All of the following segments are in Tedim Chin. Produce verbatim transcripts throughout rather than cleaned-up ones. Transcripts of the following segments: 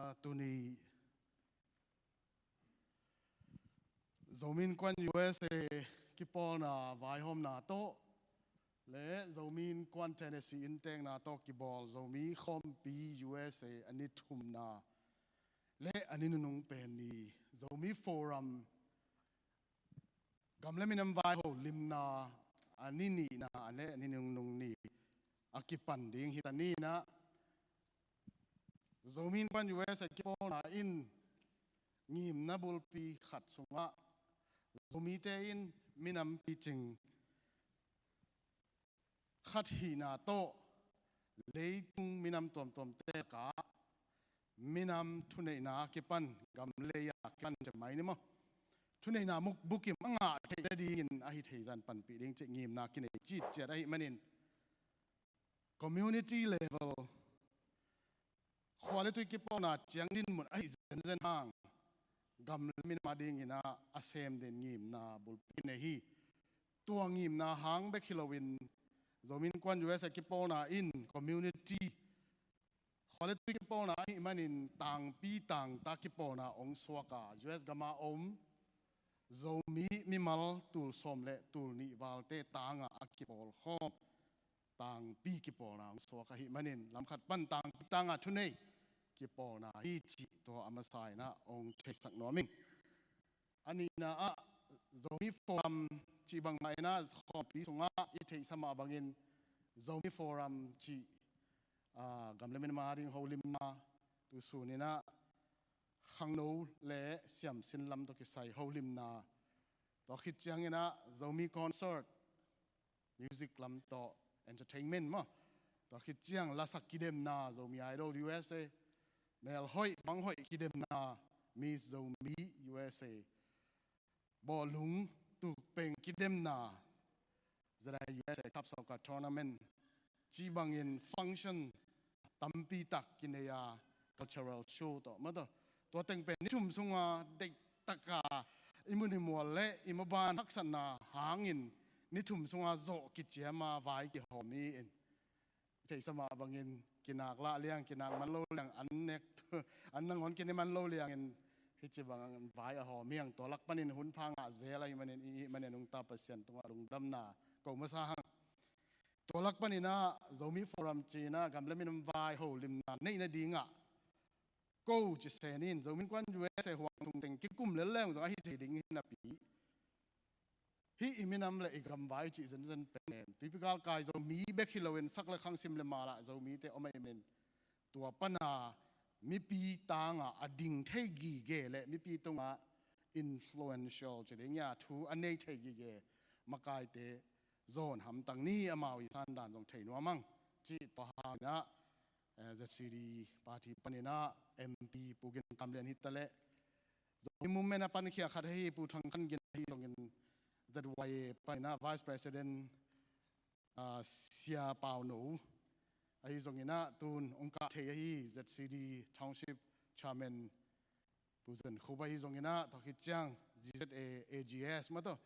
Ah, tuni Zomi Innkuan U S A kipawlna vaihawmna tawh le Zomi Innkuan Tennessee inntekna tawh kibawl Zomi Khawmpi U S A a ni thumna le a ni nunung pen ni Zomi Forum gam le minam vai holimna a ni nihna le a ni nungnung ni a kipan ding hi ta ni-in ah, Zomi Innkuan U S A kipawlna in ngimna bulpi khat sungah Zomite in minam picing khat hihna tawh leitung minam tuamtuamte lakah minam thuneihna kipan, gam lei a kipan ci mai ni maw, thuneihna muk bukim a ngah theih nadingin ahi thei zah in panpih ding cih ngimna kinei citciat ahih manin, community level khua le tui kipawlna ciang dinmun ahi zenzen hang gam le minam a dingin ah a sem den ngimna bulpi nei hi. Tua ngimna hang bek hi loin Zomi Innkuan U S A kipawlna in community khua le tui kipawlna ahih manin tangpi tangta kipawlna hong suak a, U S gam a om Zomi mimal tul sawm le tul nih valte tangah a kipawl khawm tangpi kipawlna hong suak ahih manin, lamkhat pan tangpi tangah thunei kipawlna hi cih tua a masa in ah hong theisak nuam ing. A nihna ah Zomi Forum cih bangmah in ah Khawmpi sungah i theihsa mah bangin Zomi Forum cih, ah, gam le minam a ding holimna, tu sun in ah khangno le siamsin lam tawh kisai holimna, tua khit ciangin ah Zomi Concert, music lam tawh entertainment maw, tua khit ciang lasak kidemna, Zomi Idol U S A, melhoih banghoih kidemna, Miss Zomi U S A, bawlung tukpeng kidemna, Zedai U S A Cup Soccer Tournament cih bangin function tampi tak kinei a, cultural show tawh maw, tua teng pen ni thum sunga deihtaka i mun i mual le i maban haksatna hangin ni thum sunga zawh kiciam a vai kihawm hi in, i theihsa mah bangin kinak lah liang, kinak man lo liang, an nek, an nangawn kine man lo liangin hih ci bangin vai a hawm hi hang. Tua lak panin hun pha ngah zel ahih manin, i hih manin nungta Pasian tungah lungdamna ko masa hang. Tua lak panin ah Zomi Forum ci-in ah gam le minam vai holimna neih nadingah ko ci sen in, Zomi Innkuan U S A huang thung teng kikum lel leng zong ahi thei ding hi napi, hih i minam le i gam vai cih zenzen pen tuipi galkai Zomi bek hi loin sak le khang, sim le mal ah Zomite om ahih manin, tua pana mipi tangah a ding thei gige le mipi tungah influential ci ding hia, thu a nei thei gige makaite zawn hamtang ni, amau i sandan zong thei nuam hang cih tua hangin ah, eh, Z C D party panin ah M P Pu Gin Kam Lian hi ta leh, Zomi Movement a pankhia khat ahi Pu Thang Khan Gin ahi zongin, Z Y A panin ah Vice President, ah, Sia Pau No ahi zongin ah, tun hong kah thei ahi Z C D Township Chairman Pu Zan Khup ahi zongin ah, tua khit ciang Z Z A A G S maw, tua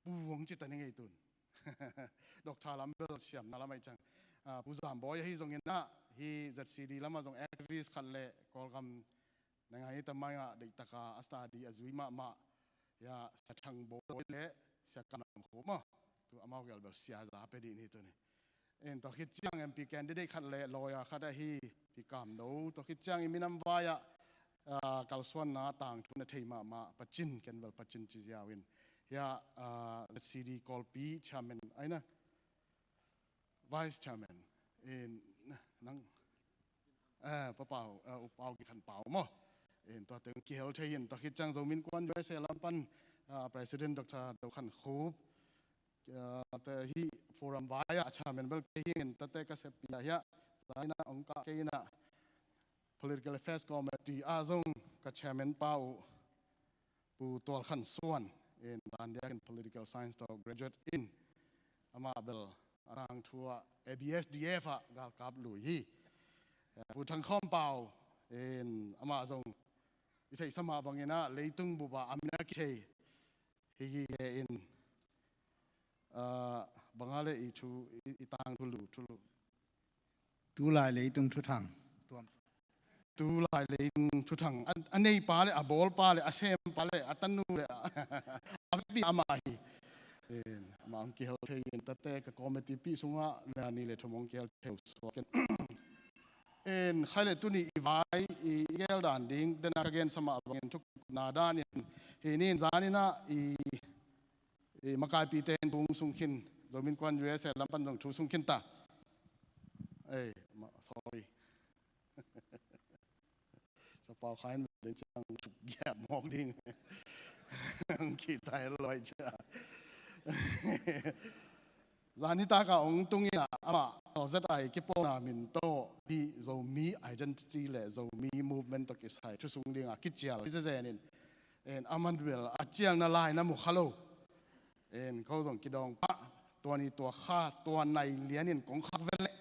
Pu hong ci ta ning ei tun. Doctor lam bel siamna lam ahi ciang, ah, Pu Zam Bawi ahi zongin ah, hih Z C D lamah zong activist khat le Kawlgam na ngai ta mai ah, deihtaka a study a zui mahmah, ya, Sia Thang Bawi le Sia Kam Lam Khup maw, tu amau gel bel sia za pe dih ni tuni. In tua khit ciang M P candidate khat le lawyer khat ahi Pi Kam No, tua khit ciang i minam vai ah, ah, kalsuanna tangthu na thei mahmah Pa Cin, ken bel Pa Cin ci ziau in, ya, ah, Z C D Kawlpi chairman ahi na, vice chairman in, nang, eh, Pa Pau, eh, U Pau Gin Khan Pau maw. In tua teng kihel thei in, tua khit ciang Zomi Innkuan U S A lam pan, ah, President Doctor Do Khan Khup, ah, te hih forum vai ah chairman bel kei hi ing in, tate ka seppih ah hiah, tua in ah hong kah kei in ah Political Affairs Committee ah zong ka chairman pa uh Pu Tual Khan Suan in, dan diakin Political Science tawh graduate in, amah bel a tangthu ah A B S D F ah galkap lui hi. Pu Thang Khawm Pau in, amah zong i theihsa mah bangin ah leitung bup ah a min a kithei hi hi he in, ah, bang a le i thu, i, i tangthu lu, thu lu. Tulai leitung thuthang tuam tu lai leitung thuthang a, a neipa le a bawlpa le a sempa le a tanu le a, a vekpi amah hi. En, amah hong kihel thei in tate ka committee pih sungah ni le thum hong kihel thei uh suak in. En, khai le tuni i vai i, i gel dan ding dena ka gensa mah bangin thukikupna danin hi nin zaninah i, i makaipite in thu sung khin, Zomi Innkuan U S A lam pan zong thu sung khin ta. Ei, ma, sorry. Sia Pau Khai in vel ding ciang thuk giat mawk ding. Ang kitai loi cia. Zani taka ong tungin ah amah Z I kipawlna min tawh hi Zomi identity le Zomi movement tawh kisai thu sung dingah kicial hi zezenin. En, aman bel a cialna lai na mu kha lo. En, ko zong kidawng pah, tua ni tua kha, tua nai lianin kong khak vel leh.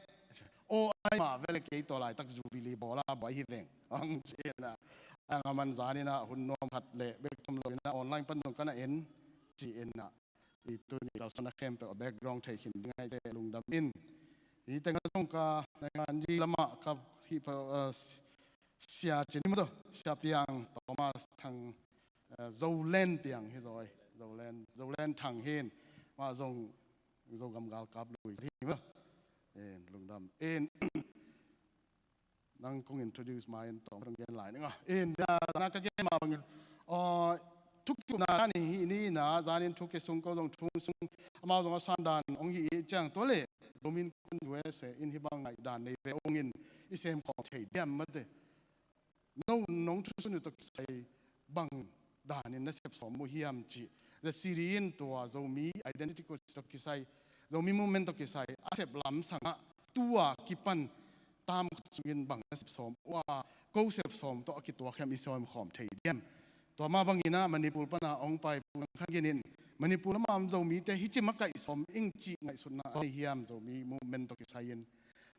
Aw, ai mah vel leh kei tua laitak Jubilee bawla buai hi veng. Ang ci-in ah, ang aman zanin ah hun nuam khat le bek tham lo in ah online pan zong ka na en ci-in ah. I tuni kalsuan a khempeuh a background thei khin ding ahi te lungdam in. I tengah zong ka naingan ji lamah ka hih pa, uh, Sia Cin i maw tawh, Sia Piang Thomas Thang, eh, Zolen Piang hi zaw, Zolen, Zolen Thang hin, mah zong Zogam galkap lui hi maw. En, lungdam. En, nang kong introduce ma in tawng kong gen lai ning a. En, da, da na ka gen ma bangin, ah, thukikupna ni hi ni na, zanin thuk kisung ko zong thung sung, amau zong a sandan ong hi i ciang tua le. Zomi Innkuan U S A in hih bang ngaihdan nei ve ungin i sem khawm thei diam mate. No, nong thusun uh tawh kisai bang danin na sep sawm uh hiam cih. The city in tua Zomi identity tawh kisai, Zomi movement tawh kisai a sep lam sangah tua kipan tam khat sungin bang na sep sawm uh a, ko sep sawm tawh a kituak hiam i sawm khawm thei diam. Tua mah bangin ah Manipur pana ong pai pulangkhan genin Manipur lama om Zomite hih ci makaih sawm ing cih ngaihsutna a nei hiam Zomi movement tawh kisai in.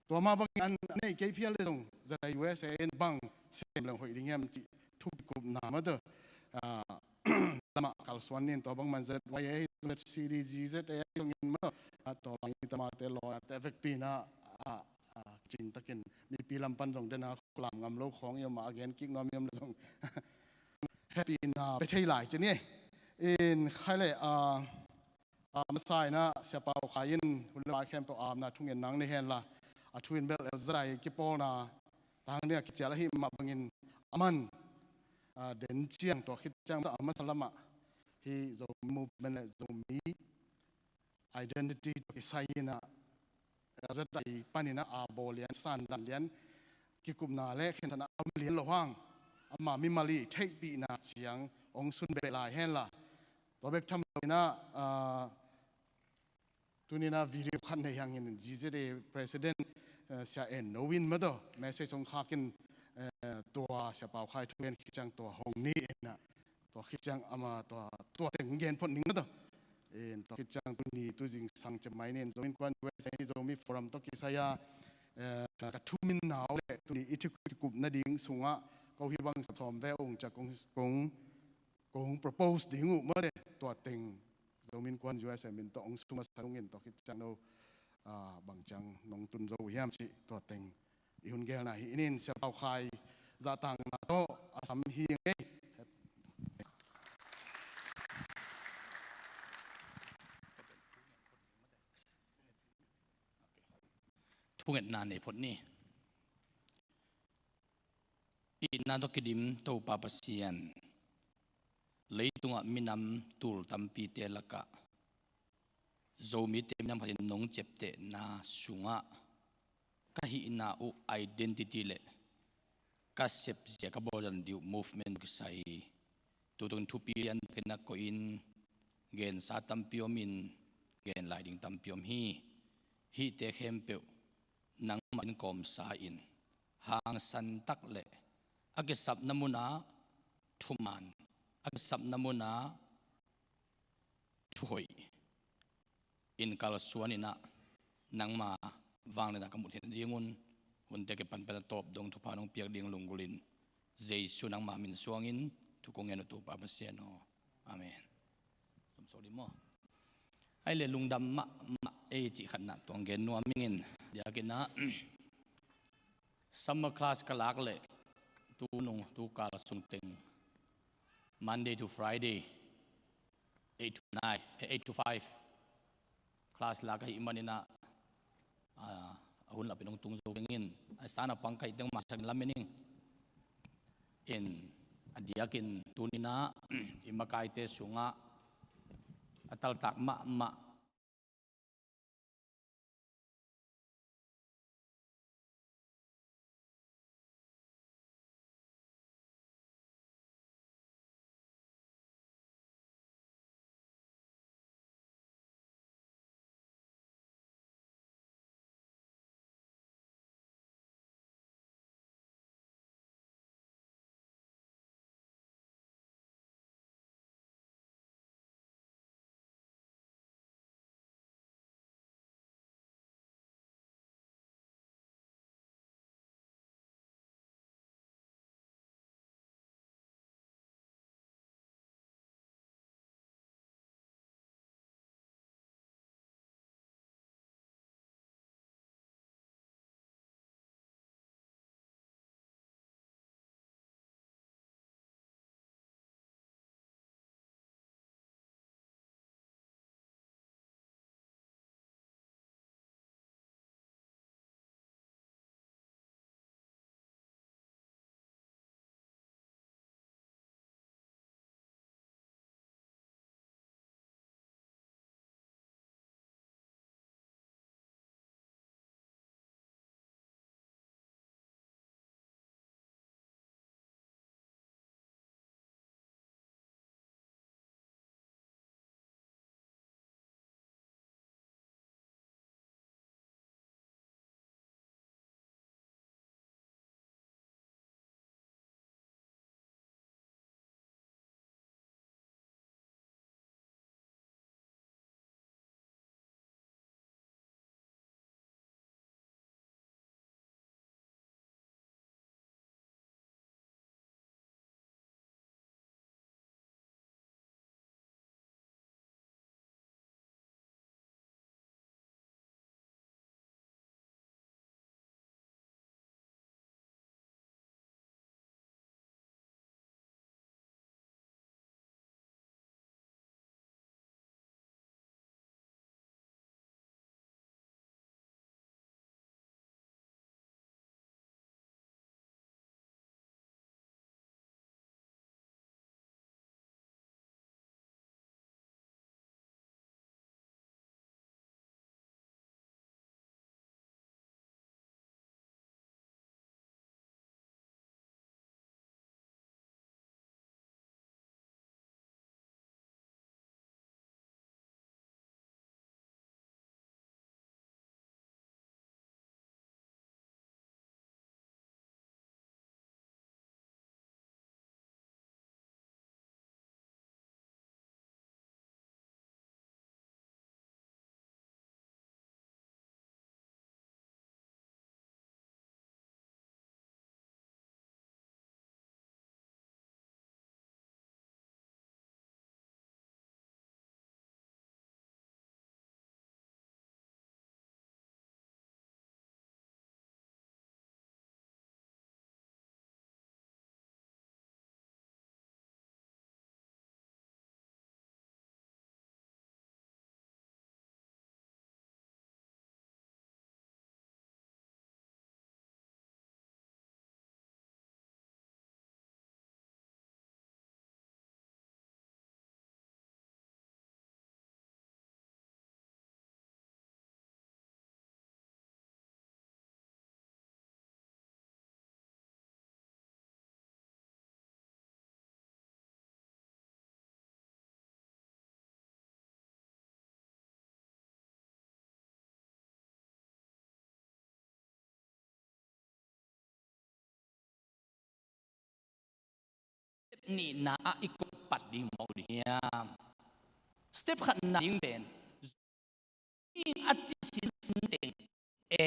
Tua mah bangin an, a neih kei phial le zong Z I U S A in bang sem leng hoih ding hiam cih thukikupna mah tawh, ah, lamah kalsuan nin tua bang man Z Y A hi zong Z C D G Z A hi zongin mah tawh, ah, tua bangin tamate lawate vekpi in ah, ah, ah, cingtakin mipi lam pan zong dena khulam ngam lo khawng i om a, a gen kik nuam i om le zong hehpihna pia thei lai ci ni. In khai le, ah, ah, masa in ah Sia Pau Khai in hun le vai khempeuh a amna thungen nang nei hen la, a thu in bel L Z I kipawlna tang dingah kicial ahi mah bangin aman, ah, den ciang tua khit ciang a masa lamah hih Zomi movement le Zomi identity tawh kisai in ah L Z I panin ah a bawl lian, sandan lian, kikupna le khensatna a om lian lo hang, ama mimal i theihpihna ciang ong sun beh lai hen la. Tua bek tham lo in ah, ah, tuni in ah video khat nei hangin G Z A President, eh, Sia En No in mah tawh message ong khak in, eh, tua Sia Pau Khai thu gen khit ciang tua hong ni in ah. Tua khit ciang ama tua, tua teng gen phot ning mah tawh. In tua khit ciang tuni tu zingsang cem mai nin Zomi Innkuan U S A Zomi Forum tawh kisai a, eh, ka thumin nau le tuni i thuk kikup nading sungah ko hih bang sawm ve ung ciah kong, kong, kong propose ding uh mah le tua teng Zomi Innkuan U S A min tawh ong sum a sa ung in tua khit ciang no, ah, bang ciang nong tun zo hiam cih tua teng i hun gelna hi inin Sia Pau Khai zahtangna tawh a sam hi ngei. Thungetna nei phot ni. Itna tawh kidim Topa Pasian, leitungah minam tul tampite lakah Zomite minam khatin nong ciaptehna sungah ka hihna uh identity le ka sepzia ka bawlzan dih uh movement kisai hi. Tutung thupi lian takin a koih in gensa tampi om in gen lai ding tampi om hi. Hihte khempeuh nangmah in kawmsa in hangsan tak le a kisapna munah thuman, a kisapna munah thuhoih in kalsuan in ah nangma vangliatna ka muh theihna dingun hunte kipan pen a tawp dong thupha nong piak ding lunggulhin Jesu nangma min suangin thu kong ngen uh Topa Pasian aw. Amen. Tum sawh dih maw? Ai le lungdam mahmah ei cih khatna tuang gen nuam ing in diakin ah summer class ka lak leh Tu nung, tu kal sung teng, Monday to Friday, eight to nine, eh, eight to five class la ka hih manin ah, ah, a hun lap in hong tung zo keng in, a san a pang ka hih teng masa in lamen ing. In, a diakin tuni-in ah, i makaite sungah a taltak mahmah Step nihna ah i kong pat ding mawk ding hiam? Step khatna ding pen, in a ci sinsin teng e.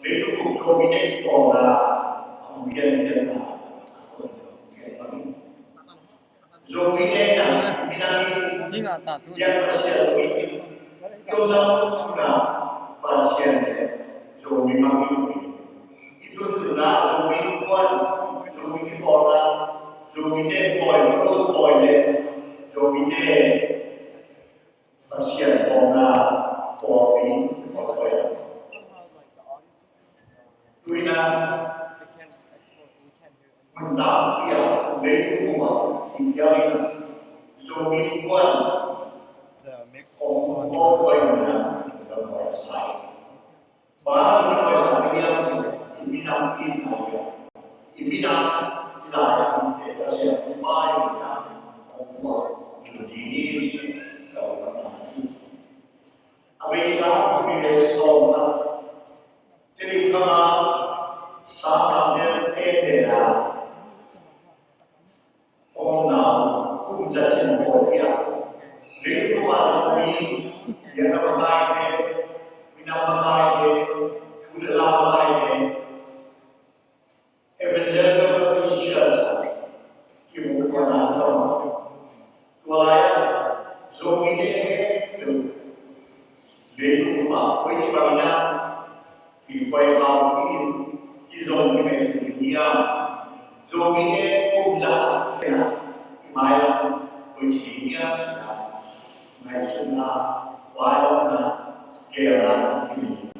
Leitung bup Zomite kipawlna a hong pianpianna a tawh gen bangin, Zomite in a minam in, Ning a ta tu. Piang Pasian lo in, i omna mun a Pasian le Zomi mang in, i tuntunna, Zomi innkuan, Zomi kipawlna, Zomite pawi, photo pawi le Zomite Pasian tawpna pawlpi, pawlpi. Tuina mun tampi a leitung bup ah thingtiang in Zomi innkuan hong kawlhuai nina lamhuai sa hi. Bang hang na kawlhuai sa hiam cih leh i minam in a, i minam i zah in Pasian hong pai nina hong puak ding hi ci-in ka lungdamna hi. A beisa kum nih le sawm khat, Tedim gam a Sanggamnel Tenden a omna uh kum za cin pawl hi a, leitung bup a Zomi biakna makaite, minam makaite, thu le la makaite, Evangelical Baptist Church a kimuhna a, tua lai-ah Zomite khempeuh leitung bup ah koici bangin a kikhuai khau in kizong kimet ding hiam? Zomite kum za khat pen a i mailam koici ding hiam cih a ngaihsutna, vaihawmna, geelna kimu.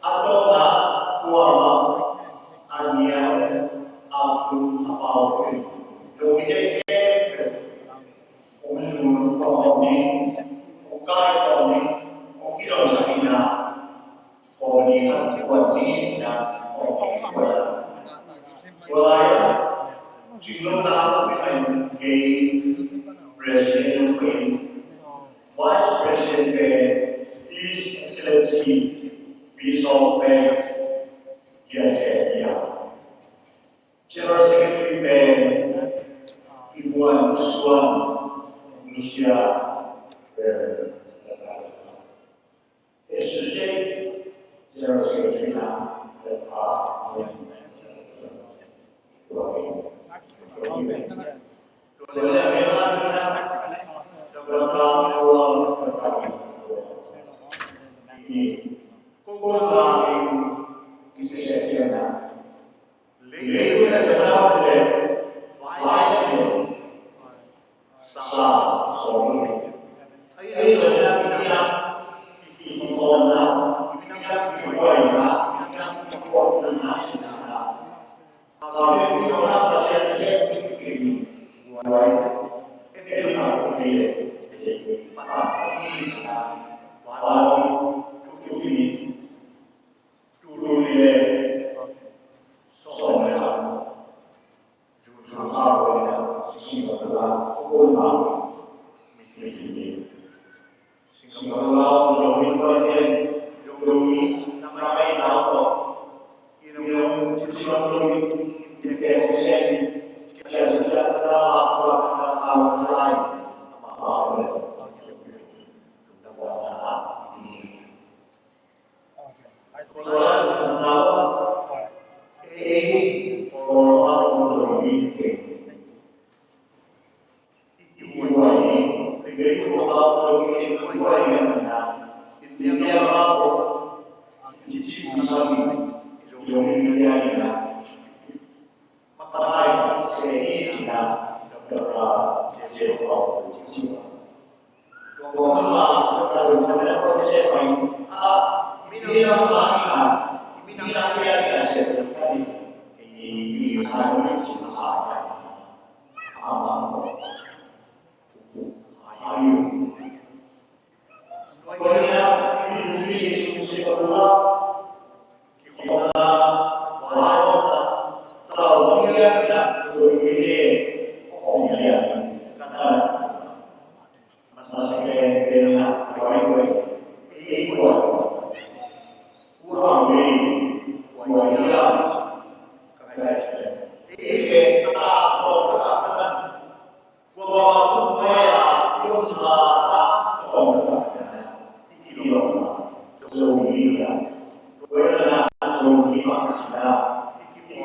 A tawpna kuamah a nial, a phun, a pau pen Zomite khempeuh hong zun khawm ding, hong kai khawm ding, hong kizomsak ding a, committee khat kuan ni cih a, committee kuan. Tua lai-ah Chinglong ta pen kei President, Vice President pen His Excellency Bishop Vance Lian Khen hi a, General Secretary pen Pi Muan Suan Nusia, Associate General Secretary na,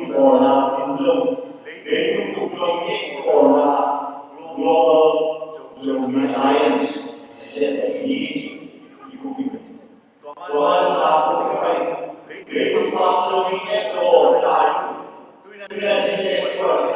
kipawlna in zong, leitung bup Zomi kipawlna Global Zomi Alliance, Z A A, tua man ta ko pai, leitung bup Zomi kipawlna, tuna Z A A kipawlna,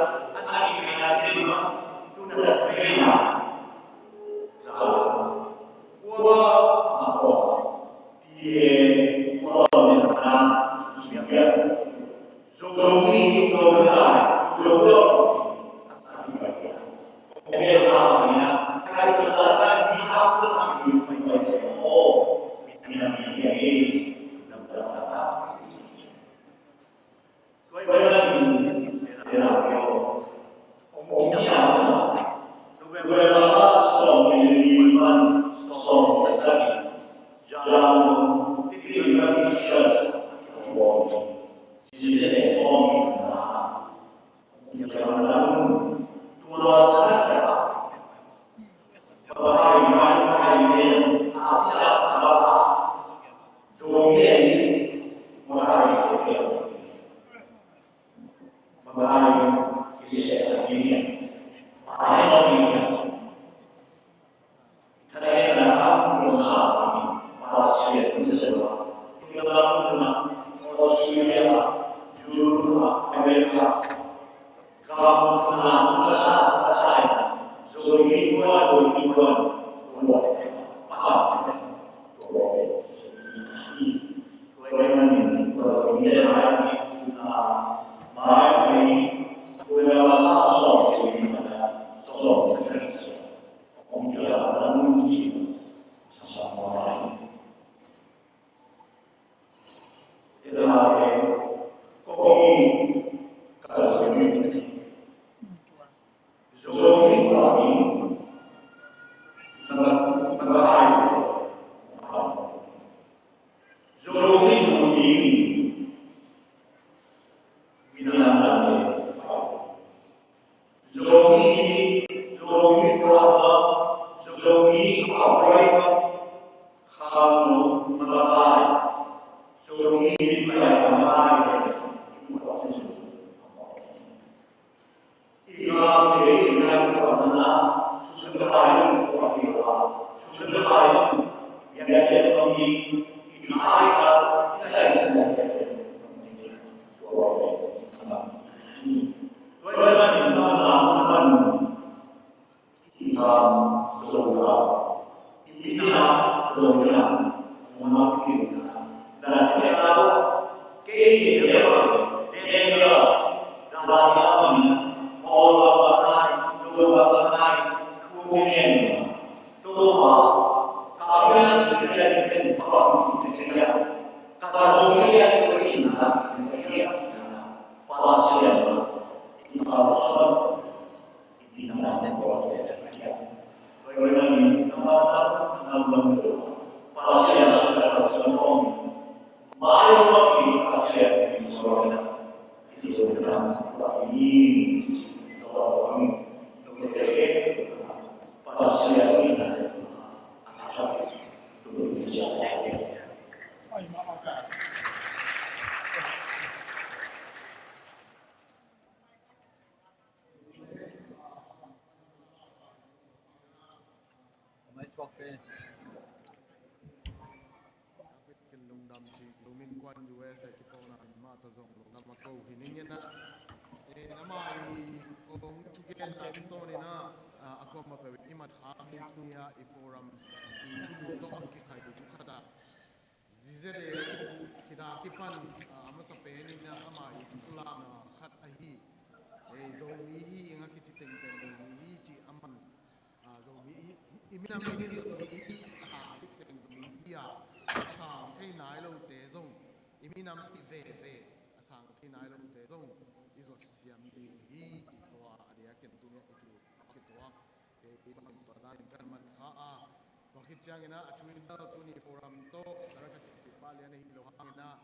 a nih na ding ma, tu na dah vei na. Za, kua, a kua, P A, kua, na, suya. Zomi, Zomi lai, Zomi lai. Zomi, Zomi Brother, Zomi Brother, Khangno Makai, Zomi Makai Makai. Kin lungdam cih lo min kuan U S A kipawlna in mah tawh zong lungdam a ko hi ning in ah. Eh, amah i ong thugenna in tawnin ah, ah, a kuamah peuh in i mat khak ni tuni ah i forum i thulu tawh a kisai thu khat ah. Zizede khida kipan, ah, a masa pen in ah amah i thulakna khat ahi. Eh, Zomi hi ing a kici tengteng Zomi hi cih a man. Ah, Zomi hi, hi, i minam hi Zomi hi, ah, hi teng Zomi hi a, a sang thei nai lote zong, minam i veve a sang thei nai lote zong i zot siam ding hi cih tua a diakin tuni-a i kilut a kituak. Kei bangin tua danin kan man kha a, tua khit ciangin ah a thu in dal tuni forum tawh ka ra ka sisih pah lian ahi lo hangin ah,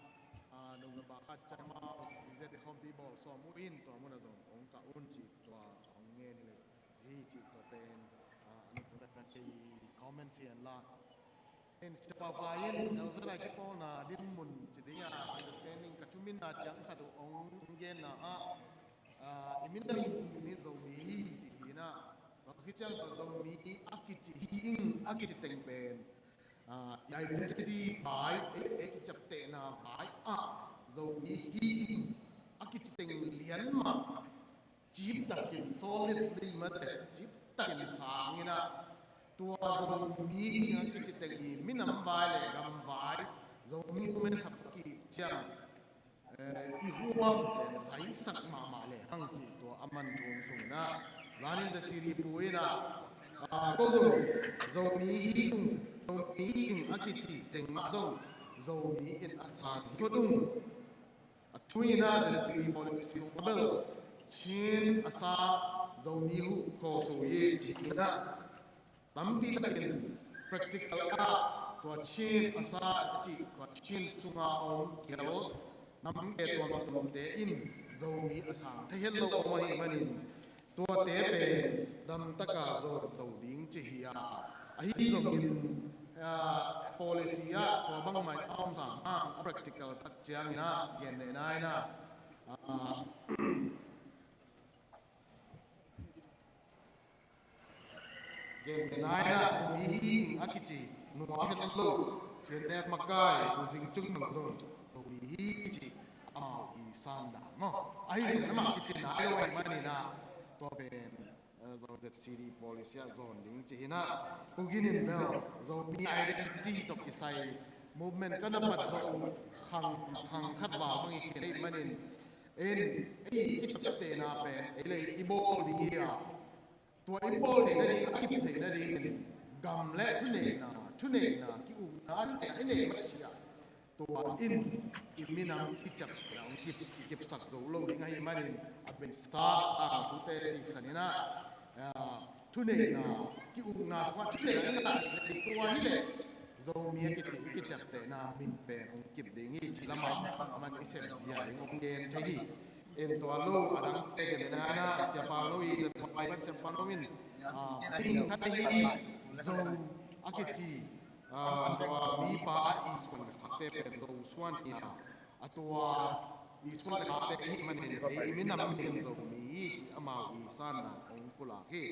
a, nungna ba khat ciang amau i zet i khawmpi bawl sawm uh in tua munah zong hong kah un cih tua hong ngen hi leh hi cih tua pen, a, a nungna kan kei comment hi hen la. In Siapa Vai in Elzana kipawlna dinmun ci ding a understanding ka thumin a ciang khat uh hong genna ah, a, i minam in Zomi hi ti hi na. Bang hi ciang tua Zomi a kici hi ing a kici teng pen, a, i identity vai, ei, ei kiciaptehna vai ah Zomi hi ing a kici teng lian mah ciptakin solid limate ciptakin sangin ah tua Zomi hi ing a kici teng i minam vai le gam vai Zomi movement khat kiciang, eh, i huam pen zaisak mahmah le hang cih tua a man thu sungin ah zanin The City Pu in ah, ah, ko Zo, Zomi hi ing, Zomi hi ing a kici teng mah zong Zomi in a san hi kho tung. A thu in ah Zen Singh Pawl in Singh Abel Chin a sa Zomi huh khaw so hi ci in ah tampi takin practical ah tua Chin a sa a cih tua Chin sunga om kial namte tuamtuamte in Zomi a sang thei het lo om ahih manin tuate pen damtaka zawn to ding ci hi a, ahi zongin, ah, policy ah tua bangmah a om sam hang a practical tak ciangin ah gen leh nai na, ah, gen leh nai na Zomi hi ing a kici nuam het lo, C N F makai Pu Zing Cung bang zong Zomi hi ci amau i san dan maw? Ahi zongin amah kici nai lo ahih manin ah tua pen, eh, Zo Z C D policy ah zawn ding ci hi na. Pu Gin in bel Zomi identity tawh kisai movement ka na pat zawh uh khang, khang khat val bang i khen ahih manin, en, ei i kiciaptehna pen ei le i bawl ding hi a, tua i bawl theihna ding, a kip theihna dingin gam le thuneihna, thuneihna, ki-ukna, thuneihna i neih masiah tua in i minam kiciaptehna hong kip, kikipsak zo lo ding ahih manin a beisa tangthute siksan in ah, ah, thuneihna, ki-ukna sungah thuneihna i ngah theihna ding tua hi leh Zomi a kici i kiciaptehna min pen hong kip ding hi cih lamah a man i sep zia ding hong gen thei hi. En tua lo a dangte gen nai na, Siapa Lo i, Siapa Lo in, ah, ding khat ahi Zo a kici, ah, tua mipa a i suan le khakte pen Zo suan hi a, a tua i suan le khakte ahih manin ei i minam min Zomi hi cih amau i sanna hong pulak hi.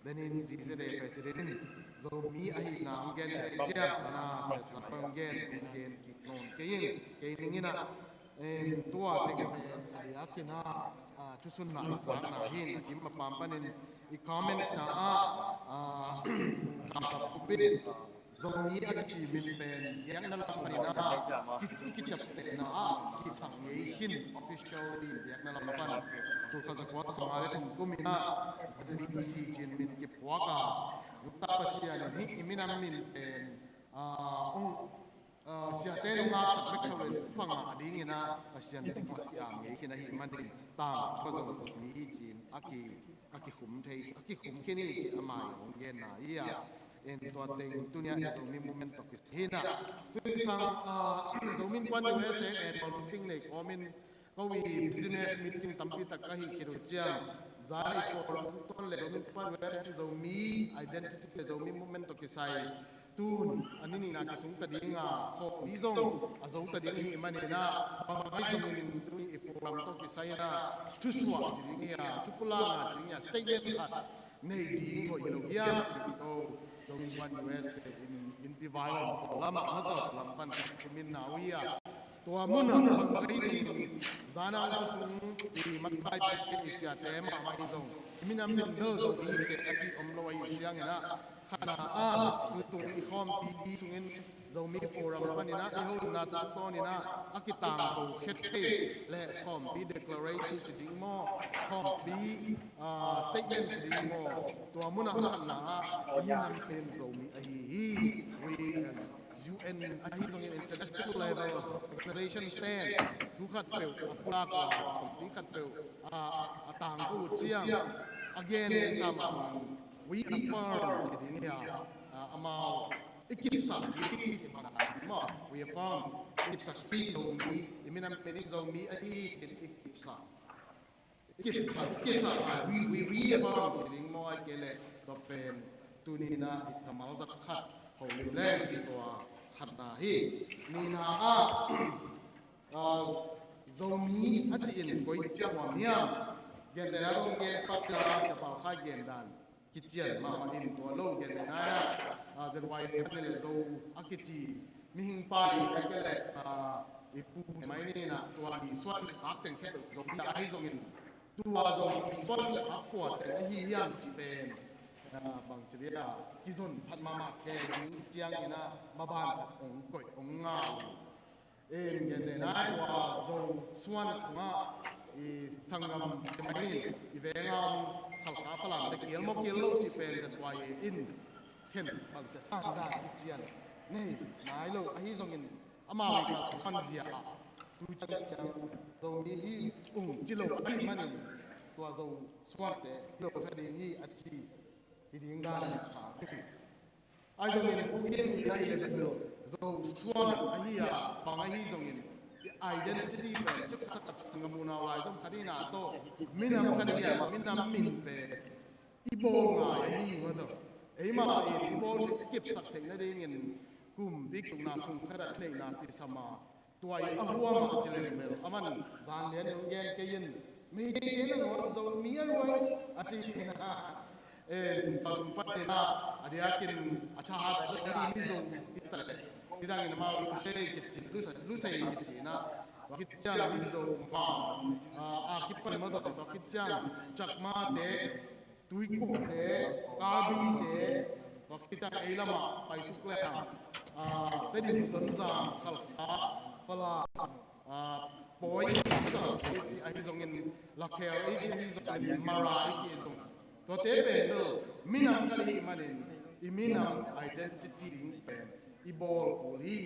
Denin G Z A president in Zomi ahihna hong gen kei ciang a na, siatna hong gen, hong gen kik nawn kei in, kei ning in ah, em, tua teng pen a diakin ah, ah, thusunna a zakna hi in a kim a pam panin i comments na ah, ah, ka kap khupin Zomi a kici min pen biakna lam panin ah, ki, kiciaptehna ah kisak ngei khin officially biakna lam pan. Tulkhat zakua sawmnga le thum kum in ah Z B C ci-in min kipuak a, nungta Pasian in hih i minam min pen, ah, ung, ah, siate nungak sak bek tho in panga dingin ah Pasian tungah kiam ngei khin ahih manin tangkua zong mi hi ci-in a ki, a kikhum thei, a kikhum khin hi ci amah in hong genna hi a. En tua teng tuni-ah Zomi movement tawh kisai hi in ah. Tui sang, ah, Zomi Innkuan U S A en Zomi Innkuan nei kawmin ko i business meeting tampi tak ka hih khit uh ciang, zan i forum tungtawn le Zomi Innkuan U S A in Zomi identity le Zomi movement tawh kisai tun a ni nihna kisungta ding a, khawmpi zong a zota ding ahih manin ah, bangmah zongin tuni i forum tawh kisai in ah thusuah ci ding hi a, thupulakna ci ding hi a, statement khat nei ding hoih hi lo hiam cih ko Zomi Innkuan U S A in, in pi vai lam pawl lamah Mazawt lam pan ka kumin na uh hi a. Tua munah bang ka hi ding zan a hong sung i makai i siate mahmah hi zong, minam min bel Zomi hi teh a cih om lo ahih ciangin ah, khatna ah tutung i khawmpi sungin Zomi forum panin ah i holimna tungtawnin ah a kitangko khia thei le khawmpi declaration ci ding maw, khawmpi, ah, statement ci ding maw, tua munah khatna ah i minam pen Zomi ahi hi. We and U N ahi zongin international level organization ten thu khat peuh a pulak a, ti khat peuh a, a tangko uh ciang a gen sam, we affirm ci ding hi a, amau i kipsak hi, maw, we affirm, i kipsak hi Zomi, i minam pen in Zomi ahi, i kipsak. Kip, kip, kip, we, we, we affirm ci ding maw, ahih kei leh tua pen tuni-in ah i kammal zat khat holim leng ci, tua khatna hi. Nihna ah, ah, Zomi a cih in koi ciang huam hiam? Gentehna zong gen pak a, Sia Pau Khai gen dan kician mahmah in, tua lo gen le nai a, Z Y A pan le Zo a kici mihing pai a ke le, a, i pu mai ni na, tua i suan le khak teng khek Zo hi a, ahi zongin tua Zo i suan le khak kua teng ahi hiam cih pen, a, bang ci dia, kizon phat mahmah kei ding ciangin a, maban khat ong koih ong ngah. In gen le nai, tua Zo suan sungah i sanggam te mai ni, i venga om Khalkha Falam te kial maw kial lo cih pen Z Y A in khen bang ci a, sang dan kician nei nai lo, ahi zongin amau i Khalkha suan zia ah tu ciang ciang Zomi hi ung ci lo ahih manin tua Zo suan te hi lo kha ding hi a ci hi ding dan a sang hi. Ahi zongin Pu Gin in a hi le bel Zo suan ahi a, bang ahi zongin i identity pen, sep sak sak sanggam unau lai zong khat hi na tawh, minam khat hi a, minam min pen i bawl ngai ahi maw tawh. Eimah in i bawl theih, i kipsak theih nadingin kumpi tukna sung khat ah theihna kisam a, tua i a huam a ci leng bel, aman vanlian in gen kei in, Meitei te nangawn Zomi a huai a ci hi na. Eh, tua sung pan in a, a diakin a thahat a ding mi Zo hi ta leh, nidangin amau Lusei kici, Lusei, Lusei kici na, tua khit ciang mi Zo ma, a, a kipan maw tawh, tua khit ciang Chakma te, Tuikhuk te, Karbi te, tua khit ciang ei lamah paisuk le hang, a, Tedim, Tonzang, Khalkha, Falam, a, Pawi, ahi zongin Lakhel, ahi zongin Mara, ahi zong. Tuate pen lo, minam khat ahih manin, i minam identity ding pen i bawl kul hi.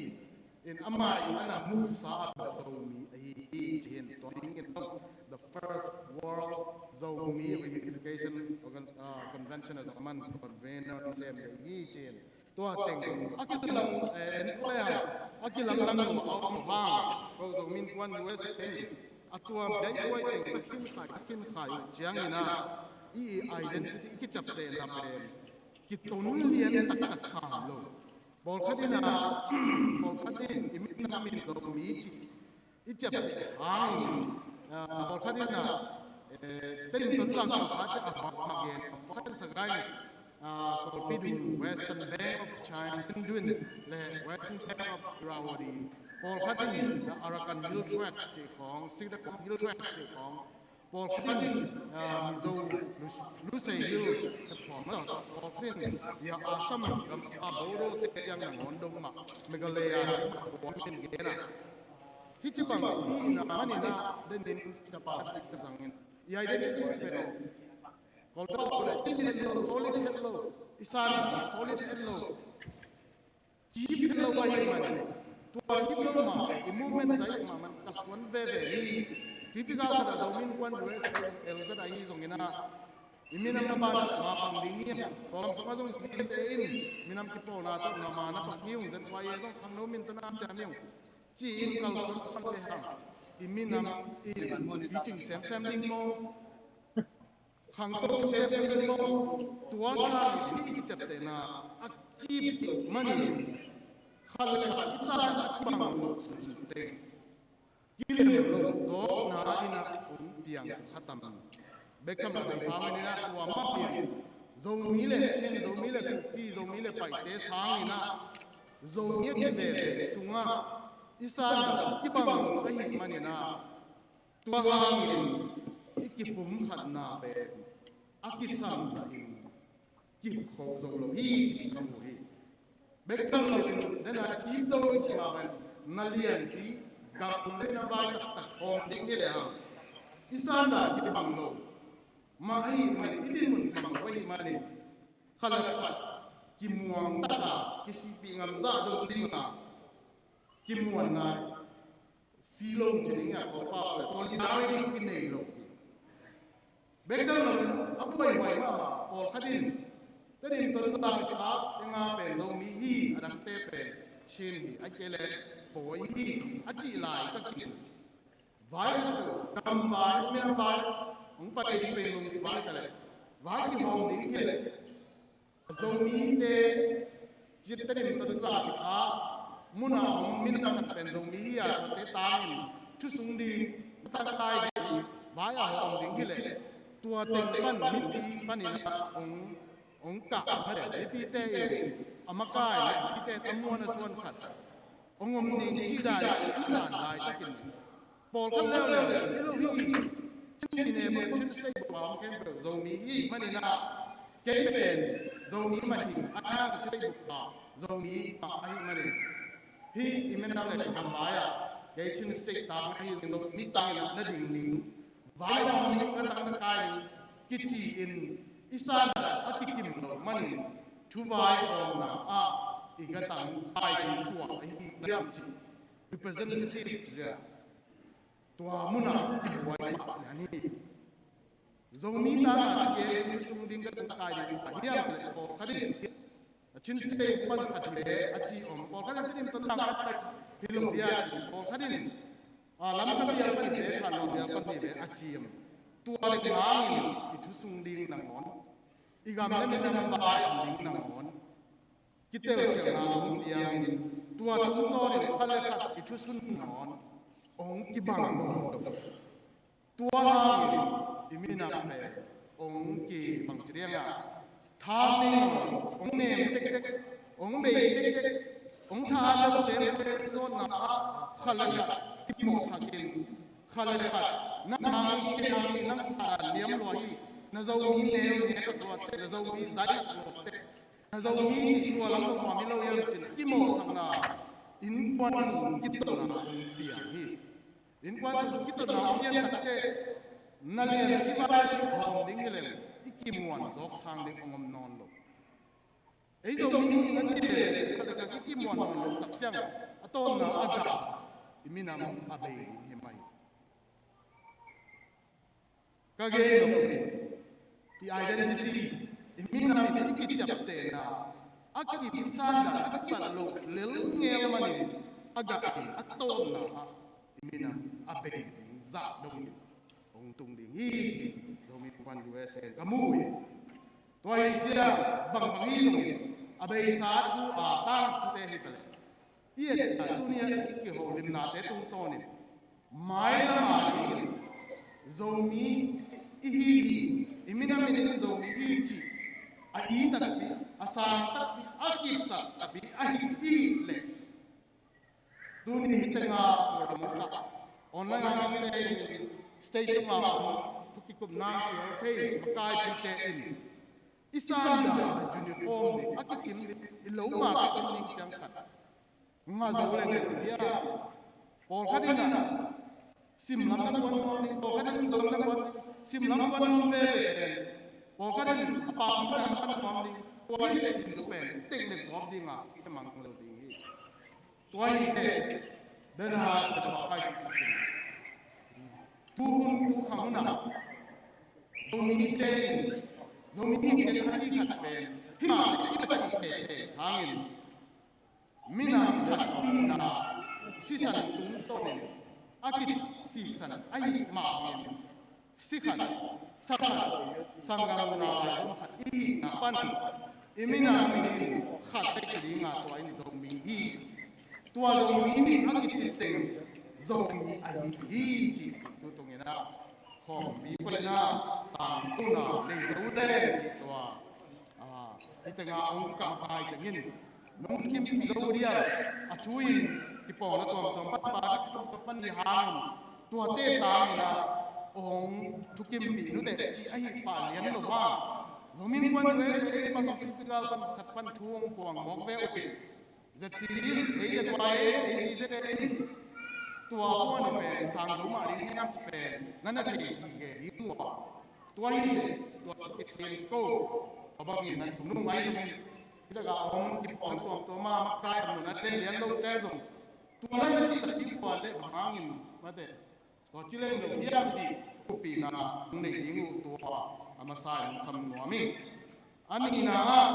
In amah in a na musa a Zomi ahi hi ci-in, tua dingin the First World Zomi Reunification Organ-, ah, Convention a zong aman convener sem le hi ci-in. Tua teng a kilam, eh, en tua ya, a kilam lam a om hang, ko Zomi Innkuan U S A in a tua biakuai teng a khin khai, a khin khai uh ciangin a, i identity i kicap te lam pen kiton lian taktak sam lo. Pawlkhat in a, pawlkhat in i minam min Zomi ci i ciapteh hangin, a, pawlkhat in a, eh, Tedim, Tonzang, Khalkha ci a hang a gen, pawlkhat in Sagaing, a, Kawlpi dung, Western Bank of China, Chindwin le Western Bank of Irrawaddy, pawlkhat in the Arakan Hill Tract ci khawng, Singdakong Hill Tract ci khawng, pawlkhat in, ah, Mizo, Lu-, Lusei Hill, pawlkhat in, ya, Assam gam, a, Bodo te ciang nangawn dong mah, Meghalaya, pawlkhat in gen a. Hih ci bang, hih na, manin a, den din, sa pa, ci sa bangin. Ya, den din, ci pen. Kawlgam le, ci pen lo, solid het lo, i san, solid het lo. Cip het lo ahih manin, tua cip lo mah, i movement zai mah man ka suan veve hi. Tuipi kal khat ah Zomi Innkuan U S A L Z ahi zongin a, i minam na ban mah pang ding hi. Kawlgam sungah zong Z S A in minam kipawlna tawh na ma na pang hi ung, Z Y A zong khangno min tawh na ciam hi ung. Ci-in kalsuan khang le hang, i minam in picing semsem ding maw? Khangto semsem ding maw? Tua sang hih i ciaptehna a cip loh manin, khat le khat i san a kibang loh sunsun teng, kilem loh zawkna in a hong piang kha tam. Bek tham lo sang in a, tua mah pian Zomi le Chin, Zomi le Kuki, Zomi le Paite sang in a, Zomi a kiveve sungah i san a kibang loh ahih manin a, tua hangin i kipumkhatna pen a kisamzahin kipkho zo lo hi, ci ka mu hi. Bek tham loin, den a cip zo i cih mah bangin na lianpi, gam le na vai taktak khawm ding hi lehang, i san a kibang lo mah ahih manin, i dinmun kibang lo ahih manin, khat le khat kimuang taka kisihpih ngam zah dong dinga kimuanna si lo ci ding a, Kawlpau le solidarity kinei lo. Bek tel lo a buaihuai mahmah pawlkhat in Tedim tonta kikhak tenga pen Zomi hi, a dangte pen Chin hi, a kei le Pawi hi a cih laitakin vai a tu gam vai, minam vai hong pai ding pen hong vai ka le vai kihawm ding hi le Zomite cit Tedim tonta kikhak muna hong minam khat pen Zomi hi a, tuate tangin thusung ding tangkai ding vai a hawm ding hi le tua teng pan mipi panin hong hong kah khat le mipite in a makai mipite a muan a suan khat hong om ding ci dai a man laitakin pawlkhat leuleu hi lo hi. Chin ne mo Chin State bup a hong khempeuh Zomi hi manin ah kei pen Zomi mah hi a, Chin State bup a Zomi mah ahi manin hi i minam le gam vai ah kei Chin State tang ahi lo, mi tangin ah na ding ning vai na hong ning ka tang na kai ning kici in i san a kikim lo manin thuvai awmna ah i ka tang kai ding tua ahi hiam ci representative zia tua muna kibuai pah lian hi. Zomi tangin a kei thusung ding ka tang kai ding tua hiam le pawlkhat in a Chin State pan khat hi le a ci om, pawlkhat in Tedim tonta khat hi lo dia ci, pawlkhat in a Lamka bial pan hi le, Thanlon bial pan hi le a ci om. Tua le hangin i thusung ding nangawn, i gam le minam vai om ding nangawn kiteltelna om piangin tua tungtawnin khat le khat i thusun nangawn hong kibang dok. Tua hangin i minam pen hong kibang ci diang a, thang ding hong nem tektek, hong bei tektek, hong tha lo semsem sawtna ah khat le khat kimawhsakin, khat le khat nang hang kei hang nang sa liam lua hi, na Zomi neu ne sa lua tek, na Zomi zai sa lua tek, na Zomi ci tua lam lo hua mi lo hiam cin kimawhsakna innkuan sung kitotna hong piang hi. Innkuan sung kitotna hong piang takteh na lian i vai hawm ding hi leng i kimuan zawk sang ding hong om nawn lo. Ei Zomi hi na ci le ka le ka kimuan nawn lo tak ciang a tawpna a gah i minam a bei ding hi mai. Ka gen lo hi. I identity, i minam in i kiciaptehna a kip i sandan a kipat lo lel ngel manin a gah in a tawpna ah i minam a bei ding zah dongin hong tung ding hi ci Zomi Innkuan U S A in ka mu hi. Tua hi ciang bangbang hi zongin a beisa thu a tang thute hi ta leh i et ta tuni a i kiholimnate tungtawnin mailam a dingin Zomi i hi hi, i minam in Zomi i hi cih a i takpi, a sang takpi, a kipsak takpi a hi i hih leh tuni hi tenga program ka online a hangte in stage tunga hong thu kikupna kihel thei makaipite in i sandan a uniform ding a kikim ding i lo ma kikim ding ciang khat nga zo leng leng dia. Pawlkhat in ah sim lam na kuan nuam ding, pawlkhat in zom na kuan, sim lam kuan nuam veve, pawlkhat in a pam pan pan nuam ding, tua hi leh in lo pen teng leng gawp ding a i mang lo ding hi. Tua hi teh dana sa ba khai tu hun tu khang hun ah Zomi te in Zomi te in a ci khat pen hi ma i ba ci te te sangin minam khat ihihna sisan tungtawnin a kisiksan ahih manin sikhan sakhan sanggamna laizom khat ihihna pan i minam in khat bek hi dinga tua in Zomi hi. Tua Zomi hi a kici teng Zomi ahi hi ci tu tungin ah khawmpi panin ah tangtuna nei zo le ci tua. Hih tengah hong kah hai tengin nong kimpih zo diam? A thu in kipawlna tuamtuam pan, pa tuamtuam pan hi hangin tuate tangin ah hong thukimpih nuteh cih ahi pah lian lo hang. Zomi Innkuan U S A bang in Portugal pan khat pan thu hong puang mawk ve uh in Z C D, A Z Y A, A Z Z A in tua puan pen sang zo mah ding hiam ci pen na na thei hi ge ding uh a. Tua hi tua kisian ko a bangin na sung nung ngai ding. Hih takah a om kipawng tuamtuam a, makai a mun a len lian lote zong tua lai na cih tak ding tua le bang hangin mate, tua ci leng lo hiam cih thupi na hong nei ding uh tua a masa in hong sam nuam hi. A nihna ah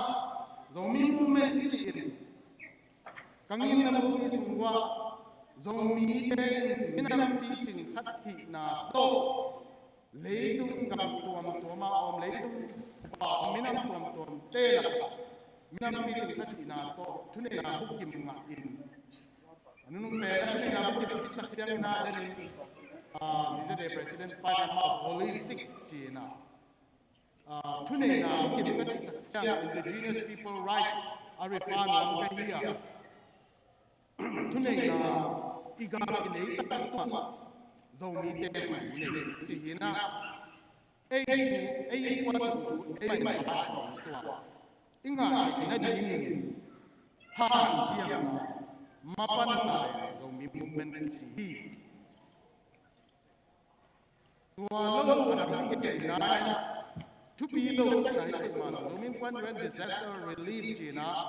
Zomi movement i cih in ka ngimna buk i sung uah Zomite in minam picing khat hihna tawh leitung gam tuamtuam a om, leitung a om minam tuamtuamte lakah minam picing khat hihna tawh thuneihna bukim ngah in, a nunung pen a thuneihna bukim tak ciangin ah, ah, Z Z A President pa in amau holistic ci-in ah, ah, thuneihna bukim ka cih tak ciang Indigenous People Rights a refer nuam ka hi a, thuneihna i gam i nei tak tua Zomite mah i nei ci-in ah, ei, ei, ei kuan tu ei mai pai tua i ngah theihna dingin hanciam mapan lai Zomi movement kici hi. Tua lo a dang genna in ah thupi lo tak a hi kei mah lo. Zomi Innkuan U N Disaster Relief ci-in ah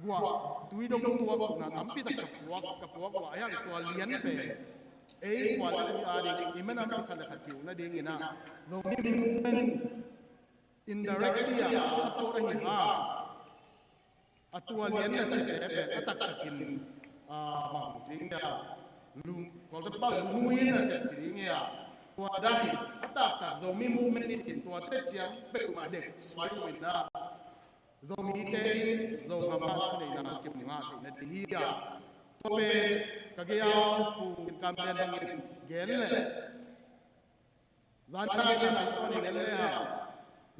guah tui dong tuak na tampi tak ka puak, ka puak uh a, a hiang tua lian pen ei kuan tui a ding i minam khat le khat hi uh nadingin ah Zomi movement indirectly a support ahi hang a tua lian nasepte pen a taktakin, ah, bang ci ding a, lung, Kawlgam bang lungui nasep ci ding a, tua dan in a taktak Zomi movement i cih tuate ciang bek mah dek suai lo in ah, Zomite in Zogam ah thuneihna kim ngah theihna ding hi a, tua pen ka gei a Pu Kam Lian bangin gen leh, zan a gen a tawh ni lel le a,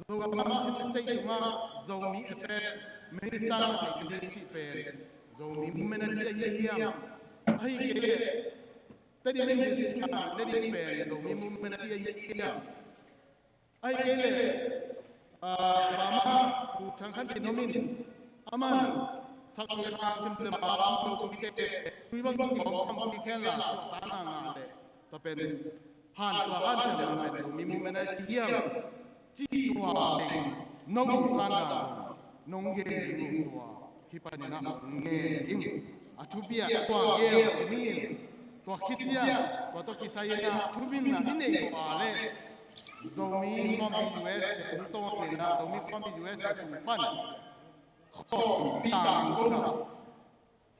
Zogam ah Chin State sungah Zomi Affairs Minister a theih ding cih pen Zomi movement a ci ahi hiam? Ahi kei leh Tedim District a ne ding pen Zomi movement a ci ahi hiam? Ahi kei leh, ah, Burma Pu Thang Khan Tin om in, aman sak le khang, cim le ma, bang lo tungte, tui bang kibawm kham kikhen la, suahtakna ngah leh tua pen han, tua hanciam pen Zomi movement a ci hiam cih tua teng nong sang dan nong gen ding tua hih panin ah nong gen ding. A thupi ah tua gel kinin, tua khit ciang tua tawh kisai in ah thumina i neih tua leh Zomi Khawmpi U S A tungtawn in ah, Zomi Khawmpi U S A sung pan khawmpi tangkona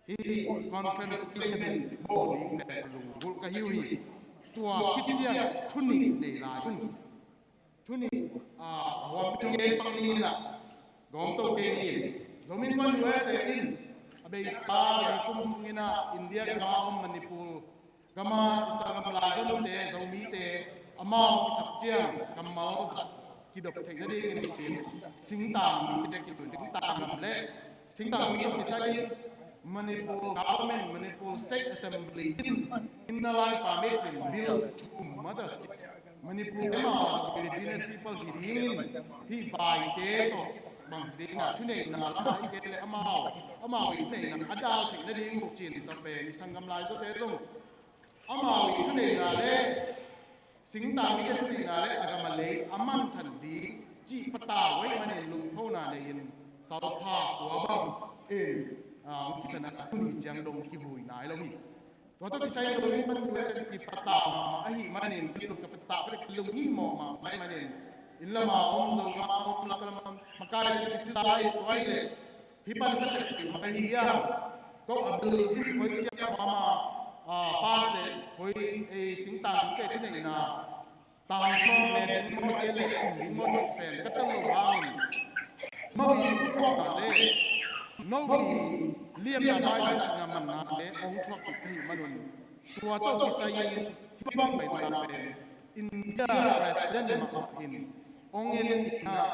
hih conference i bawl ding pen lunggulh ka hi uh hi. Tua khit ciang thu nih nei lai un. Thu nih, ah, a huam pen gei pak ni in ah, gawm to kei ni in. Zomi Innkuan U S A in a beisa kum sung in ah India gam a om Manipur gam a i sanggam laizomte, Zomite, amau i sak ciang kammal zat kidop theihna dingin cin, singtang mite kitun, singtang gam le singtang mi tawh kisai in Manipur government, Manipur State Assembly in Inner Line Permit cin, bill thum mah tawh Manipur, amau Indigenous people hi dingin, hih vaite tawh bang ci ding a, thuneihna lam ah, ahih kei leh amau, amau i thuneihna a dal theihna ding uh cin, tua pen i sanggam laizote zong amau i thuneihna le singtang mite thuneihna le a gam a lei a manthan ding cih patau ahih manin lungphona nei in, salpha kua bang in, ah, hong sisan a, tuni ciang dong kivui nai lo hi. Tua tawh kisai lo in pan tua zen kipatau mahmah ahih manin, kei zong ka patau bek lunghimawh mahmah ahih manin, inn lam a om, Zogam a om, lak lam a om, makai zen kipatau ahih tua ahih leh hih pan ka sep ding mah ka hi hiam? Ko a bil zin koi ciang mama, ah, pa se koi, eh, singtang ke thuneihna tang mawh, men mawh, eh, leh sum ding mawh pen ka tel lo hangin, no i thuakna le no i liamna, bai bai sakna manna le hong thuak kik ka hih manun, tua tawh kisai-in hih bang baina pen India President mah in hong en in ah,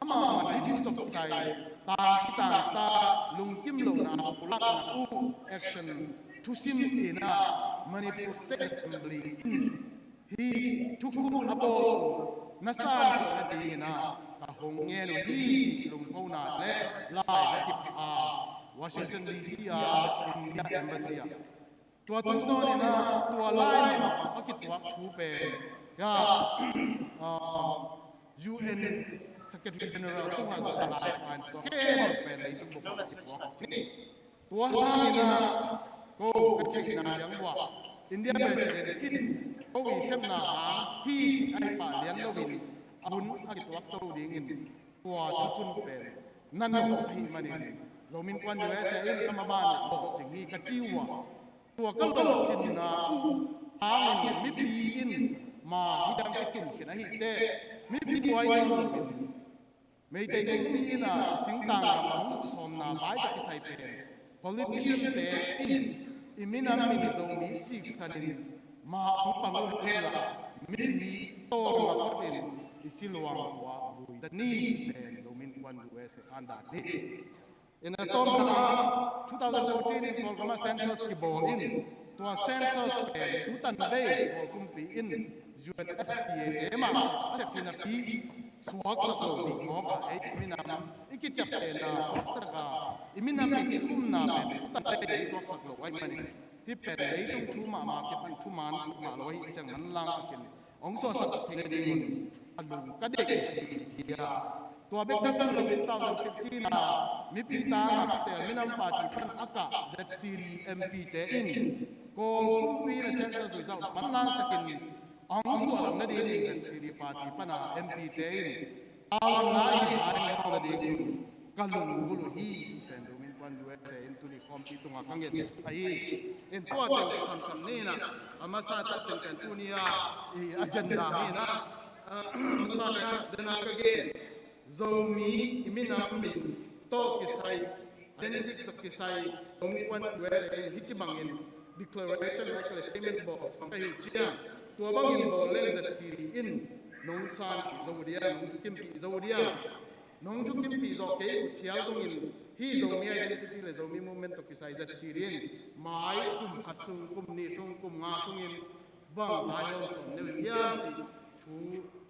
amah mah hih thu tawh kisai tangki tangta lungkim lohna pulakna uh action thusim in ah, Manipur State Assembly in hih thukhun a bawl na sang nadingin ah ka hong ngen uh hi, cih lungphona le lai a kipha a, Washington D C a India Embassy ah. Tua tungtawnin ah tua lai mah a kituak thu pen, ya, ah, U N Sec-, Secretary General tungah zong lai sign tua khempeuh pen leitung bup ah kituak ni. Tua hangin ah ko ka cihna ciang uah India President in ko i sepna hang hi cih ahi pah lian loin a hun a kituak to dingin tua thucun pen na nop ahih manin Zomi Innkuan U S A in amah banah bawlcing hi ka ci uh ah tua ka lawhcinna uh hangin mipi in ma hidang i tun khin ahih teh mipi buai ngam loin Meitei kumpi in ah singtang lam hong sawmna bai tawh kisai pen politician te in i minam in Zomi siksanin ma hong pang uh hen la mipi tawm a kotin i siluang tua vui ta ni pen Zomi Innkuan U S A sandan hi. In a tawmna ah two thousand fourteen in Kawlgam ah census kibawl in tua census pen tutan vei Kawl kumpi in U N F P A te mah a sepin a pi suaksak lo ding mawk a ei minam i kiciaptehna suaktak a i minam i kiumna pen tutan vei suaksak lo ahih manin hih pen leitung thu mahmah kipan thuman mah lo ahih ciang manlang takin hong suahsak thei nadingun a lung ka deih hi ci a. Tua bek tham lo in two thousand fifteen a mipi tang a ka tel minam party pan a kah Z C D M P te in Kawl kumpi in a census result manlang takin hong suahsak nadingin Z C D party pan a M P te in a wan lai in a hong nadingin ka lunggulh uh hi ci pen Zomi Innkuan U S A in tuni khawmpi tungah ka nget ahi. In tua teng samsam ni in ah a masa tak teng pen tuni a i agenda hi in ah a masa in ah dena ka gen Zomi i minam min tawh kisai identity tawh kisai Zomi Innkuan U S A in hih ci bangin declaration like statement bawl ka hi ciang tua bangin bawl leng Z C D in nong san zo dia nong kimpih zo dia Nong thukimpih zawh kei uh phial zongin hih Zomi identity le Zomi movement tawh kisai Z C D in mai kum khat sung, kum nih sung, kum nga sungin bang lai hong sawm deuh hiam cih thu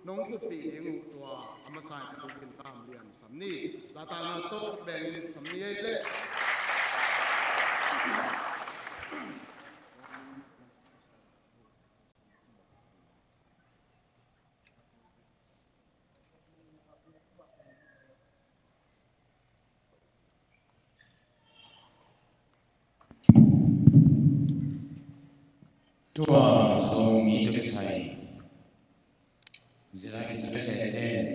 nong kuppih ding uh tua a masa in ka thukin ka ham lian sam ni. Zahtakna tawh bengin sam ni ei leh. Tua Zomi tawh kisai, Zai Zai ten,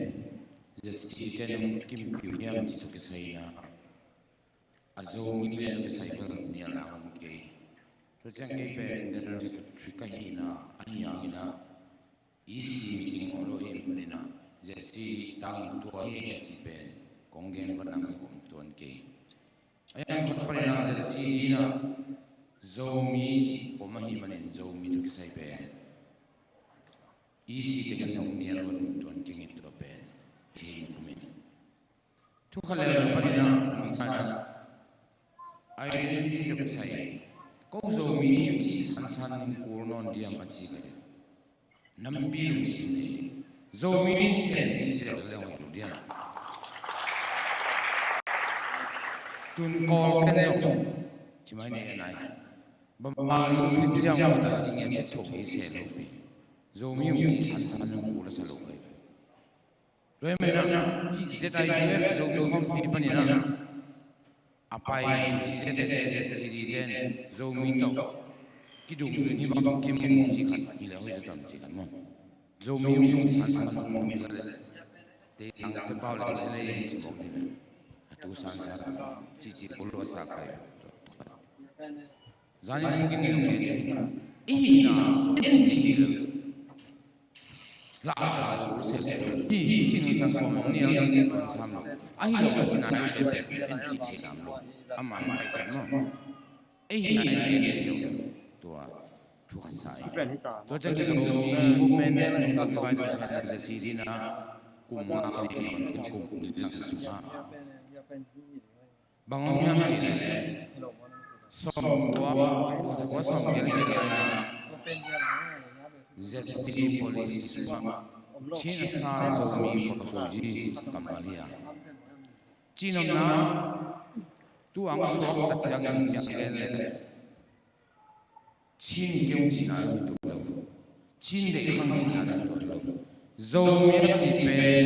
Zai Si ten hong kimpih uh hiam cih tawh kisai na, a Zomi pen tawh kisai bang nial na om kei. Tua ciang kei pen General Secretary ka hihna ahi hangin ah, E C meeting om lo hi manin ah, Z C tangin tua hi nge cih pen kong gen pan nang hi kong tuan kei. A yang tua panin ah Z C in ah Zomi cih om ahih manin Zomi tawh kisai pen E C te kan nong nial lo in tuan kei nge tua pen hi in om in. Thu khat le panin ah, a masa in ah, identity tawh kisai, ko Zomi hi cih sansan in kul nawn diam a ci kei. Nampi lungsim nei ding. Zomi cih sen cih sel le hong tul diam. Tun Kawl ken zong ci mai nei nai. Bang bang lungsim ciang mah tak ding in cih thok hi sel lo pi. Zomi cih sansan in kul a sa lo pi. Tua ahih manin ah, hih Z I U F Zomi Khawmpi panin ah, a pai Z Z A Z C D ten Zomi tawh kidum in hih bang kim cih khat hi le hoih zaw tam cih khat maw. Zomi cih sansan mawk mi zaw leh, te tang te pau le te lei cih mawk ni le, a tu sansan cih cih ko lua sa kai. Zanin hong gen nong gen in, i hihna en cih hi lo. La a la lo se hi hi cih nong sang kua mong nial ding in tuan sam lo. A hi lo ka cih nai le pek en cih cih nam lo. Amah in pai kat maw. Ei hihna en gen hi lo. Tua thu khat sa hi. Tua ciang Zomi movement nong pai tua sa Z C D na kum nga ka ding in kum kum ding lang sung ha. Bang hong hiam cih leh sawmkua, kua sawmgiat le giat na Z C D policy sungah Chin a sa Zomi kua so ji cih kammal hi a. Cih nopna tu ang suak tak ciangin ciah lel leh Chin keu cihna ding tua lo. Chin deih khang cihna ding tua lo. Zomi a cih pen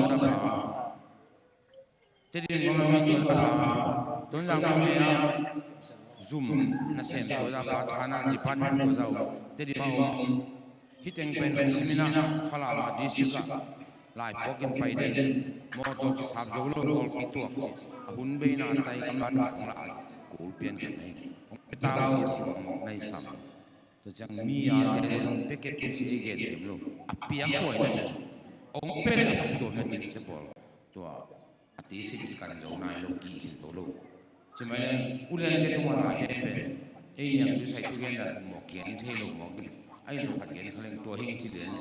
Mawtaw ta pha. Tedim Mawtaw mi tua ta pha. Tonzang mi a zum nasem tua ta pha. Thanan department tua zau. Tedim Mawtaw. Hih teng pen Simina Falala district ah lai puak in pai den. Mawtaw kisap zo lo, bawlkhi tuak ci. A hun beina tai kam la tak la ci. Kul pian kan nei. Ong petau ci, ong nei sam. Tua ciang mi a te ong peket ci, gen tem lo. A piak huai na ci. Ong pet a tua men ci bawl. Tua a ti sin kikan zo nai lo, kikhin to lo. Ci mai leng uliante tungah lai te pen ei niang tu sai tu gen dan mawk, gen thei lo mawk ding. Ai lo khat gen kha leng tua hing ci den.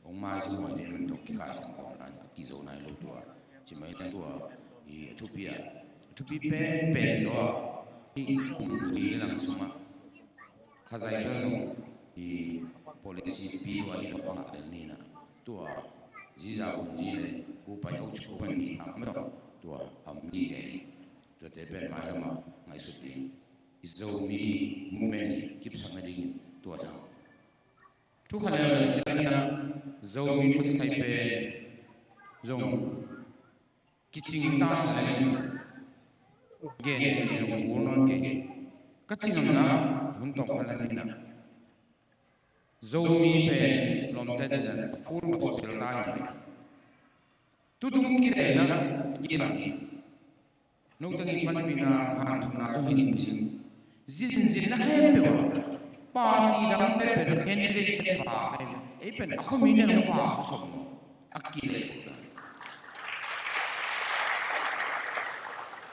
Ong mai zu mai den man tok kikal khawm nai, a kizo nai lo tua. Ci mai leng tua i a thupi a, a thupi pen pen zo a, i kum li lang sungah Kha zai bel zong i policy pi lua hi lo, a ngah bel ni na. Tua ziza hun zi le kupai ho chu kupai ni a om lo. Tua a om ni le tuate pen mailam ah ngaihsut ding, i Zomi movement i kipsak nading tua zang. Thu khat le le ciangin ah Zomi kisai pen zong kicing ta sa leng, gen gen zong ul nawn kei. Ka cih nopna hun tawng khat le ni na, Zomi pen lawmte cih dan a Full Gospel ta hi. Tutung kilehna kilang hi. Noteng in panpihna, hanthotna tawh hi in cin. Zinzin a khempeuh ah party dang pen pen candidate te va, ei pen a khuami nen hong va sawm a kileh.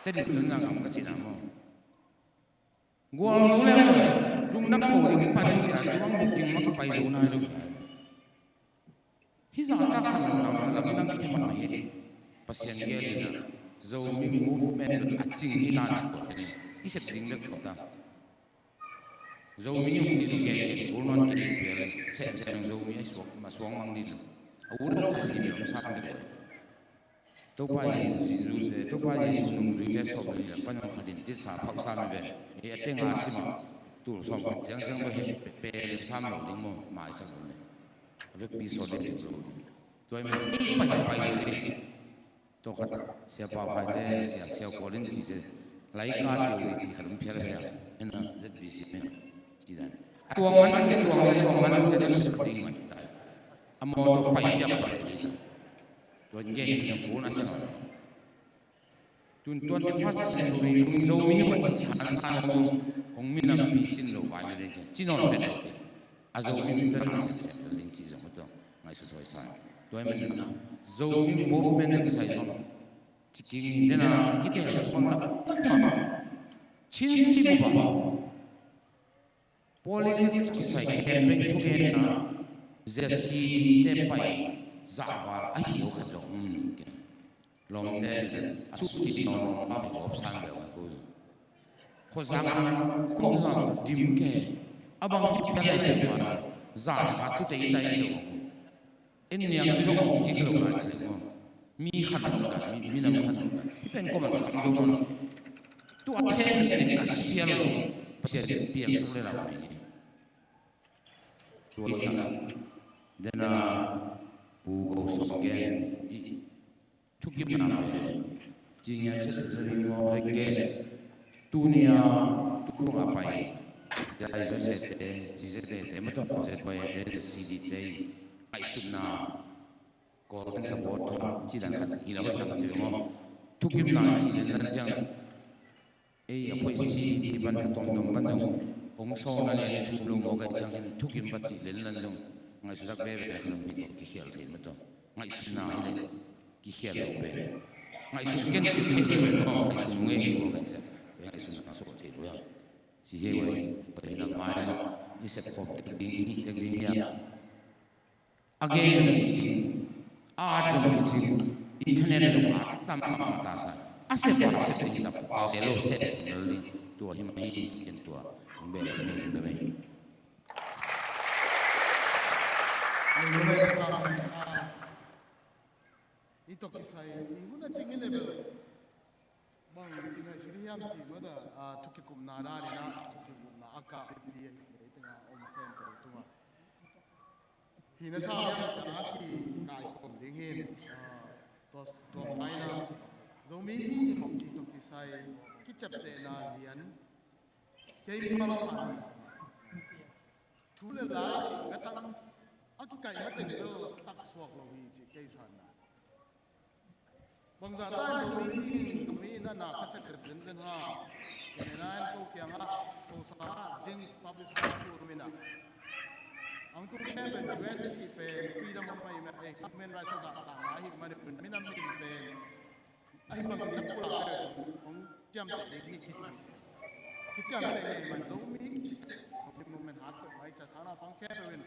Tedim Tonzang gam ka cihna maw? Gual zo leng lungdam ko ding pan ci a, tu bang booking mah kipai zo nai lo. Hih zahtak khan lam, lamdang kei mah hi. Pasian gel in a, Zomi movement a cing hi ta na ko hi. I sep ding bek ko ta. Zomi hong ci gen gen, kul nuan kei Israel, sem sem Zomi a suak, ma suang mang ding. A ut lo khan ding lam sam bek ko. Topa Jesu, eh, Topa Jesu nungzuite sawm le nih pan hong khat in tisa phausa mi ve. Eh, a teng a sim a, tul sawm khat ciang ciang bek he, pe, pe, sam lo ding maw, maisak lo ding. A vekpi sawt ding zo. Tua hi man, ei pai pai lo ding. Tua khat, Sia Pau Khai te, Sia, Sia Kual in ci te. Laika tio ci khat om phial phial. Ena, Z B C men. Ci dan. A tuang man te, tuang le, tuang man te, tuang le, tuang man te. A maw tua pai piak pai. Tua gen in a kul na sa. Tun twenty-first century, tun Zomi hong ci san san hong, hong minam pi cin lo vai ni le cin on pen lo. A Zomi min pen na sin sen lo ling ci zong to. Ngai su soi san. Tua hi man na. Zomi movement na kisai hong. Ciking dena kite hong na. Chin ci bu ba. Politics kisai campaign thugenna Z C te pai zahval a hi lo khat zong um ke. Lawmte a sut kik nawn a hi gawp sang deuh ko. Khuazang a khuazang dim ke. A bang kipia lai deuh a zahval tu tei tai deuh. En niang tu zong kik lo lai ci maw. Mi khan lo lai, mi, mi nam khan lo lai. Pen ko man khan lo maw. Tu a sen sen ka sial lo. Pasian piang sak le lau mi. Tua hi a. Dena pu go song gen. I thukimna pen. Cingia chet zari mo rek gen. Tunia tu kong a pai. Zai zo se te, zi se te, te ma to, ze pai te, zi di te. Ai sutna. Golden Award ci dan khat hi lo, khat ci maw. Thukimna ci dan dan ciang. Ei a phoih ci ci ban ka tom dong ban dong. Hong sawm na lian thum lo maw ka ciang hin thukim ba ci len lan dong. Ngaihsutsak veve ka lung hi ko kikhial thei ma to. Ngaihsutna hi le kikhial lo pe. Ngaihsut ken ci thei thei lo maw. Ngaihsut nge hi ko ka ciang. Ngaihsutna sawh thei lo ya. Ci he wai. Pai na mai ma. I sep khop tek ding hi tek ding ya. A gen zong hi cin, a at zong hi cin, internet zong a tam a tam ta sa. A sep a sep hi ta pau te lo sep sep lo ding. Tua hi mah hi cin tua. Hong bel hi mah hi mah hi. I tok kisai, i hun a cing i level. Bang ci ngaihsut hiam cih mah ta, a, thukikupna dan in a, thukikupna a kah hi pi a hi mei tengah om khempeuh tungah. Hi na sa hiam cih a kikaikhawm ding hin, a, tua, tua maina Zomi hi mawk cih tawh kisai kiciaptehna lian kei mi bang san. Thu le la cih ka tang a kikaih mateng bel tak suak lo hi cih kei sanna. Bangzah ta in Zomi hi, Zomi in a na ka sep zenzen ha. Ken a in ko kiangah, ko sa ah, Jinx Public High School min ah. Ang tung pen pen U S A pen freedom of my, eh, human rights a zahtakna ahi manin minam min pen. Ahi bangin na pulak pen hong ciamteh ding hi, hi, hi ciamteh hi man Zomi, Zomi movement hat peuh mai ca sana pang khe peuh in.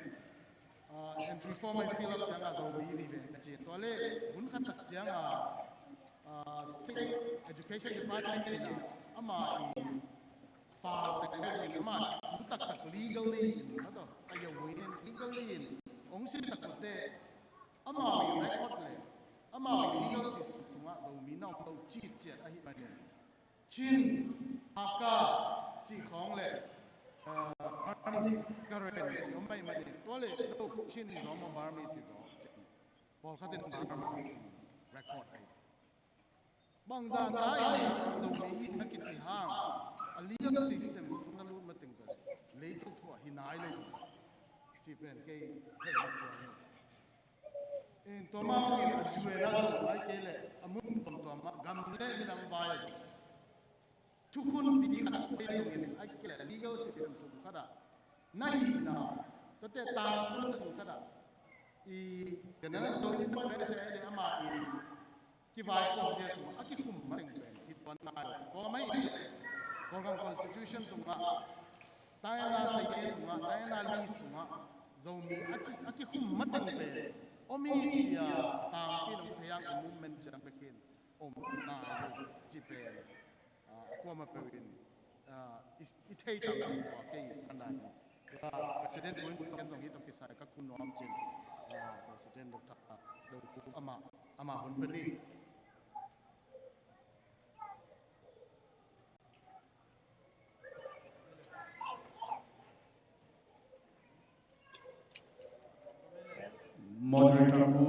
Ah, entry form a fill up ciangin Zomi hi ve ka ci. Tua le hun khat tak ciangin, ah, State Education Department in a ama i file tek le in ama thu taktak legally in, a to, a yau in legally in ong sin tak te ama i record le ama i legal system sungah Zomi na om lo ci ciat ahi manin. Chin, Hakka, cih khawng le, ah, Burmese, Karen, cih om mai mah ni. Tua le, lo, Chin hi zaw maw, Burmese hi zaw. Pawlkhat in Burmese record ahi. Bangzah ta in, Zomi hi na kici hang, a legal system sung na lut mateng pen, leitung thu ah hi nai lo. Cih pen kei, kei na ciang hi. In tua mah bangin a U N ah zong ai kei leh a mun tuamtuam ah gam le minam vai a zong thukhunpi khat pei zongin ai kei leh legal system sung khat ah na hihna, tuate tangkhun sung khat ah i, kena na zong in tua pese le ama i kivaipuak zia sung a kikhum mateng pen hi tuan nai lo. Tua mah hi leh Kawlgam constitution sungah, taina saite sungah, taina li sungah Zomi a ci a kikhum mateng pen om hi ci-a tangpi nong thei ang, i movement ciang bek hi in om nai lo ci pen, ah, kuamah peuh in, ah, i, i thei tak ding tua kei i sandan. Tua President Boin ken zong hih tawh kisai ka khu nuam cin, ah, President Doctor Lo Khup amah, amah hun pen hi. Moderator pu,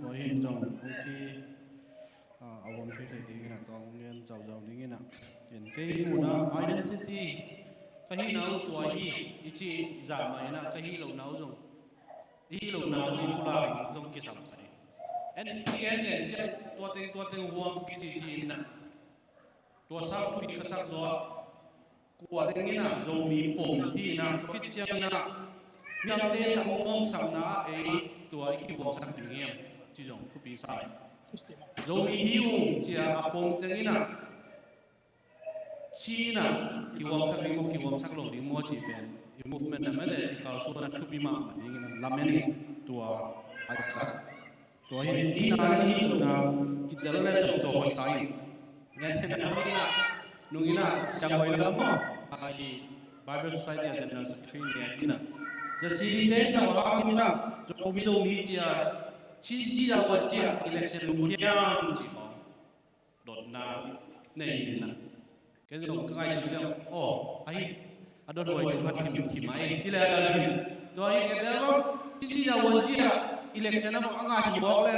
tua hi in zong hong ki, ah, a vuang thei thei dingin a, tua hong gen zauzau dingin a. In kei muhna identity, ka hihna uh tua hi i cih zah mah in a, ka hih lohna uh zong, i hih lohna uh zong i pulak zong kisam sa hi. En i gen len ciang tua teng tua teng huam kici ci in a. Tua sang thupi ka sak zaw a, kua teng in a Zomi pom hi in a, tua khit ciangin a, midangte in a hong omsakna ah ei tua i kihuamsak ding hiam ci zong thupi sa hi. Zomi hi ung ci-a a pom teng in a, ci in a, kihuamsak ding maw, kihuamsak lo ding maw cih pen i movement a mete i kalsuan a thupi mahmah dingin a lamen in tua a sak. Tua hi, i hihna le i hihlohna kitel le tua hoih sa in. Ngen thei na lo in a, nung in a, siang hoih lam maw, a i Bible Society a General Secretary ngen in a, za si di te in a, wa hang in a, Zomi Zomi ci-a, ci ci a wa ci-a election lung hiam ci maw. Dotna nei in a. Ken zong ka ngaihsun ciang, aw, ahi, a dot huai tung khat him, him a ei ci le a him. Tua hi kei te bang, ci ci a huan ci a, election a bang a ngah hi mawk le.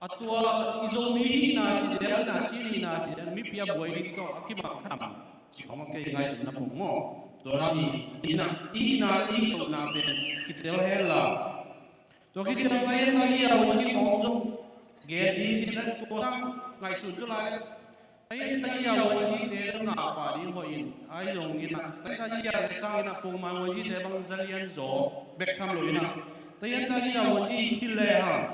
A tua i Zomi hihna ci le, a na ci hihna ci le, mipi a buai ding tawh a kimak tham. Ci khawng a kei ngaihsutna pong maw. Tua na hi, i hihna, i hihna, i hihna pen kitel hen la. Tua khit ciang Tayen Talia Wanji khawng zong gen ding ci-in a, tua sang ngaihsun zaw lai. Tayen Talia Wanji te zong ngah pah ding hoih in, ahi zongin a, Tayen Talia te sangin a Pongman Wanji te bang za lian zaw bek tham lo in a, Tayen Talia Wanji hi le hang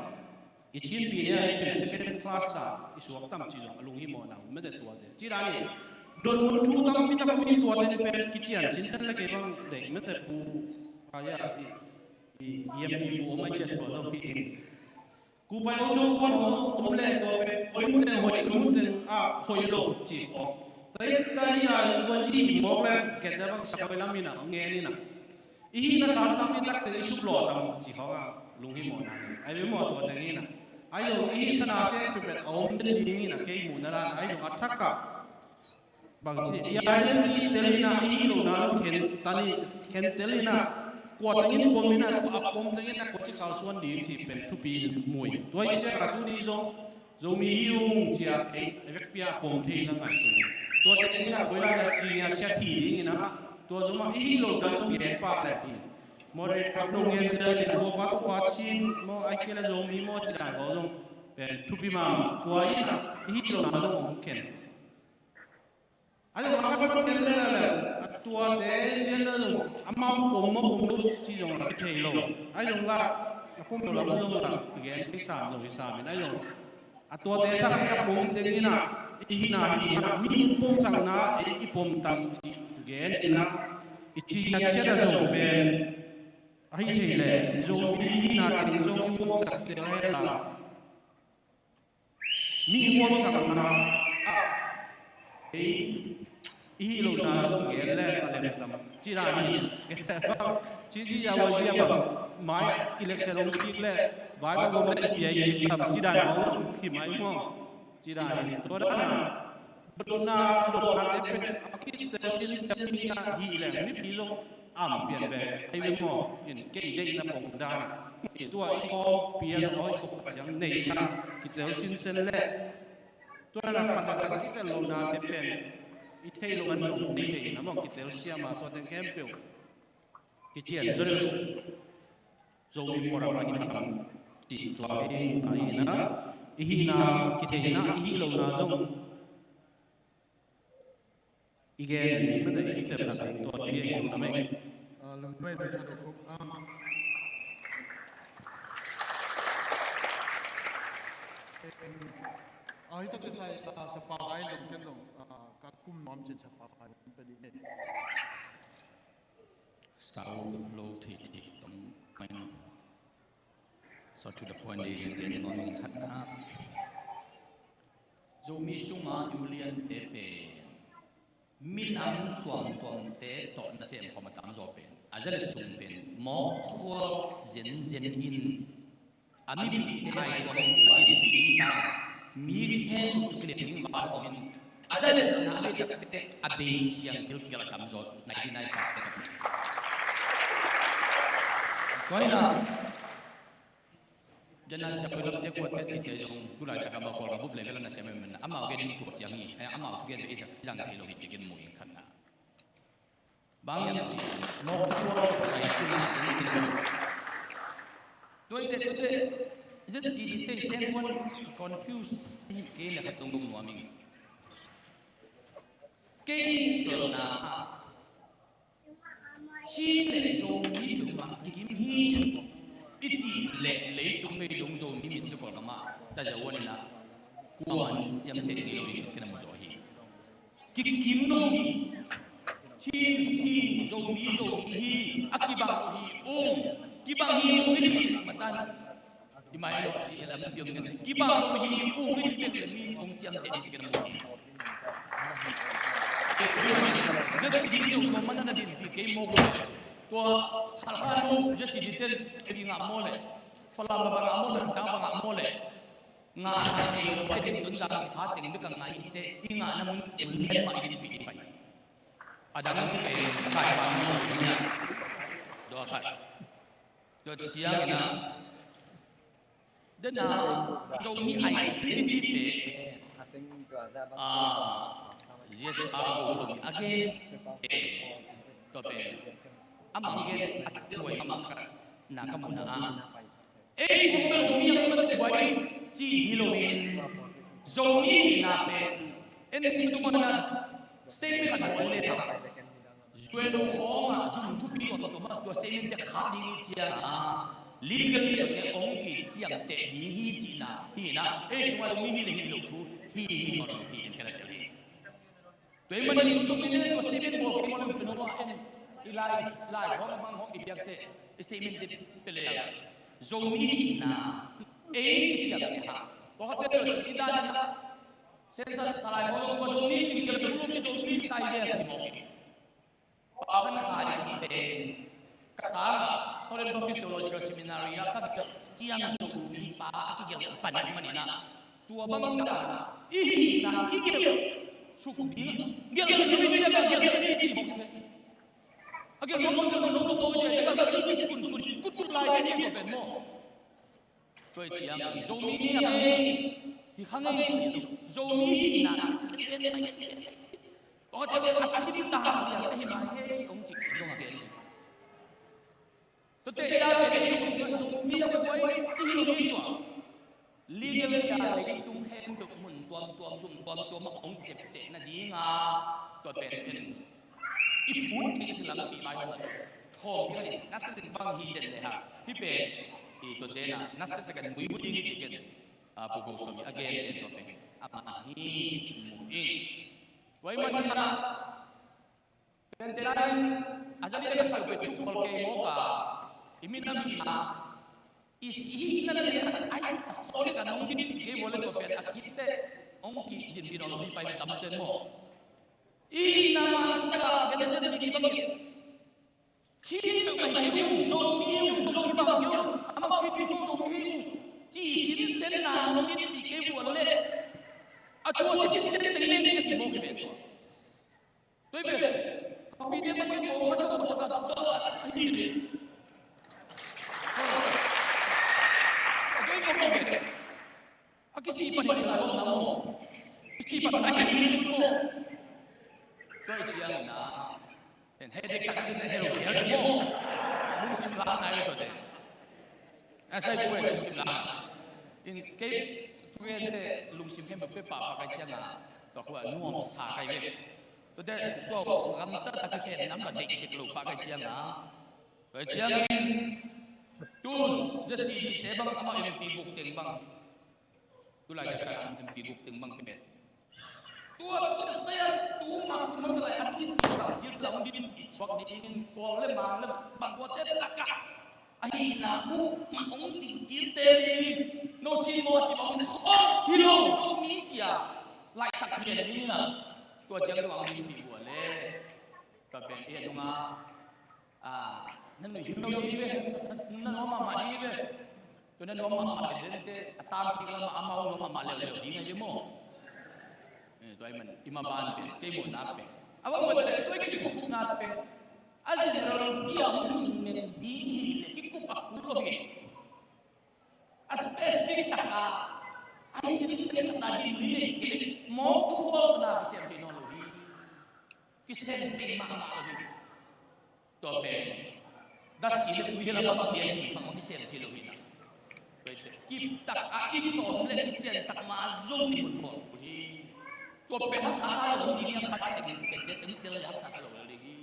i Chin pi ne a i pen second class a i suak tam ci zong a lunghimawhna om mete tuate. Ci dan in dotmun thu tampi tak om hi, tuate pen kician sin ten le kei bang deih mete pu, a, ya, i, i, i M P pu om a i cian tua lo hi. Kupai Ojo kuan hong om le tua pen, hoih mun teng hoih, hoih mun teng a hoih lo ci khawng. Tayen Talia Wanji hi mawk le, kei te bang sa hoih lam in a, ngen in a. I hihna san tampi tak teng i suplawh tam ci khawng a, lunghimawhna nei. Ahi ve maw tua teng in a. Ahi zong i hihna te pepet a om den ding in a, kei muhna dan a, ahi zong a thak a. Bang ci, i identity tel in a, i hih lohna lo khen, tan i khen tel in a, kua teng in pom in a, tua a pom teng in a, kua ci kalsuan ding cih pen thupi mu hi. Tua hi ciang a tuni zong, Zomi hi ung ci a, ei, a vekpi a pom thei na ngaihsun. Tua teng in a, koi lai a ci a, ci a thi ding in a, tua zong a i hih lohna lo gen pah leh hi. Moderator nong gen tel in a, tua pa, tua pa Chin maw, ahih kei leh Zomi maw ci a, tua zong pen thupi mahmah. Tua in a, i hih lohna lo hong khen. Ahi zong a khat pen lian le, a tuate lian le zong amau pom maw pom lo si zong la kithei lo. Ahi zong la a pom lo lam zong la kigen thei sam zong hi sam in, ahi zong a tuate sak a pom teng in a, i hihna hi in a, mi i pomsakna i pom tam ci gen in a, i ci a ciat a zong pen ahi thei leh zong i hihna teng zong i pomsak teng a hela. Mi i huamsakna ah ei i hih lohna lo gen le a lem tam. Ci dan hi. Ci ci a wal ci a bang mai election hong kik le vai bang hong le pia i tam ci dan hong hi mai maw. Ci dan hi. Tua dan a dotna dotna te pen a kitel sinsen mi a hih leng mipi zong am pian ve. Ahi ve maw, in kei deihna pong dan a, in tua i khawm piang aw i khop ka ciang neihna kitel sinsen leh tua na khat a khat kitel lohna te pen i theih loh an zong nei theihna mawng kitel siam a, tua teng khempeuh kician zon Zomi Forum a i tam cih tua i hihna, i hihna kitheihna, i hih lohna zong i gen ding mete i kiptepna ding tua i gen ding a mei. Ah, lungnuai nuai chat uh khup, ah. Ah, hi tak kisai, ah, sapa ai lung ken lung, ah, Ka kum nuam cin sa fa fa in pe dih ni. Sau lo thei thei tom mai. So to the point, ding ding non khat na. Zomi sunga u lian te pen minam tuamtuamte tawh nasem khawm a tamzaw pen a zalet sung pen mawk thuak zenzen in a mipihte ai tuam a dinpih ding sang mi khen uh kilian ding val khawm in a zaletna a bei takte a bei siang gilkial a tamzaw ninety nine percent. Tua hi na Dena sia koi lam te kuat te ti te zong tulai taka ma kol ka bup le vela na sia men amau gen in kuat ciang hi. Amau tu gen be i zang thei lo hi ti gen mu in khan na. Bang yang ci mawk kuat sai tu na tu ti tu. Tuai te tu te zet si di te ten kuan confuse kei le khat tung gum nuam ing. Kei tol na Chin le Zomi dong ah kikim hi. I cih leh leitung meidong Zomi min tu Kawlgam ah tazaw a ni na kuan ciamteh ni lo hi, cih kina mu zaw hi. Kikim lo hi. Chin, Chin, Zomi, Zomi hi. A kibang hi ung. Kibang hi ung hi cih matan. I mai lo, i lam piang kan. Kibang lo hi, u hi, ci piang le mi ong ciam te ci kan mo. Zet ci di ong ko mana na din pi kei mo ko. Tua salha lo, zet ci di ten, e bi nga mo le. Fala ma ba nga mo le, ta ba nga mo le. Nga na ni lo ba din tun da sa ting de ka nga i te, i nga na mun in le ma i din pi pai. Adang te kai ba mo ni ya. Do khat. Tua ciangin ah, dena Zomi identity pen, ah, Z S R O Zomi a gen pen, tua pen, amah gen a tuai amah ka na ka mun ah. Ei, Zomi a gen a tuai ci hi lo in, Zomi na pen, en tu mana, statement khat a le ta. Zuenu khawng ah zum thupi kong tawh mah tua statement te khah ding ciang a legal te ong kiciamteh ding hi cihna hi na. Ei sungah lo mi hi le hi lo thu hi hi mawk lo hi cin ka na tel hi. Tua hi manin tua pen tua statement bawl kei mawk lo hi tua mah en i lai lai khawng bang khawng i biak te statement te pele a Zomi hihna ei kiciamteh ha. Tua khat te tua si dan la sensa salai khawng tua Zomi cin ka tua Zomi tai le a si mawk. Pau khan khai ci pen ka sang ah Solen Baptist Theological Seminary ah ka gelh ciang Zomi pa a kigelh pan ahih manin ah tua bang dan ah i hihna i gelh suk ding gelh suk ding gelh suk ding ci bok a gelh suk ding gelh suk ding kun kun kun kun lai ding ko pen maw. Tua ciang Zomi hi a ngei hi kha ngei Zomi hi na. Tua te a cin ta ha hi a hi ma hi ong ci dong a gen. Tua te a te Zomi a buai ci hi lo hi tua. Legal a leitung hen tuk mun tuam tuam zum tuam tuam a ong cep te na ding a tua pen en. I phun kik lampi mai hong khawm kik a ni, na sesek bang hi den le ha. Hi pen i tua tena na sesek kan mui mui ding hi kik en. A pu Goswami a gen en tua pen ama hi mu in. Tua i man na pen tena in a zali kan khau pe tuk khol kei mawk a i minam hi a I si na le ai a sawli ka nong din pi kei mawle tua pen a kitte ong ki din din ong pai tam ten maw. I na ma ta ka na si bang. Chin tu mai ke u no mi u no ki bang yo. Ama si ko so mi u. Ci sin sen na nong din pi kei mawle. A tua ci sin sen te le ki mo ki be. Tua hi pen, a pi te man ke ko ka tua sa ta tua a hi le. Tua hi ko ke. A kisi pan hi la lo na mo. Kisi pan a hi le mo. Tua hi ciang na. En he de ka ka he lo he mo. Lungsim la na tua te. A sai ko lungsim la. In kei tu te lungsim khem pe pa pa kai ciang a. Tua ko nuam sa kai ve. Tua te tua ko gam ta ta khen nam la dek dek lo pa kai ciang a. Tua ciang in tun zasi te bang ama M P buk teng bang. Tu lai ka M P buk teng bang pe. Tua tua sia tu ma kuma lai a din ki bang jil lam din ki chuak ni in kol le mang le bang kua te taka. Ahina mu ma ong din ki te ni no chi mo chi ong ne ong hi lo ong ni tia. Lai sak ni ni na. Tua jang lo ang din ki bua le. Tua pen e nunga a, na nuih hi lo hi ve, na nuam mahmah hi ve. Tua na nuam mahmah le dente a tam kik lamah amau nuam mahmah leuleu ding a hi maw? Eh, tua ahih man i ma ban pen kei muhna pen a bang pen tua i kikupna pen a general bia hong hing men ding hi le kikup a kul lo hi. A specific taka a hi sinsen taka ding hi le kile mawk tu khawlna kisem thei nawn lo hi. Kisem thei mahmah lo hi. Tua pen dat si le tui hela bang dia hi bang bang kisem thei lo hi na. Tua hi te kip tak a kip sawm le kip sian tak ma zong ni mun bawl kul hi. Tua pen haksa sa lo ni ni haksa sa lo ni ni ni haksa sa lo ni ni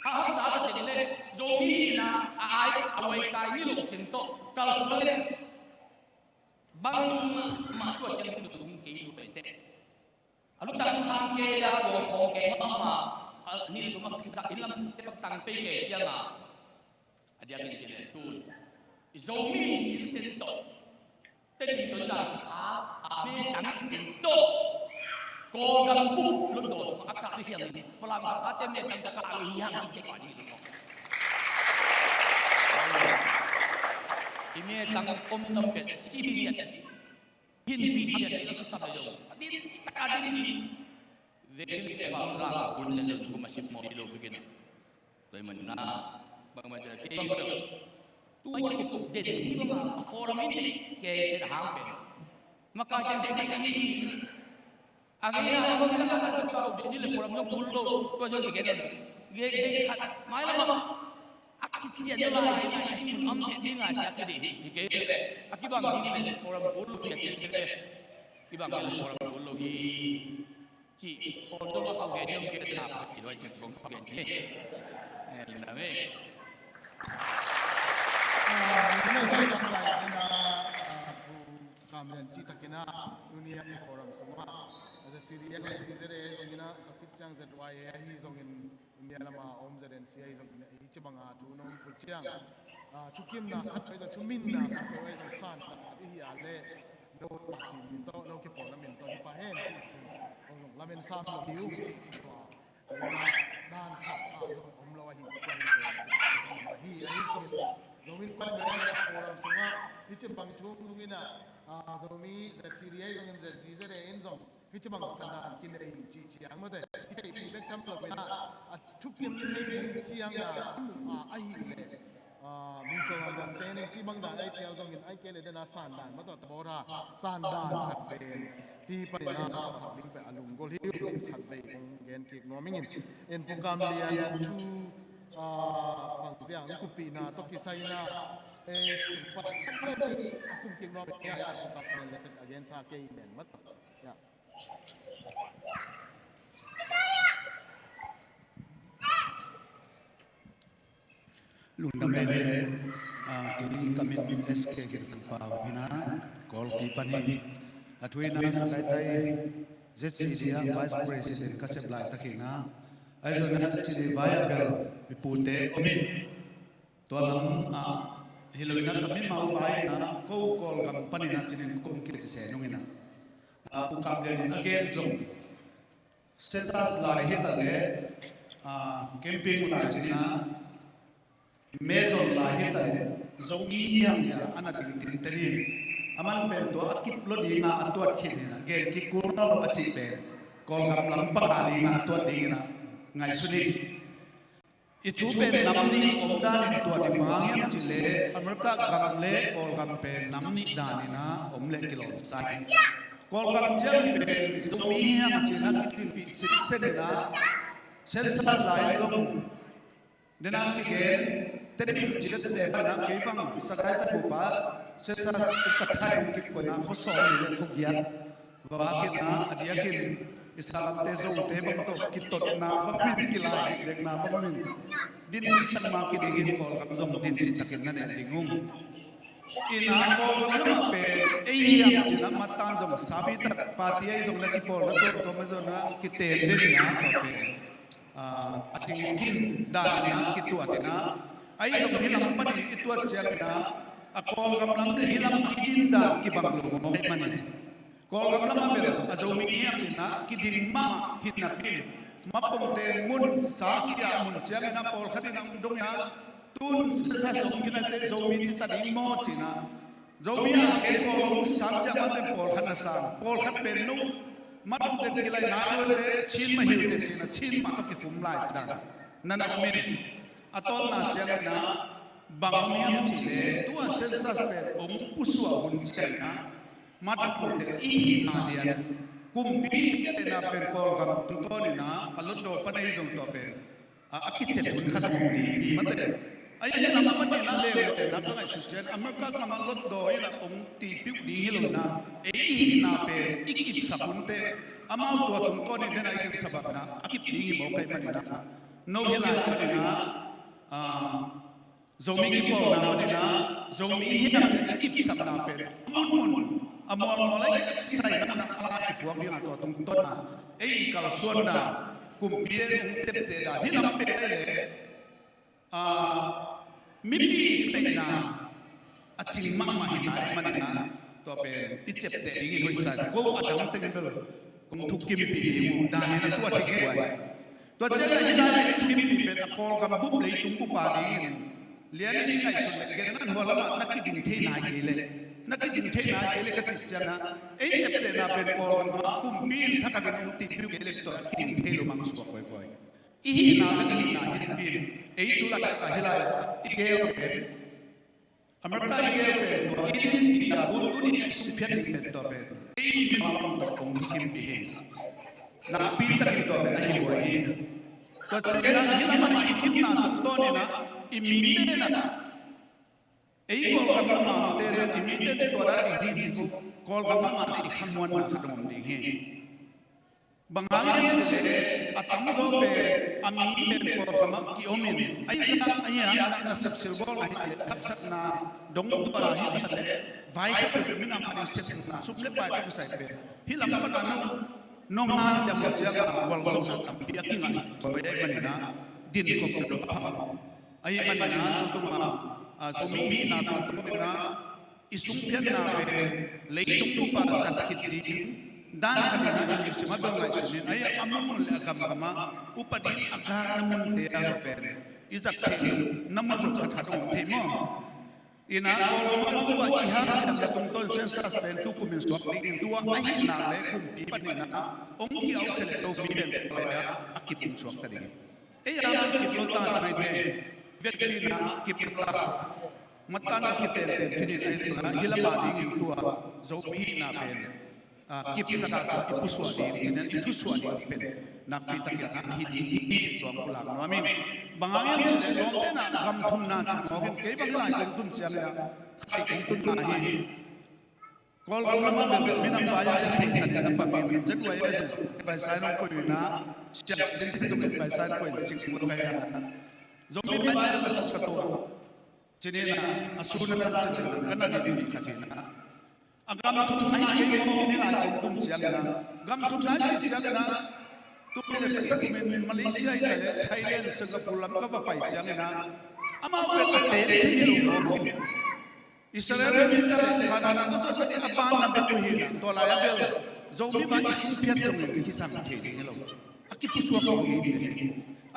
haksa sa lo ni ni haksa sa lo ni ni Zomi na a ai a wai kai ni lo pen to kal sa le bang ma tua kiang ni lo tung kei lo pen te. A lutang khang kei a, kua khong kei mahmah, a, ni tum a kizak in lam te bang tang pei kei ciang a. A diakin ci le tun i Zomi sinsen tawh, tenin tawh i dang ci a, a me tang in tawh Kawlgam bup Lotdaw sung a kah ding hiam, Falam kah te me tang ka kah lo hiam, ci kah ding hi tawh. I me tang om na pet si bing hiam. Hin pi cia te ka sa lo. Din sa ka din din. Ve ni te ba la la kun le le kuma sim mo lo ke na. Tua i man na. Bang ma te ke bang lo. Tua i ko den ni bang a forum ni ke te hang pe. Maka te te ni. Agi na bang na ka ko den ni le forum no kul lo. Tua jo ke na. Ge ge khat mai la ma. A kician lai ding a ding mun om kei ding a ciak kei ding hi kei le a kibang ding le forum kul lo hi a ciak kei le kibang ding forum kul lo hi. Ci pawl tawh a khau gen hi om kei le na ka ci lo a ciak song khau gen hi. Eh, na me. Kam lian ci takin a tuni a forum sungah a za siri a za siri a zongin a takip ciang zet wai a hi zongin India lama om Z N C ahi zong hi ci banga thu nong put ciang, ah, thukimna khat pai zong, thuminna khat pai zong san khat i hi a le no party min tawh no kipawlna min tawh hi pa hen ci hong zong lamen sam lo hi uh ci tua dan khat a zong om lo ahi ciang hi ahi zong in zong in pan forum sungah hi ci bang thu zong in a, ah, Zomi Z C D ahi zong in Z Z A in zong Hih ci bang sandan kinei in cih ciang mawte. Hih ci bek tham lo pena a thukim thei ding ciang a, a, ahih leh, a, mutual understanding ci bang dan ai phial zongin ai kei leh dena sandan mawtaw tabawra sandan khat pen ti paina a sak ding pen a lunggol hi uh. Khat vei kong gen kik nuam ing in. En Pu Kam Lian thu, a, bang piang kuppihna tawh kisaina, eh, a kum kik nuam ing in. Pu Kam Lian a gensa kei nen mawtaw. Lungdam e, a, kei ka min S K Gin Pau hi na, Kawlpi pan hi. A thu hi na Sagaing Tai Z C D a Vice President ka sep laitak hi na. Ahi zongin a Z C D vai a bel mipute om in. Tua lam, ah, hi lo in a ka mimau vai in a ko Kawlgam panin a cinin kum kil sese nung in a. Ah, Pu Kam Lian in a gen zong census lai hi ta le, ah, campaign lai cinin a, me zon lai hi ta le, Zomi hiam cia a na ding tin te ni. A man pen tua a kip lo ding a a tuat khin in a, gen kik kul nawn lo a cih pen Kawlgam lam pang a ding a a tuat ding in a ngaihsun hi. I thu pen nam nih om dan in tua ding bang hiam cih leh America gam le Kawlgam pen nam nih dan in a om leh kilawm sa hi. Kawlgam ciang pen Zomi hiam cih na kipihpih sitsen in a census lai zong dena kigen teni cih leh tete pan a kei bang Sagaing Tai bupa census ukat thai kikoihna khuasawm ni le khuagiat Vavakin a, a diakin i salamte Zote bang tawh kitotna bang min, kilai dekna bang min, din cihtak ma kidingin Kawlgam zong din cihtakin na nen ding ung. Ina Kawlgam lamah pen ei hiam cina mattan zong sapi tak party ahi zong na kipawl na tuamtuam ahi zong na kiten den ina tua pen a cingkin dan ina kituat ina ahi zong hi lam panin i tuat ciang ina a Kawlgam lam le hi lam i din dan kibang lo mawk ahi manin Kawlgam lamah bel a Zomi hi a cina kiding mahmah hi napi in mapongte mun sa kia mun ciangin a pawlkhat in a dong ia tun sesa song kina te Zomi ci ta ding maw cina Zomi a kei pawlkhat sang ciang mate pawlkhat na sang pawlkhat pen nung matute kilai na te Chin mah hi te cina Chin mah ka kikhum lai cina na na min a tawtna ciangin a bang om hiam cih leh tua census pen hong pusuah hun ciangin a matpute i hihna lian kumpi i tehna pen Kawlgam tungtawnin a a lotdaw pan ahi zong tua pen a kicep hun khat hong hi mate. Ahi a lam panin a leuleu na ka ngaihsut ciang America gam a lotdaw in a hong tipiuh ding hi lo na ei i hihna pen i kipsak hunte amau tua tungtawnin den a i kipsabakna a kip ding hi mawk ahi manin a no hi lai panin a Zomi kipawlna panin a Zomi hi a kipsakna pen a munmun a mualmual a kisai na a lai kipuak ding a tua tungtawn a ei kalsuanna kumpi te hong tepte dan hi lam pen ei le mipi theihna a cing mahmah hi lai manin a tua pen i cepte ding in hoihsa ko a dang teng bel kong thukimpih ding uh dan in a tua thei kuai. Tua ciang a hi lai thukimpih pen a Kawlgam bup leitung bup a dingin lian in i ngaihsut leh gen nan hua lamah na kiding thei nai kei leh na kiding thei nai kei leh ka cih ciang a ei ceptehna pen Kawlgam ah kumpi in thakhatin hong tipiu kei leh tua kiding thei lo mang suak koikoi. I hihna pen i hihna hi napi in ei tu lakah hi lai i gel pen America i gel pen tua i dinpih a tun tuni a i siphiat ding pen tua pen ei mi bang ong tua kong thukimpih hi. Nakpi takin tua pen ahi buai hi. Tua ciangin hi lamah i thimna tungtawnin a i mi pen a ei Kawlgam lamah te le i mi pen tua dan i hi ci Kawlgam lamah te i khamuanna khat om ding hi. Bang hang hiam cih leh a tamzaw pen a mi pen Kawlgam ah ki-om in a hi a hi a na sepsil bawl a hi leh haksatna dong tua hi a leh vai ka pen minam a sepsilna sum le pai ka kisai pen hi lam pan a nong nong na jam ciang a gualzawhna tampi a kingah tua pen a hi manin a din kop lo a phang a hi manin a tua tungah a Zomi hihna tua tungah i sungphiatna pen leitung bup a zat khit ding dan khat in a i sim a bel ngaihsun in a hi a mun mun le a gamgam ah upadi a gakna munte a pen i zat theih na mun khat khat om thei maw? Ina Kawlgam a tua i hang ciang a tungtawn census pen tu kum in suak ding in tua a hihna le kumpi panin a hong ki-au thei le Zomi pen tua a kipung suak ta ding. Ei a man kip lo ta cimai te vetpina kip lo ta mattan a kip tenten thinin a hi tuna hi lama dingin tua Zomi hihna pen kipsak a i pusuah ding cinin i thusuah ding pen nakpi takin a hi ding hi cin tuang pulak nuam in. Bang hang hiam cin lawmte na gam thumna cin mawkin kei bang lai kong thum ciangin a khai kong thum na hi. Kawlgam lamah bel minam vai a hi khat in a pang in Z Y S advisor nong koih in a siam ding tuk advisor koih in cing mun kai a Zomi vai a ka suk ka to cinin a sun a cin ka na ni ding khat in a a gam thum a hi kei maw ni lai kong kum ciangin a gam thum na hi ciangin a tu le sa kumin Malaysia hi le Thailand Singapore lam ka va pai ciangin a amau bel a te hi lo maw. Israel le Judah le Canaan a tawh a ban na bek uh hi. Tua lai a bel Zomi mah i sungphiat zongin kisang thei ding hi lo. A kipusuak lo hi.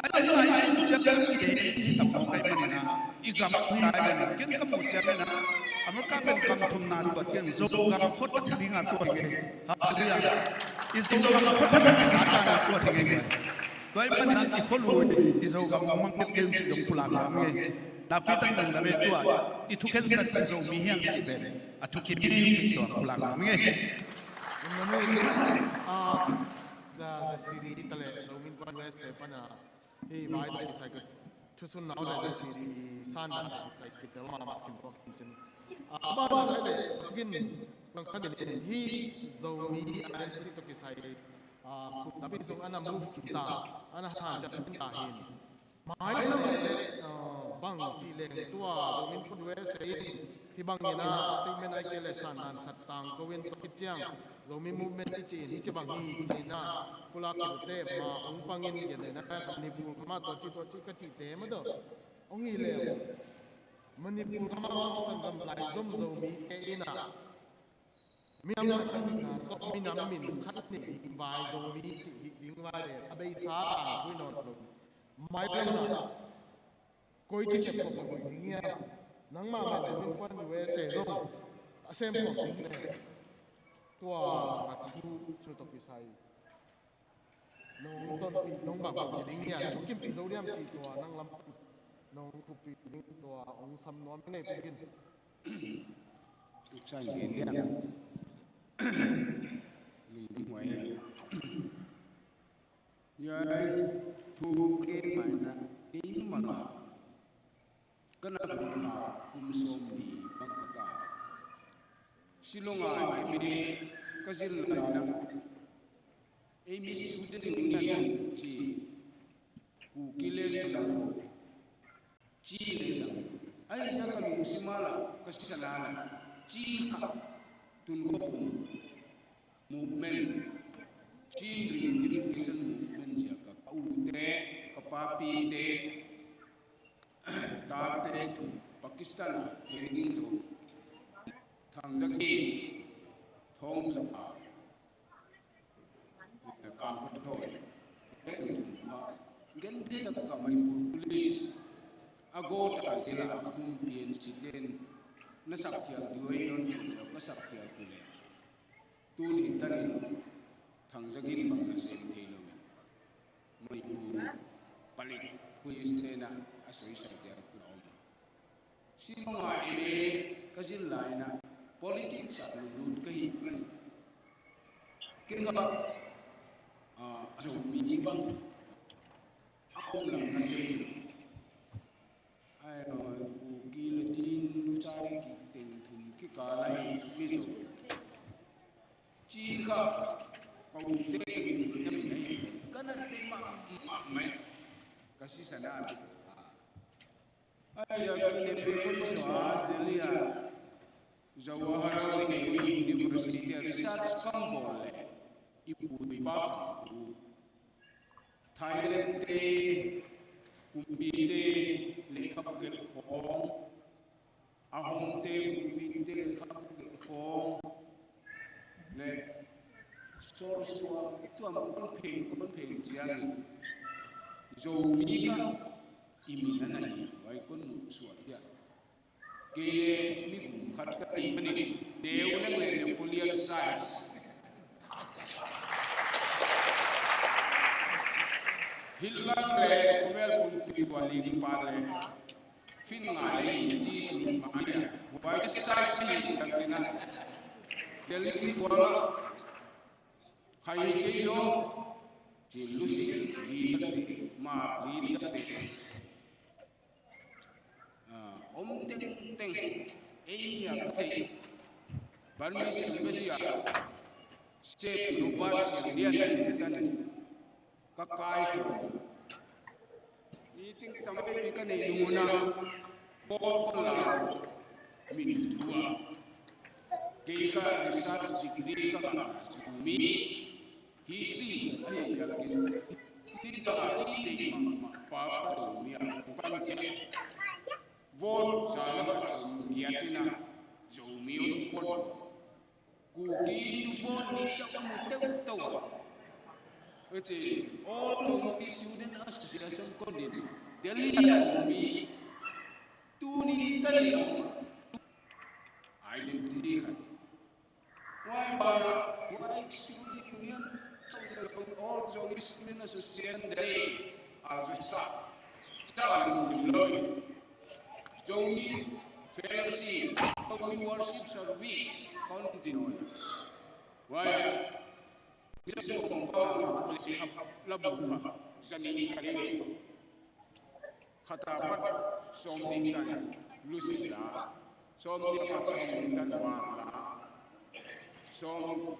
A hi lai i ciak i te i tam lo kai manin a i gam hi lai manin ken ka mu ciak manin a America pen gam thumna tuat ken Zogam khuatak ding a tuat ken. Hallelujah. I Zogam khuatak a sisa na tuat hi ngei. Tua ahih manin a i khualui i Zogam mang ken ken ci dong pulak lam ngei. Nakpi tak dang na ve tua i thukhensat i Zomi hiang cih pen a thukim hiang cih tua pulak lam ngei. Kum na mi a za za siri i tale Zomi pan ve se pan a hi vai tok i sai ka thusun nau le za siri i san da i sai ki tel ma ma kim ko kim chin. A ba ba le gin bang kan in hi Zomi identity tok i sai a kup tapi sung ana move kim ta ana han chat kim ta hin. Mai lam le bang cih leng tua Zomi Phun U S A in Hih bangin ah statement ahih kei leh sandan khat tangko in tua khit ciang Zomi Movement i ci in hih ci bang hi ci in ah pulak khit uh teh ma hong pang in gen in ah Manipur kama tua ci tua ci ka cihte mah tawh hong hi leh Manipur kama sanggam lai zom Zomite in ah minam khat ahihna tawh minam min khat nih hih vai Zomi cih hih ding vai leh a beisa tangko in nawn lo. Mailam ah koi ci sep khop ding hiam? Nangmah mah Zomi Innkuan U S A zong a sem khop ding leh tua a thu sutawh kisai nong tonpih nong bang bang ci ding hiam? Thu kimpih zo diam ci tua nang lam nong thupi ding tua hong sam nuam ngei pek in. Tuksan gen diam? Lungdam huai. Yai thu ke mai na kei mala ka na bula kum sawmli bang ka Shillong a ei mi ka zin lai na ei mi student union ci Kuki le Chakma ci le zang ai zang ka lungsim a la ka sisan a la ci kha tun ko kum movement, Chin Reunification Movement zia ka ka ute ka papite tate thu Pakistan training zo Thang Zagin, Thawng Zapa, Kang Kho Thawi, Gen Thei Taka Manipur Police a go ta zila a khum P N C ten na sak khial duai non chin ka sak khial tu le. Tuni tanin Thang Zagin bang na sem thei lo in Manipur palik police tena a soisai te a kula om. Shillong a M A ka zin lai na politics a lut ka hi. Ken ka a Zomi bang a om lam ka thei. Ai, Kuki le Chin lusai ki teng thum kikal a hi Mizo. Chin kha ka u te ki teng na mi na hi. Ka na te mah mah mai. Ka sisan a. Ai, ya ka ne pe kon so a Delhi a Jawaharlal Nehru University a research kam bawl le i pu i pa Thailand te kumpite lekha gelh khawng, Ahom te kumpite lekha gelh khawng le sawlsuah tuam kon pheng kon pheng ciangin Zomi kha i min a na hi vai kon muhsuah hiah. Kei le mi kum khat ka ti manin neu leng le neu polian size. Hitler le Kuvel kumpi tua ling pa le fin ngai le in ci su ma nia. Huai ka size si ling tak tina. Delhi tua la khai kei lo. Ci lu si li tak ti ma li tak ti. Om tengteng ei nia ka thei Burmese embassy a State Robert Sianglian te tan ka kai ko. Ni ting tam ei ka nei nunguna ko ko la min thua. Kei ka research degree ka ka sumi Hi si, ahi ziakin, ti ka a ci te i mama pa ka Zomi a pan ci. Vote za la ka Zomi a tina Zomi un vote. Kuki tu vote ni ca mu teu teu a. Ece, all Zomi Student Association ko ni, Delhi a Zomi, tu ni tali a. Identity khat. Why ba, why student union, all Zomi Student Association day, Al Jasa, Jalan Loy, Zomi Fellowship, Zomi Worship Service, continue. Why? Just for compound, labu, zani kali. Khat a pat sawmnih tan lusit la, sawmnih a pat sawmnih tan val la, sawm,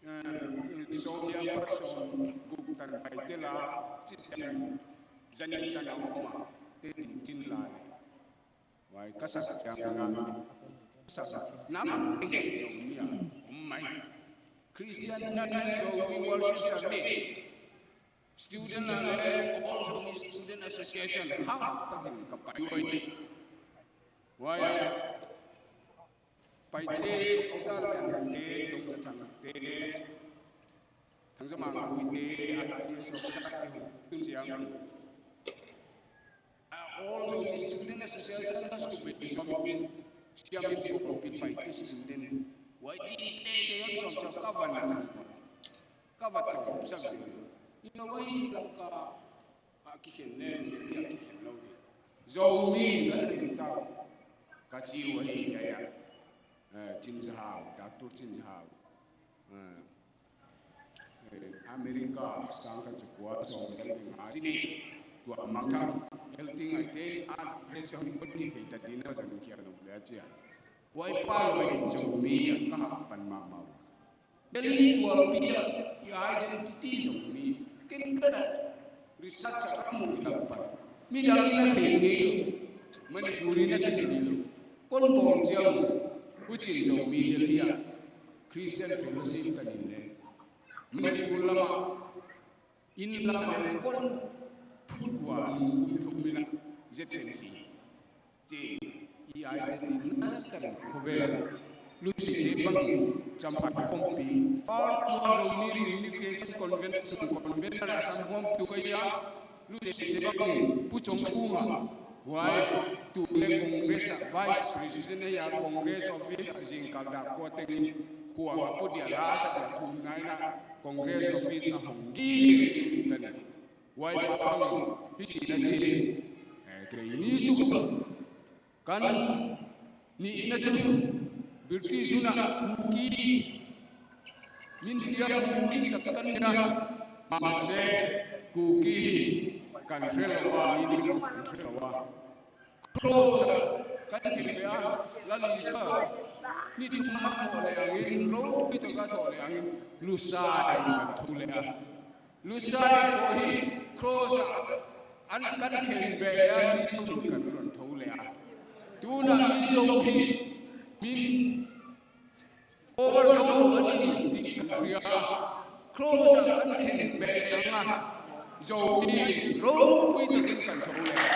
eh, sawmnih a pat sawmguk tan paite la, sit tan zanih tan a om a, te ding cin lai. Wai ka sak ciang ka sak nam teng Zomi a om mai. Christian Union Zomi Worship Service, student a le all Zomi Student Association, hau takin ka pai uai. Wai Paite, Australia te, Dr. Thangte, Thangzamang Kuite, I P S officer te hong tun ciang, a all Zomi Student Association na sum in, siam in, ko pi Paite student. Wai di te te yang som sa ka van na. Ka va tawm sak ding. Ina wai Lamka a kikhen ne, Delhi a kikhen lo ding. Zomi ka ring tau. Ka ci uh ahi, ya, ya. Eh, Cin Za Hau, Doctor Cin Za Hau. Eh, eh, America, sang khat za kua sawm le nga ci ni. Tua mangthang, helting ai te, a, he sawm ni kua ni thei ta ding na, sang kia lo le a cia. Wai pa lo in Zomi a ka hak pan mahmah uh. Delhi tualpi ah i identity Zomi, ken ka na research a ka muh hiam pan. Midang in a thei ngei lo, Manipuri in a thei ngei lo. Kon bawng ciang uh, hucin Zomi Delhi ah Christian Fellowship ka nin le Manipur lamah inn lamah le kon phut uh a, kum thum in a Z N C ci, i ai ding na stan khovel. Lusi bangin Champhai khawmpi, First World Zomi Reunification Convention, convention a sam khawmpi uh ka hia. Lusi bangin Pu Cawng Kung a, huai tu le Congress a Vice President a hia, Congress Office zingkal dak kua tengin khuang a put dia la sa dia thum nai na Congress Office a hong gi ka ni. Wai pa bang hi ci na ci. Eh, kei ni cu kan ni na cu British na Kuki min tiang Kuki tak kan na, mahse Kuki kan hre lo a, ni kan hre lo a. Cross kan khin be a, Lal Isa ni thum a thaw le angin, Ro pi tak a thaw le angin, Lusai kan tho le a. Lusai ko hi cross an kan khen be a, ni thum kan lon tho le a. Tuna Mizo hi min overthrow an ni ti kan hria. Cross an khen be a, Zomi ropui takin kan tho le a.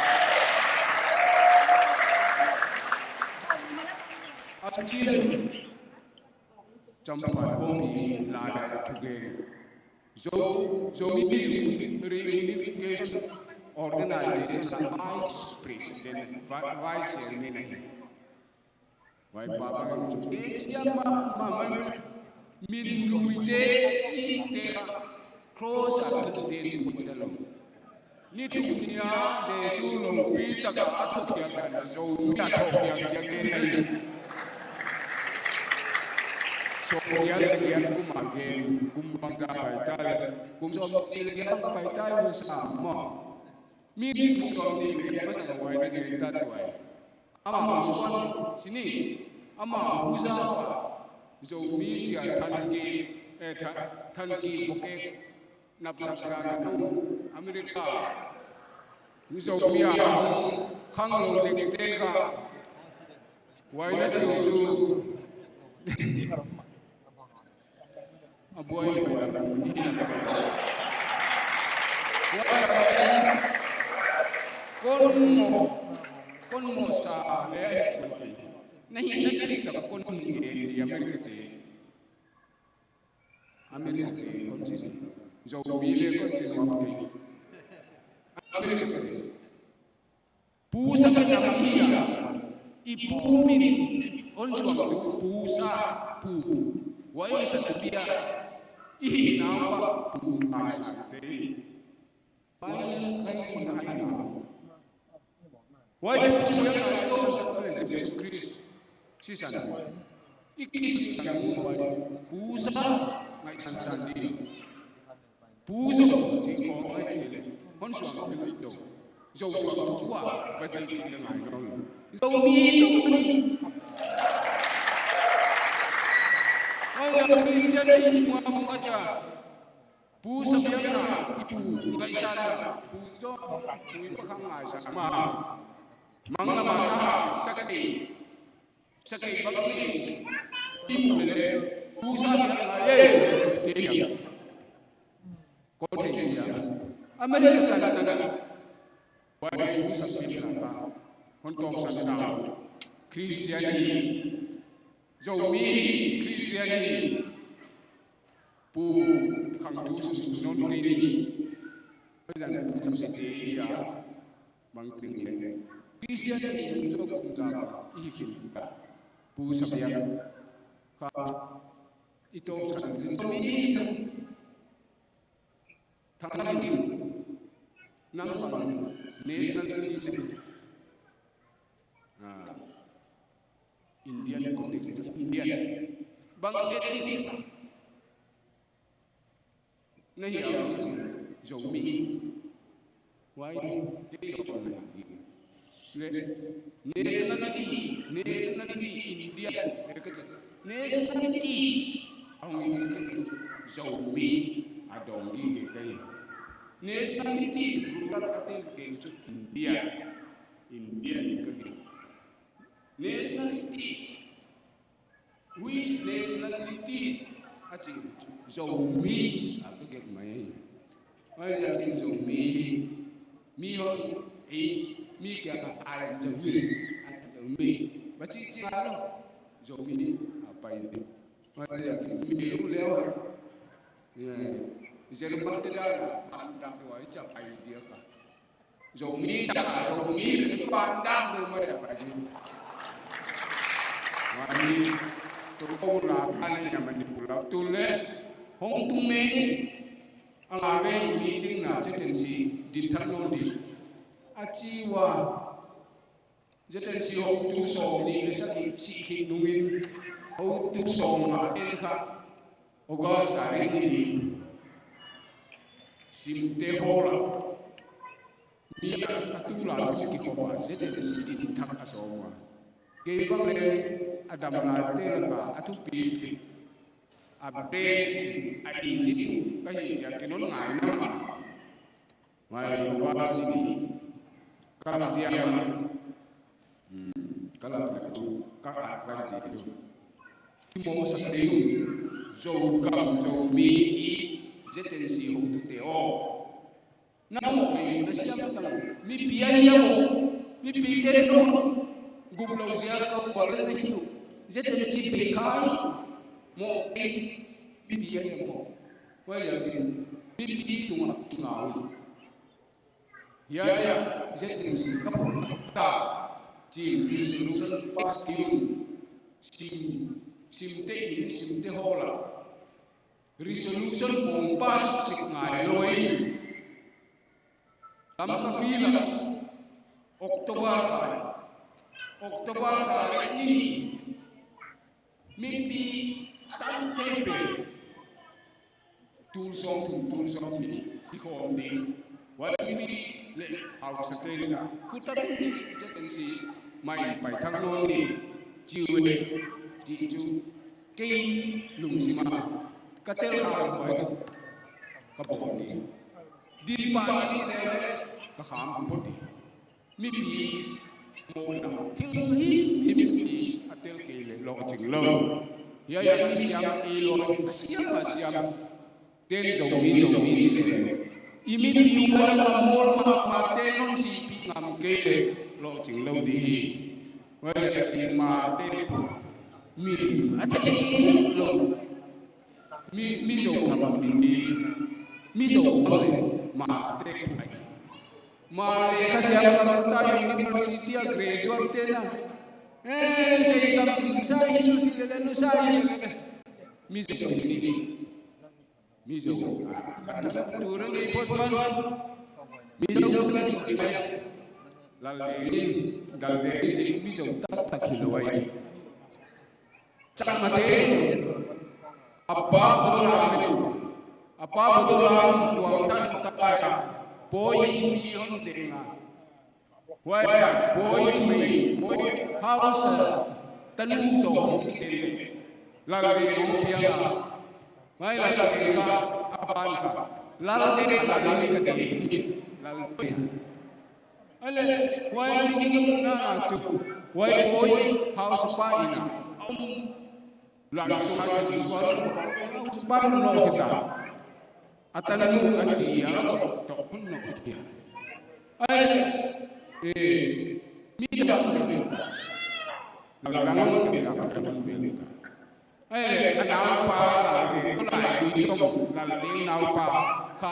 A ci Champhai khawmpi lai a thugen. Zo, Zomi Reuni-, Reunification Organization a Vice President, Vi-, Vice Chairman ahi. Wai pa bang cu, eh, siam ma, ma, ma, min lui te, ci te, cross a tu te, tu te lo. Ni thum ni a Jesu lopi taka a thuakhiat dan a Zomi a thuakhiat dia gen ahi. Sawmgiat le giat kum a gen, kum bang ta pai ta le, kum sawmnih le giat bang pai ta le sa maw. Mi kum sawmnih le giat masa wai na gen ta tuai. Amah suan sini, amah uza Zomi cia thanki, eh, tha-, thanki bukek napsak dan a America Zomi a khang lo dikte ka wai na cu cu. A buai buai lam ni na ka. Buai lam kon mo, kon mo sa le kon te. Nahi na kiri ka kon ni e di America te. America te kon si. Zomi le kon si no te. America te. Pusa ka nam hi a, i pu min hon suang tu pusa pu. Wai sa tu pia i hi na pa pu mai sa te. Wai kai na ai na. Wai pusa ka nam to sa Jesus Christ. Sisan. I kisi sang wai pusa ngai san san di. Pu Zo ci khawng ai thei le hon suang thei lo. Zo suang thu kua va ci ci le ngai lo. Zomi Zo ni. Hau la Christian ni mua mua ca. Pu Sabiang na i pu ngai sa na pu Zo pu i pa khang ngai sa ma. Mang na masa sakei, sakei bang ni i mu le le, tu sa ya ye te ya. Ko te sia. America ta ta na. Wai tu sa sia ka. Hon tong sa na. Christian ni. Zomi Christian ni. Pu khang tu su su non kei ni. Zan pu su te ya. Bang ting le. Christian ni tu kum ta. I hi kin. Pu sa ya. Ka. I to sa. Zomi. Thang Lam Kim, nang bang nationality te, ah, Indian ko te, Indian. Bang ethnic na hi a, Zomi. Why? They don't know. Le, nationality, nationality Indian. Nationality. Ang Zomi a dong gi kai. Nationality, rural ate gen chu India. Indian ka gen. Nationality. Which nationalities? A ci Zomi a ka gen mai. Ai, a ci Zomi. Mi hon, ei, mi kia ka ai Zomi. Ai Zomi. Ba ci ci lo. Zomi a pai ni. Ai, a ci mi lu leo. Ye. Jerman te da, an da wa cha ai dia ka. Zomi ta, Zomi le tu ban dang le mai a pai. Wani tu ko la kan ya mani pula tu le hong tu me a la ve meeting na se ten si din tan no di. A ci wa Zeten si hotu sawm nih le sagih sih khit nungin hotu sawm nga ten kha August tarik nih ni Simte Hall ah mi a tu la sim kikhop a zeten si din thak a sawm a. Kei bang le a dam laite laka a thupi a bek a inzin ka hi zia kinon ngai na ma. Ngai lo ba si kalap diam. Kalap le tu ka at ka di tu. Kimawng sak ding Zogam Zomi i zetensi hong tute aw. Na mawh kei na siam tang mipi a hiam aw. Mipi ten lo gup lo zia ka ual na hi lo. Zetensi pei kai mawh kei mipi a hiam aw. Wai liakin mipi tungah tunau. Hiaia zetin si ka pon ta cin resolution pass kei un. Sim, simte in simte hawla resolution pong pass sik ngai lo ei. Lam ka fila October kai October kai ni mipi tam kei pe. Tul sawm thum tul sawm nih i khawm ding. Wai mipi le hausa te na kuta te ni zetensi mai pai thang lo ni. Ciu e ci cu kei lungsima ka tel hang hoi ka bawl ding. Din pa ni se ka kham phot ding. Mipi mawhna thil himhim i a tel kei le lawhcing lo. Hiaia i siam i lawi a siam a siam ten Zomi Zomi ci le i mipi uala mawl mahmah te non sihpih ngam kei le lawhcing lo ding hi. Huaia i mate phun min a thei lo. Mi, Mizo ngam ding ding. Mizo ngam le mate phun ai. Male ka siam ka ta university a graduate te na. Eh, sei tam sa i nu si le nu sa i le. Mizo ni. Mizo. Tura ni pos pan. Mizo ka ni ti mai. Lal de ni, dal de ni Mizo tak tak hi lo ai. Cak mate. A pa Buddha lam in a pa Buddha lam tuang tan takai a pawi in i hon deng a. Huai a pawi in mei pawi hausa tanu tawh hong kiten lal deng hong piang a. Ngai lal deng ka a pan ka lal deng a lal in ka deng in lal deng. Ai le, huai mi kikupna na tu, huai Pawi hausa pa ina a om, lam society sual hausa pa om lo kita. A tanu a sia tok hun lo kita. Ai le, eh, mi dang lo kita. Lam dang lo kita, a tanu lo kita. Ai le, a naupa Lalbeng, Lalbeng naupa kha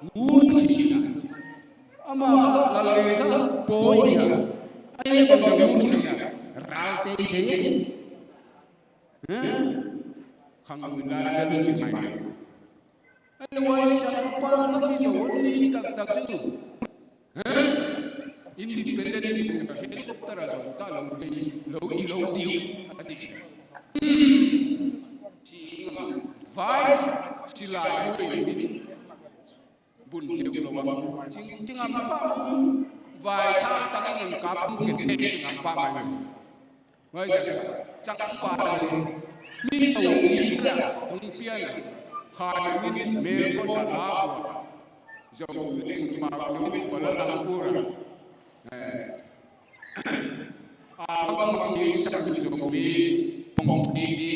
Ngucin a. Amah Lalbeng kha Pawi a. Ai le, bang Ngucin a, Ralte thei. Heh? Khang Ngucin lai Lalbeng ci mai. Ai le, huai ciang pa na Mizo ni taktak ci. Heh? Independent ni bu ta helicopter a zong ta lo kei lo i lo diu a ti. Ci ngam vai ci lai bu i min bun diu lo bang. Cing, cing ngam pa vai ta ta ngam ka pung ken ne cing ngam pa mai. Vai da, cang pa da le. Mizo ni da, hong pian. Khai win, Melbourne da la. Zo ling ma lo win Kuala Lumpur. Eh. A bang bang ni sang Zo mi, pong pi ni,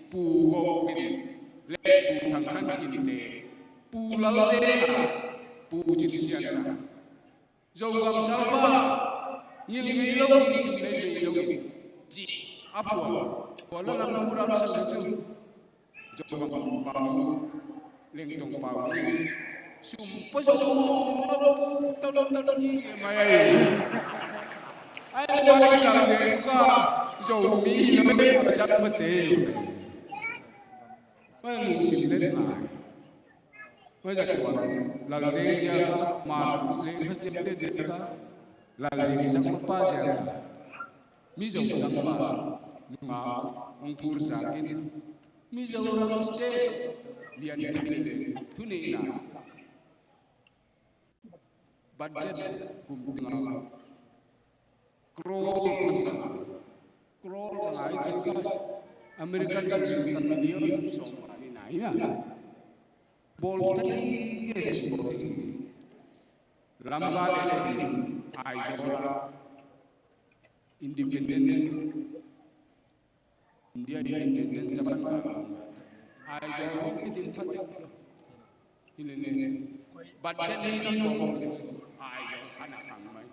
pu go win. Le pu thang khan kin te. Pu la la le, pu cin sian na. Zogam salba, ngil ngei lo, ngil ngei lo, ci a pua, pua lo lam pura lo sa cu. Zogam pau, lengtong pau, sum pa zo mo, mo lo pu, ta lo ta lo ni mai ai. Ai lo ai lam le ka, zo mi lo le ka cak ma te. Ai lo sim le mai. Tua zak tua, Lalbeng ziaka, Lalbeng Festival te ziaka, Lalbeng cakpa ziaka, Mizo tangval nungak hong phurzakin, Mizoram State lian thei le thuneihna budget kum tungah Crore zanga. Crore zanga i cih American sing sing million sawm ni na hi a. Bawl thei nge ci bawl thei. Lamka le Aizawl a independent India independent Japan ka. Aizawl in kitin phatek. Hilele. Budget ni na kong. Aizawl khana khang mai.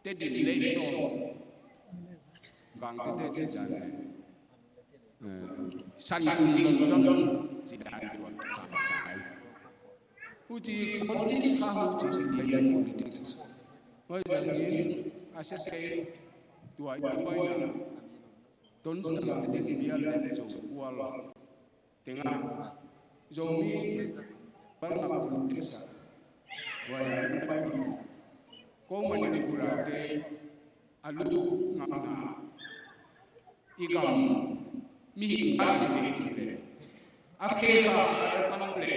Te din le to. Gang te te ci dan. Eh, san kum don don ci dan. Huci politics ka huci lei politics. Hoi zangin a se kei tua i tua i na. Ton sa te te ni bia le zo kual. Tenga Zomi palma politics a. Wai pai ko Manipur a te a lu ngam na. I gam mihing bang i te le a khe ka a pang le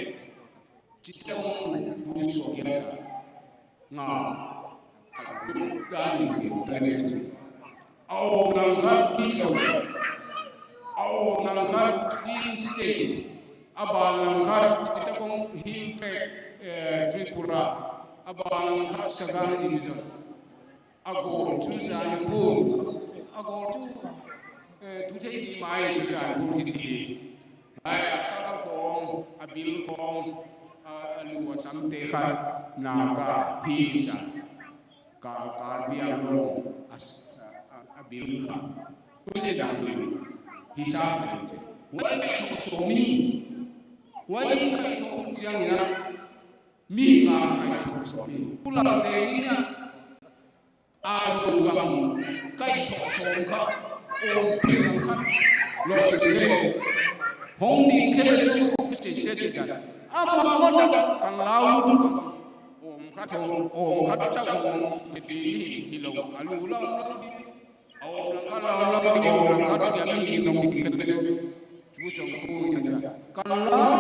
ci ta kong bu suak ya ta nga a bu ta ni ta le ci a o nang ka Mizo a o nang ka Chin State a ba nang ka ci ta kong hing pe Tripura a ba nang ka Sagang Division. A gawl cu Zanpur, a gawl cu, eh, thu thei ding mai cu Zanpur kici. Ai, a thal khawng, a bil khawng, a, a lu a tamte khat Naga hi sa. Ka, Karbi Anglong a, a, a bil khat. Hu si dang bil hi sa. Wai ka thok so mi. Wai ka thok ciang ya. Mi nga ka thok so mi. Pulak te ina. A Zogam kaih thawh sawm kha, awm phel kha, lawhcing le hong ding khel cu Khristian te ci dan. Amah mawhna kan lau lut. Awm kha tho, awm kha cak awm, mipi hi lo, a lu lau lau. A awm lang kha lau lau, a awm lang kha ciami hi nong ding khel cu. Cu cong ku in a cia. Kan lau.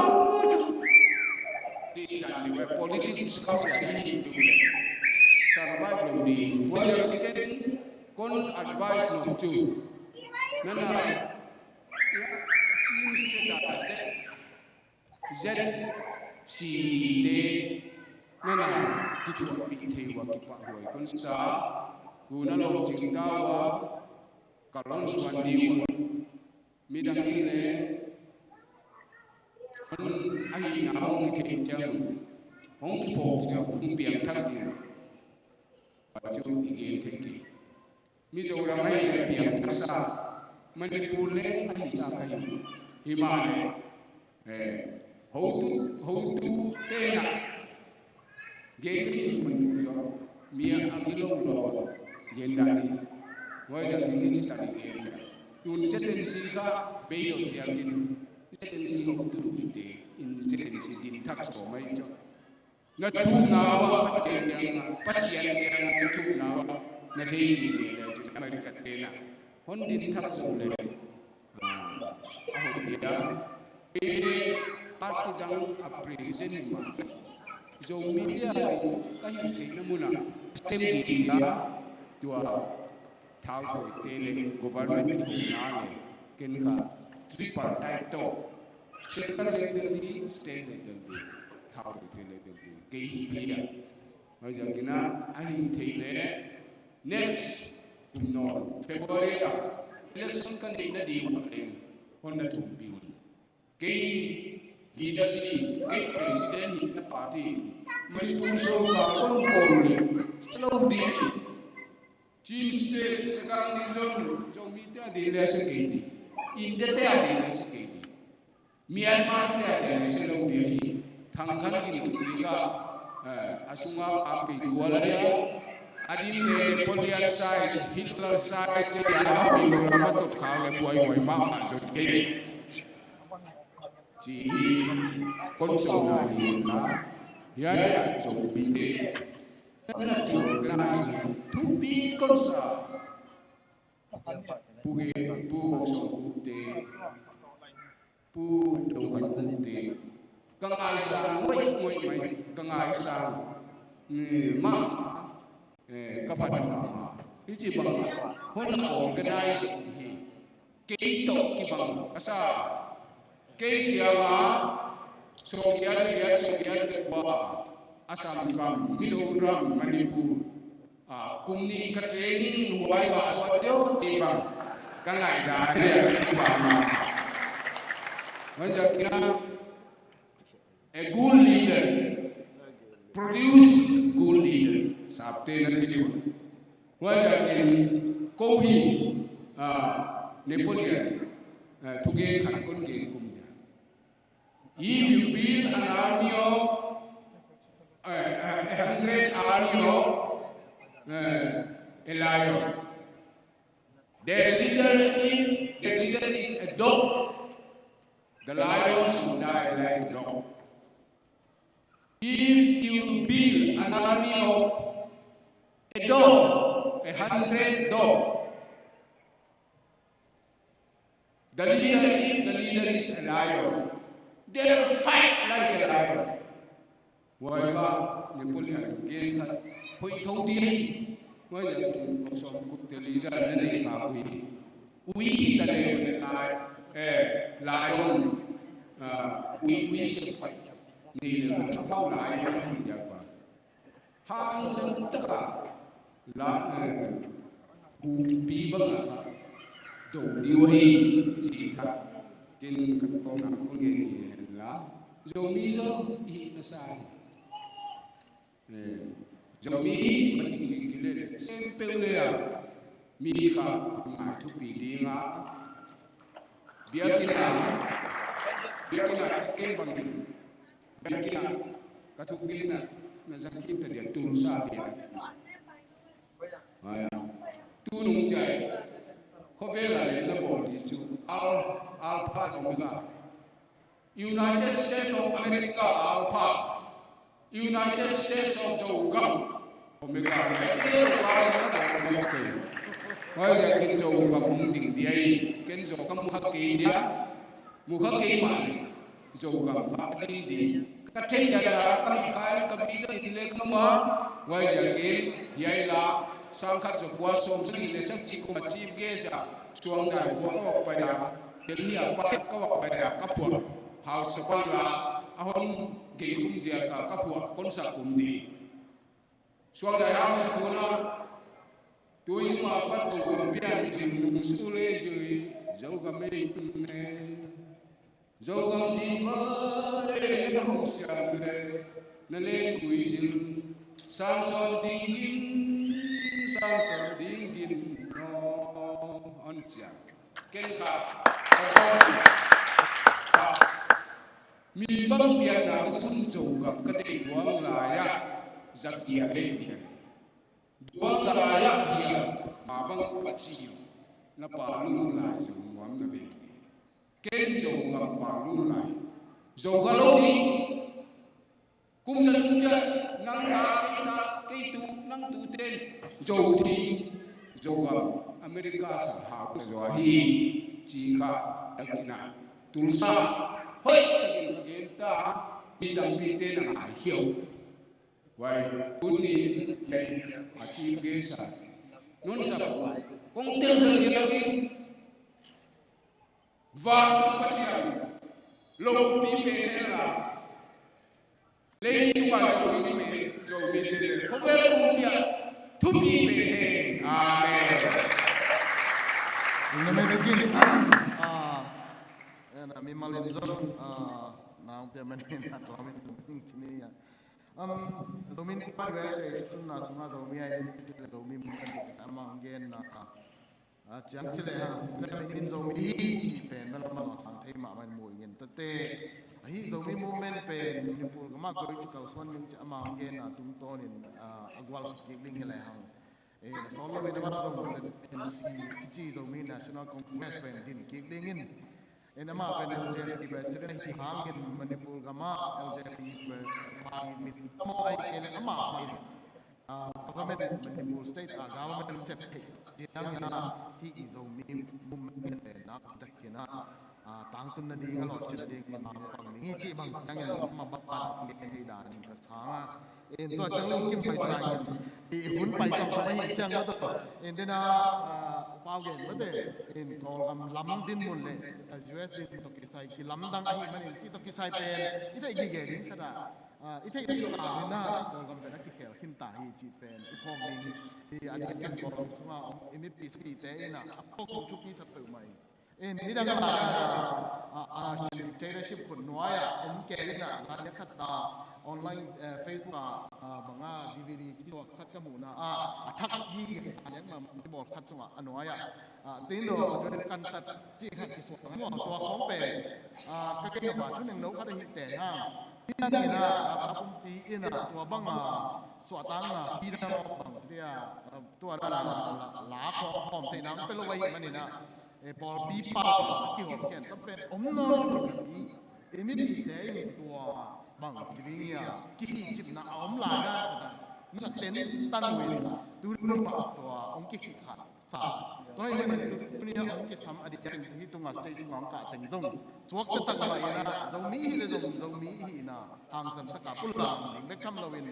Ti dan ni we politics kau cia ni tu. Survive lo ni. Wa ya kiten kon advice lo tu. Nana. Z C D te. Nana. kithuahpih thei uh a kipahhuai kon sa. Tuna lawhcing ta uh a, ka lawng suan dih uh a, midang in le hong ahihna hong kithei ciang, hong kiphawk ciang hong piangthak ding. Tua cu i gen thei kei. Mizoram ahi le piangthaksa, Manipur le ahi sa ka hi. Hi mah le, eh, hotu, hotu tena gen thei Manipur zong mi a, a mi lo lo gen dan hi. Huai dan hi ni ci ta ni gen. Tun cetensi ka bei lo thiam din. Cetensi hotu hi te in cetensi din thak so mai zong. Na thukna uh a Pasian kiangah, Pasian kiangah na thukna uh a na thei ding hi le cin America te na hon din thak zo le, ah, a hon dia. Ei le party dang a president hi mah, Zomite a ding ka hih theihna munah sem ding hi a, tua thautawite le government kihona le ken kha tripartite tawh, central level ding, state level ding, thautawite level ding kei hi hi a. Huaiziakin a, a hi thei le next kum nawn February ah election ka neih nading uh a leng hon na thumpih un. Kei leadership, kei president hihna party, Manipur sawlkha kon pawl le silo ding. Chin State, Sagaing Region, Zomite a ding le sa kei ding. India te a ding le sa kei ding. Myanmar te a ding le silo ding hi. Thang Khan Gin kici ka, eh, a sunga pangpi kual a ding. A ding le Napoleon size, Hitler size, te a ding le ka matot kha le buai buai mah mah zot kei. Ci hi, kon sawm lai hi na, hiai a Zomite na ti organize thupi kon sa. Pu Gen, Pu Hong Song Khup te, Pu Dong Khan Khup te, ka ngaisang ngoih ngoih mai, ka ngaisang, eh, mah, eh, ka phat mahmah. Hi ci bang, hon organize hi. Kei tawh kibang ka sa. Kei kiangah sawmgiat le giat, sawmgiat le kua a Assam, Mizoram, Manipur, ah, kum nih ka training huai mah a suak deuh ci bang ka ngaihdan hi a, ci bang mah. Huaiziakin a, a good leader produce good leader. Sapte nan ci uh. Huaiziakin ko hi, ah, Napoleon, ah, thugen khat kon gen kum hi a. If you build an army of, uh, a hundred army of, uh, a lion, the leader is, the leader is a dog. The lion should die like a dog. If you build an army of a dog, a hundred dog, the leader is, the leader is a lion. They'll fight like a lion. Huai kha Napoleon gen kha hoih tho ding. Huaiziakin Hong Song Khup te leader na neih kha ui. Ui ta le lai, eh, lion, ah, ui, ui shepherd. Ni le a pau lion hi dia pa. Hangsan taka la, eh, hupi banga do diu hi ci kha. Ken ka kong na kong ngen hi la. Zomi zong hi na sa hi. Eh, Zomi hi ma ci ci ki le le. Sem peu le a. Mi kha ngai thupi ding a. Biakinn ah, biakinn ah ka kei bangin, biakinn ah ka thuk ding na, na zang kim ta dia tun sa dia. Ai, tu nung ciai, khovel ah le na bawl di cu, Al, Alpha Omega. United States of America, Alpha. United States of Zogam. Omega, eh, eh, wa, wa, wa, wa, wa. Huaiziakin Zogam hong ding dia hi. Ken Zogam mu kha kei dia. Mu kha kei mah. Zogam kha a ding ding. Ka theih zia la, ka mikhai, ka mi ka in le ka mu a. Huaiziakin, hiai la, sang khat za kua sawm sagih le sagih kum a chief guest a, suang dai kua ka wak pai a. Delhi a pa ka wak pai a ka phuah. House of Bangla a hon gei kum ziak a ka phuah kon sa kum ding. Suang dai hau sa puna. Tui suma pat Zogam pian cing nung su le zui Zogam ei ne. Zogam jiva le na hong siam le na le kui zin. Sang sawm ding gin, sang sawm ding gin no on ciang. Ken ka mi bang pianna ka sum Zogam ka deih buang lai-ah zat dia le dia. Duang lai-ah dia ma bang Paci na pa lu lai Zogam na ve. Ken Zogam pa lu lai Zogam lo ni. Kum zan cia nang ta kei ta kei tu nang tu ten Zo di Zogam America sa hau ka zua hi. Ci ka dangina Tulsa hoi takin ka gen ta. Mi tampi te na ngai hiau. Wai tuni hei a ci ge sa non sa wai kong tel sa liakin. Vang Pasian lopi pen hen la. Leitung a Zomi pen Zomi pen khovel pumpi a thupi pen hen. Amen. Amen. Begin. Ah, and, uh, mi malin zon, uh, nang pia man hen a tua min tung ting chini ya. Um, Zomi in kuat we se sunna sunga Zomi ai din Zomi mun kan sama gen na. A ciang ci le hang na min in Zomi hi cih pen na lam a sang thei mahmah in mu ing in tate. Ahi Zomi movement pen Manipur gam ah koi ci kalsuan ding ci amau gen a tungtawn in a gual suk kik ding hi le hang. E, na sawl lo in a mat zong pen N C kici Zomi National Congress pen din kik ding in. In amah pen L J P president ahi hang in Manipur gam ah L J P party min tamaw ahi kei le amah pen ah, government, Manipur state, ah, government sep thei ciangin ah, hih i Zomi movement pen nak tak in ah, ah, tangtun nading a lawhcin nading in mang pang ding hi cih bang ciangin ma bang pan ding thei dan in ka sang a. In tua ciang lungkim pai sangin i hun pai sawm sawm ahi ciang a tua. In den a, ah, pau gen mate in Kawlgam lam din mun le, ah, U S din tawh kisai kilamdang ahi manin cih tawh kisai pen i theih gige ding khat ah. Ah, i theih ding kawm in ah Kawlgam pen a kikhel khin ta hi cih pen i phawk ding hi. A diakin Kawlgam sungah om i mipi sapite in ah a phawk ding thupi sa peuhmah hi. In nidang ah, ah, ah, dictatorship khut nuai ah om kei in ah zan nia khat ta online, eh, Facebook ah, ah, bang ah D V D kituak khat ka muhna ah a thak hi a lian ma kibawl khat sungah a nuai ah, ah, tin lo a kan tat cih khat kisuak a muh tua khawng pen, ah, ka kei a ba thuneng no khat ahi te hang. Hi nang in ah a pumpi in ah tua bang a suahtakna hi nang bang ci dia, ah, tua dan a la, la, la khawm hawm theihna om pe lo ahi manin ah, eh, pawlpi pau a kihawm khian tam pen om nawn lo hi. I mipite in tua bang ci ding hi a kihih cipna a om lai na khat ah na ten tan uh in tu nung ah tua hong kihih khat sa. Tua hi manin tu, tuni a hong kisam a diakin hih tunga stage tunga hong kah teng zong suakta tak mah in ah Zomi hi le zong Zomi hi in ah hangsan taka pulak ding bek tham loin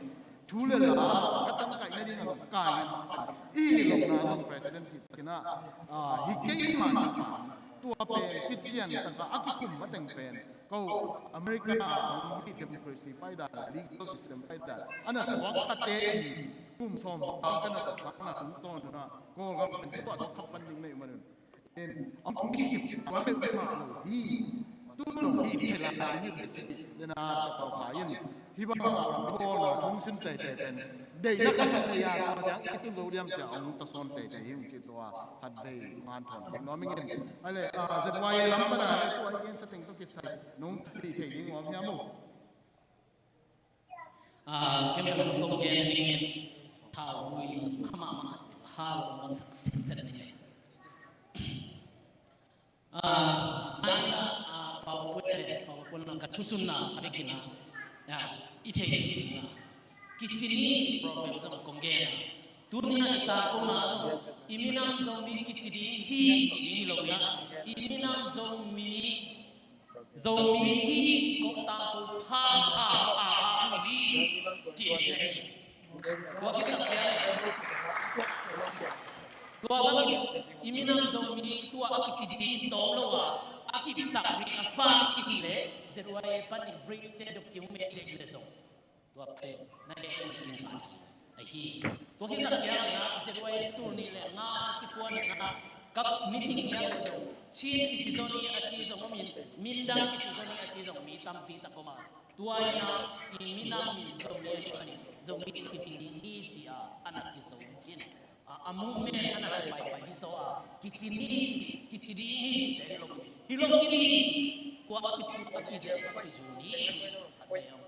thu le la ka tangkaih nading a zong kai in ah i hi lawmna zong president cih takin ah, ah, hi kei mah cih pan tua pen kician taka a kikum mateng pen ko America hong hi democracy paida legal system paida a na tuak khate i kum sawm bang ka na tuak khak na tungtawn un ah Kawlgam pen tua tuak khak pan ding nei manun. In, a hong kicip tuan peuhmah lo hi. Tu lo hi, thela hi, hi, hi, dena sa sau kha in. Hi bang a, bawlna thong sin teitei pen. Deihna ka sa tei a, tua ciang, i tun zo diam cia, hong ta sawn teitei hi, hong ci tua, khat vei, man thon, khat nuam ing in. Ai le, ah, Z Y A lam pana, tua i gen sa teng tawh kisai, nong pi thei ding om hiam uh. Ah, kem kem tong gen ding in thau vui kha mahmah hal ong sak sak set ni. Ah, sani ah, pau pun le pau pun lang ka thusun na a bekin ah. Ya, i thei hi na. Kici ni problem zong kong gen. Tuni a i ta kong na zong i minam Zomi kici ni hi ci ni lo na. I minam Zomi Zomi hi ci kong tangko pha pha pha pha hi ci hi. Tua kitak ciang tua bangin i minam Zomi tua a kici di tawm lo a a kici sak mi a fa i hi le Z Y A pan i break te dok kiu me i le zong. Tua pen na dek na kin ma ci. ahi. Tua khit tak ciangin ah, Z Y A tul nih le nga kipuan in ah, ka meeting hiang lo zong, Chin kici zong hi a ci zong om in, Mindan kici zong hi a ci zong mi tampi tak om a. Tua in ah, i minam min Zomi ahi manin, Zomi kici ni hi ci a, a na kizo khin. A, a movement a na paipai hi zaw a, kici ni hi ci, kici ni hi ci te hi lo. Hi lo hi ni, tua a kipu, a kizel, a kizu ni hi ci.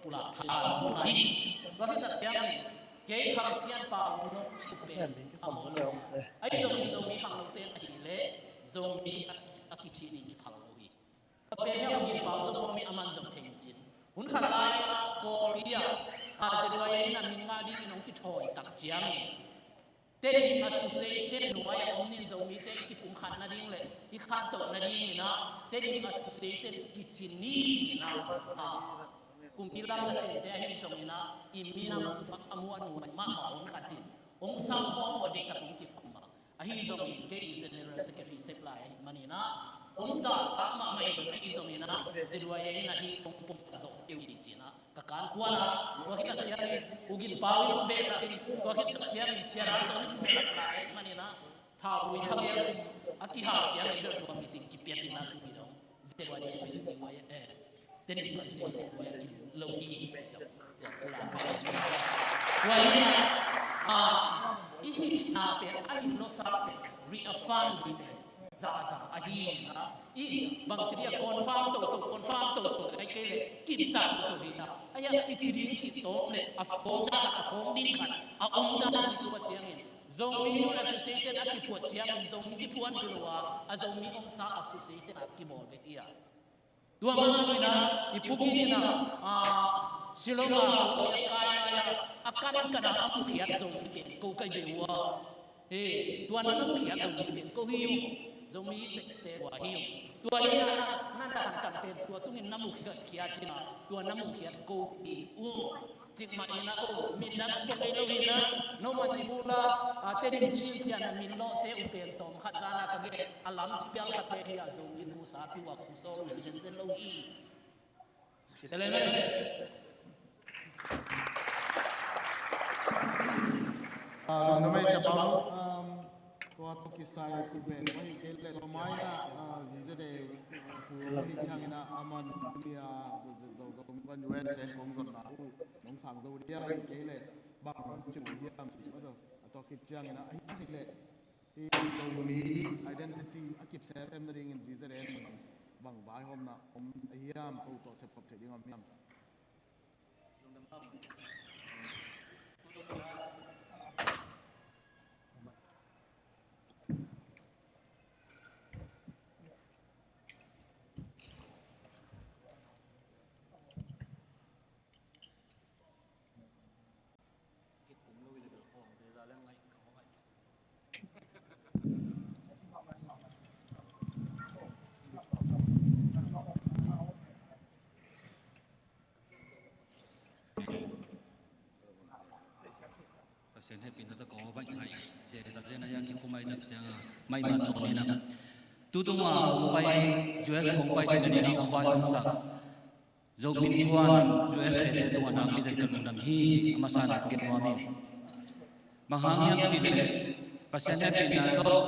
Pulak pha lo hi. Tua khit tak ciangin, kei khang sianpa uh nong cih pen a mawh lo hi. Ahi zongin Zomi khangnote in ahih leh Zomi a, a kici ning kiphal lo hi. Ka pen hiah Ugin pau zong om in aman zong thei cin. Hun khat lai-ah Korea, a, Z Y A in a min ngah dingin hong kithawi tak ciangin, Tedim Association nuai-ah om nin Zomite i kipumkhat nading le i khantoh nadingin ah Tedim Association kici ni ci-in ah, a, kumpi lam a sente ahi zongin ah i minam sungah a mu a nuai mahmah hun khat in hong sam khawm uh a diktak hong kikum a. Ahi zongin kei i General Secretary sep lai ahih manin ah, hong zahtak mahmah in ahi zongin ah, Z Y A in ahi hong pumsa zo kei uh hi ci-in ah, ka kan kuan ah, tua khit tak ciangin, Ugin pau in hong behlap in, tua khit tak ciangin, Sia Dal Tong in hong behlap lai ahih manin ah, thauvui thagel thum a kihal ciangin tua meeting kipiak in ah, tu-in dong Z Y A pen T Y A, eh, Tedim Association Y A kim lo hi. Tua hi a, ah, i hihna pen, a hih lawsa pen, reaffirm ding pen, za za ahi a, i bangci dia confirm toto, confirm toto, ai kei le, kiza toto hi a. Ai a, kici ding ci tawm le, a phone na, a phone ding khat a om dan hi tua ciangin, Zomi Youth Association a kiphuat ciangin, Zomi kiphuan hi lo a, a Zomi omsa association a kibawl ve hi a. Tua mah in ah, i Pu Gin in ah, ah, Shillong ah, ko a kai a, a kan kan a, a mukhiat Zomi pen ko ka hi ve ua. He, tua na mukhiat Zomi pen ko hi uh. Zomi te, te ua hi uh. Tua hi a na, na, na kan kan pen tua tungin na mukhiat, khiat in ah, tua na mukhiat ko hi uh. Cikmah in ah ko, min na ko kei lo in ah, no man i bula, a, Tedim Chin cia na min lawhte uh pen tawm khat zan a ka gen, a lam pial khat te hi a, Zomi kusa piu a kusawl uh zenzen lo hi. Ci ta le meh. A, lungdam ei Sia Pau, um, tua tawh kisai kum pen mah hi kei leh tua mai-ah, a, Zi Za Dei, a, pu ahi ciangin ah, a man kum hi a, zo, zo, zo, zo, van U S A kong zonna uh, nong sang zo dia hi kei leh, bang hong ci uh hiam cih mah tawh, a tua khit ciangin ah, ahi leh, hi Zomi identity a kip semsem nadingin Zi Za Dei in bang vaihawmna om ahi hiam, ko tawh sepkhop theih ding om hiam? Pasian hehpihna tawh kong va baih ngai, Zi Za Dei in a kikum a, i nat ciang a, mai mah tawh ni na. Tutung a hong pai, U S hong pai thei nading a hong vaihawmsak Zomi innkuan U S A te tungah nakpi takin ka lungdam hi, a masa in ka gen nuam hi. Bang hang hiam cih leh Pasian hehpihna tawh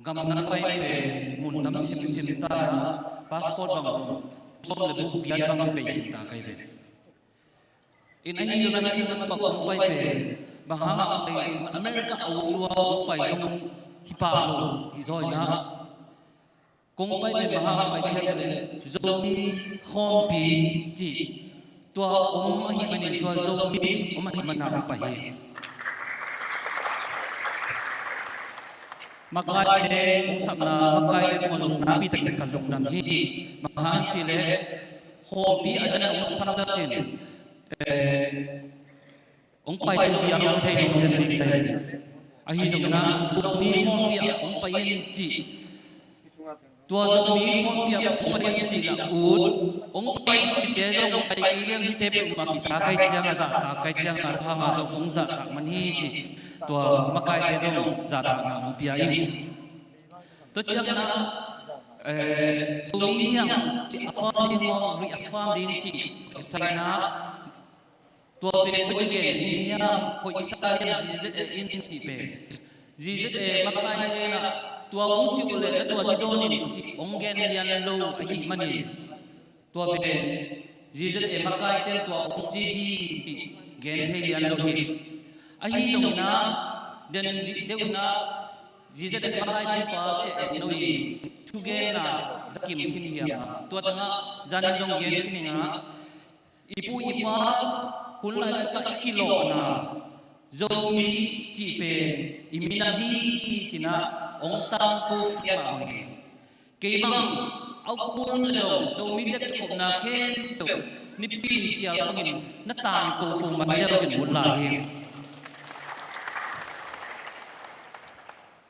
gam na pai pen mun tam simsim ta in ah, passport bang zong sawm le buk giat bang bei khin ta ka hi ve. In ahi zongin ah hih na tua kong pai pen, bang hang a pai, America a uk lua kong pai zong hi pah lo hi zaw in ah, kong pai pen bang hang a pai hiam cih leh, Zomi khawmpi cih tua om ahih manin, tua Zomi om ahih manin ah kong pai hi. Makaite hong sapna, makaite hong lungna pi takin ka lungdam hi. Bang hang cih leh, khawmpi a ding hong sap na cin, eh, hong pai ziau thei lo zen ding ka hi. Ahi zongin ah, Zomi khawmpi ah hong pai in cih, tua Zomi khawmpi ah hong pai in cih na ut, hong pai in cihte zong pai kei leng hihte peuhmah kithak ahih ciang a, zahtak ahih ciang a, hang a zong hong zahtak man hi cih, tua makaite zong zahtakna hong pia in. Tua ciangin ah, eh, Zomi hiam cih affirm ding maw, reaffirm ding cih, kisai na, Tua pen koi gen ni hiam, koi i sa hiam, Z Z A in cih pen. Z Z A makaite in ah tua hong ci uh leh na tua ci dawn in cih hong gen lian lo ahih manin, tua pen Z Z A makaite in tua hong ci hi cih gen thei lian lo hi. Ahi zongin ah, den deuh in ah, Z Z A makaite pa Sia En No i thugenna za kim khin hiam a, tua tangah zan zong gen khin ing ah, i pu i pa hun lai takah i kilawhna Zomi cih pen i minam hi ci-in ah hong tangko khiat mah bangin, kei bang a kun le zong Zomi te kikhopna khempeuh Nipi ni sial bangin na tangko ko mai deuh cin hun lai hi.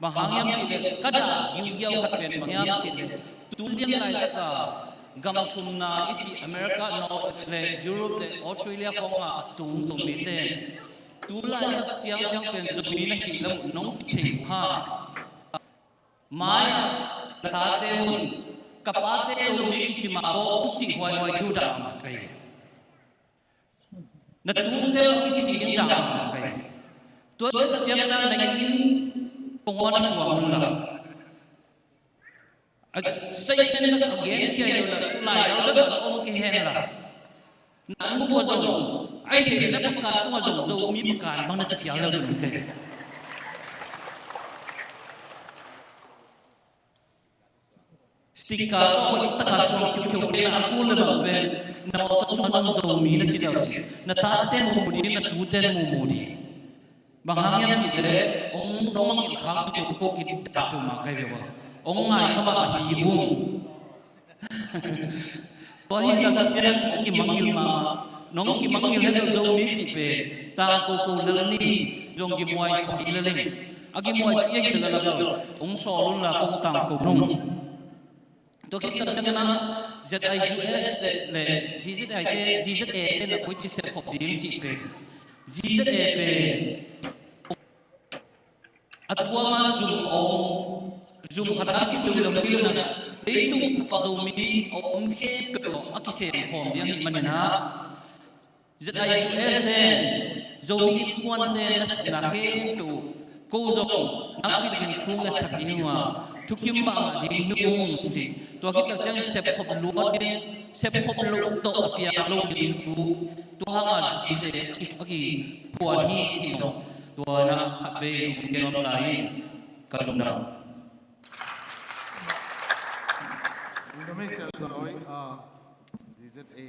Bang hang hiam cih leh ka dah giugiau khat pen bang hiam cih leh, tu lian laitaka gam thumna i cih America, North le Europe le Australia khawngah a tung Zomite, tu laitak ciangciang pen Zomi na hih lam uh nong kithei uh hang, mai-ah na tate un, ka pate Zomi kici mah aw, hong cih huaihuai duh dah mah ka hi. Na tute kici ding dah mah ka hi. Tua ciangin na inn kong on suang un la, a statement a gen khia lo la, tulai dau bek a om kei hen la, na an bup ah zong ai thei na pakan tungah zong Zomi pakan bang na ci khial lo ding ka hi. Sika hoih taka suang khiukheu te na a kul le bang pen, na mawtaw sung Zomi na ci deuh ci. Na taten mumu ding, na tuten mumu ding. Bang hang hiam cih leh hong nong mangngilh khak ding uh ko kidah peuhmah ka hi ve ua. Hong ngai kha mah hi ung. Tua hi tak ciang hong kimangngilh mahmah. Nong kimangngilh lel Zomi cih pen tangko ko lel ni, zong gimuai khat hi lel ing. A gimuai khat hi lel a bel hong sawl un la, kong tangko nung. Tua khit tak ciangin ah Z I U S le, le Z Z I te, Z Z A te na koi ci sep khop ding cih pen, Z Z A pen a tuama zum a om, zum khat a kipui lo hi lo in ah, leitung bup ah Zomi a om khempeuh a kisem khawm ding ahih manin ah, Z I U S in Zomi innkuante nasepna khempeuh ko zong nakpi takin thu ngetsak ding uh a, thukim mahmah ding hi ung ci. Tua khit tak ciang sepkhop luat ding, sepkhop loh tawh a piang lo ding thu, tua hanga Z I U S a kiphuan hi ci zong, tua in ah khat vei hong gen nuam lai in ka lungdam. Ung dam ei Sia Zawi, ah, Z Z A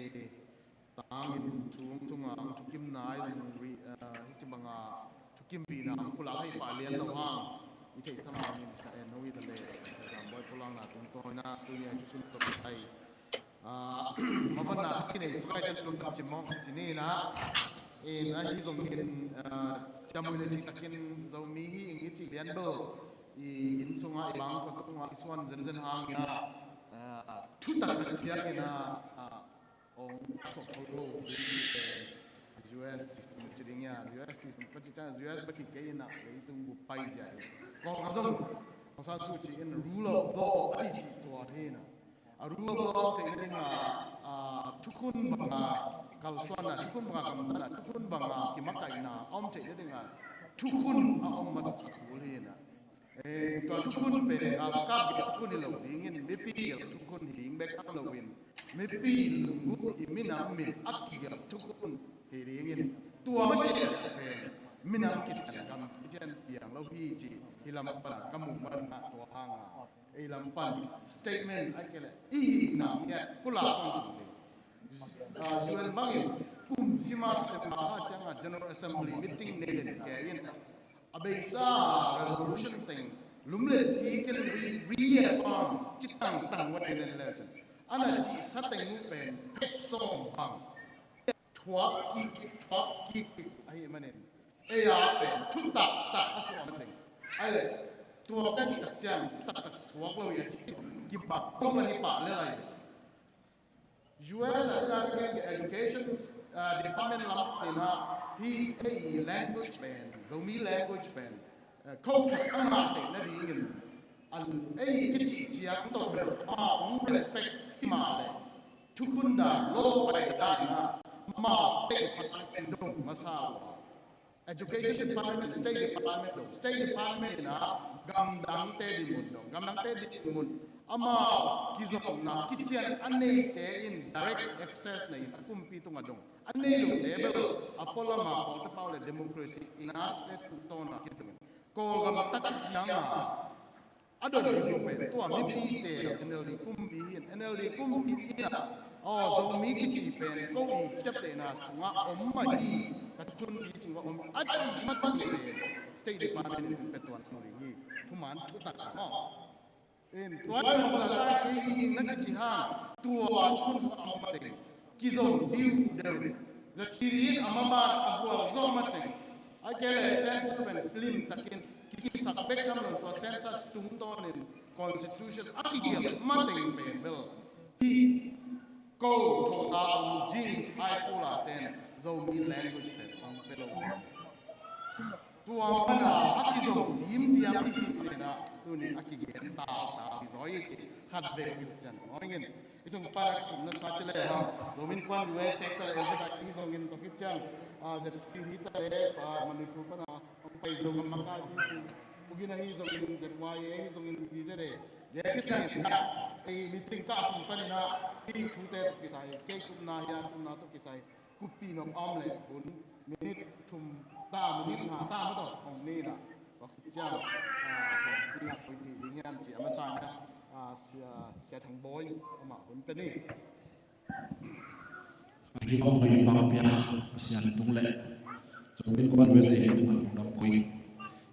tangin thu hong tung a, hong thukimna in hong ri, ah, hih ci banga thukimpihna hong pulak ahih pah lian lo hang, i theihsa mangin Sia En No i ta le, Sia Zam Bawi pulakna tungtawn in ah tuni a i thusun tawh i thei. Ah, mavanna a kinei suai kan lungdam cimawh ci ni in ah, in ahi zongin, ah, ciamui le cih takin Zomi hi ing i cih lian bel, i inn sungah i bang kua tungah i suan zenzen hangin ah, ah, thutak tak ciangin ah, ah, hong thawh kho lo ding U S ci ding ia, U S ci, ka cih ciang U S bek hi kei in ah, leitung bup paizia hi. Kawlgam zong Aung San Suu Kyi in rule of law a cih cih tua hi in ah, a rule of law theih nading a, a thukhun banga kalsuanna, thukhun banga gamtatna, thukhun banga kimakaihna a om theih nading a thukhun a om masa kul hi in ah. Eh, tua thukhun pen galkap gelh thukhun hi lo dingin, mipi gelh thukhun hi ding bek hang loin, mipi lunggulh, i minam min a kigelh thukhun hi dingin, tua masiah pen minam kitan gam kitan piang lo hi ci, hih lam pana ka muh man ah tua hanga ei lam pan statement a kei leh i hihna ngiat pulak tong tong ding. Ah, U N bangin kum sim a sep ma a ciangah General Assembly meeting nei den kei in, a beisa resolution teng lum le thi ken re, reaffirm ci tangtang ua den le cun, a na cihsa teng uh pen page sawm bang thuak kik, thuak kik ahih manin, ei a pen thutak tak a suak mateng. Ai le, tua ka cih tak ciang thutak tak suak lo hi a cih kibak kong la hi pah le lai. U S a ina ka gen education, ah, department lam ina hi ei language pen, Zomi language pen, eh, code khat a ngah theih nadingin, an ei kici ciang tawh bel ama hong respect hi mah le, thukhun dan, law pai dan ina amau State Department dong masa uh a, Education Department, State Department dong, State Department in a gamdangte dinmun dong, gamdangte dinmun, amau kizopna kician a neite in direct access nei in a kumpi tungah dong, a nei lote bel a pualam a pawltepawl le democracy in a state tungtawn a kidong. Kawlgam tak ciang a a dot ding pen tua mipite NLD kumpi hi in, NLD kumpi in a, aw, Zomi kici pen ko i ciaptehna sungah om mah hi, ka thukhun pi sungah om a ci mah teng pen State Department in pia tuan lo ding hi. Thuman thutak maw? In tua in om zata kei i na kici hang tua thukhun sungah om mah teng kizom diu deuh. Za siri in a mama a bual zawh mah teng, a kei le census pen lim takin kikipsak bek tham lo, tua census tungtawnin constitution a kigial mah teng pen bel hi. Ko thawhta om James High School a ten Zomi language pen hong pe lo. Tua mana a kizom dim diam i hih lena tunin a kigen tau ta hi zaw i ci khat vek i cian. Hong in i sung pana kumna sa ci le ha. Zomi Innkuan U S A ta le Z I K hi zongin tok i ciang, a, Z C hi ta le, a, Manipur pana hong pai zo gam maka hi ci. Bugin ahi zongin Z Y A hi zongin hi zede. Ye khit ciang in a, ei meeting ka sung panina hi thute tok kisai. Kei kumna hi a kumna tok kisai. Kupi nong om le hun minit thum ta, minit nga ta ma tawh hong ni na. Tua khit ciang, ah, hong ni na koi ti ding hiam ci a masa na, ah, Sia, Sia Thang Bawi amah hun pe ni. Hi hong hi bang pia Pasian tung le. Zomi Innkuan U S A tung dong pui.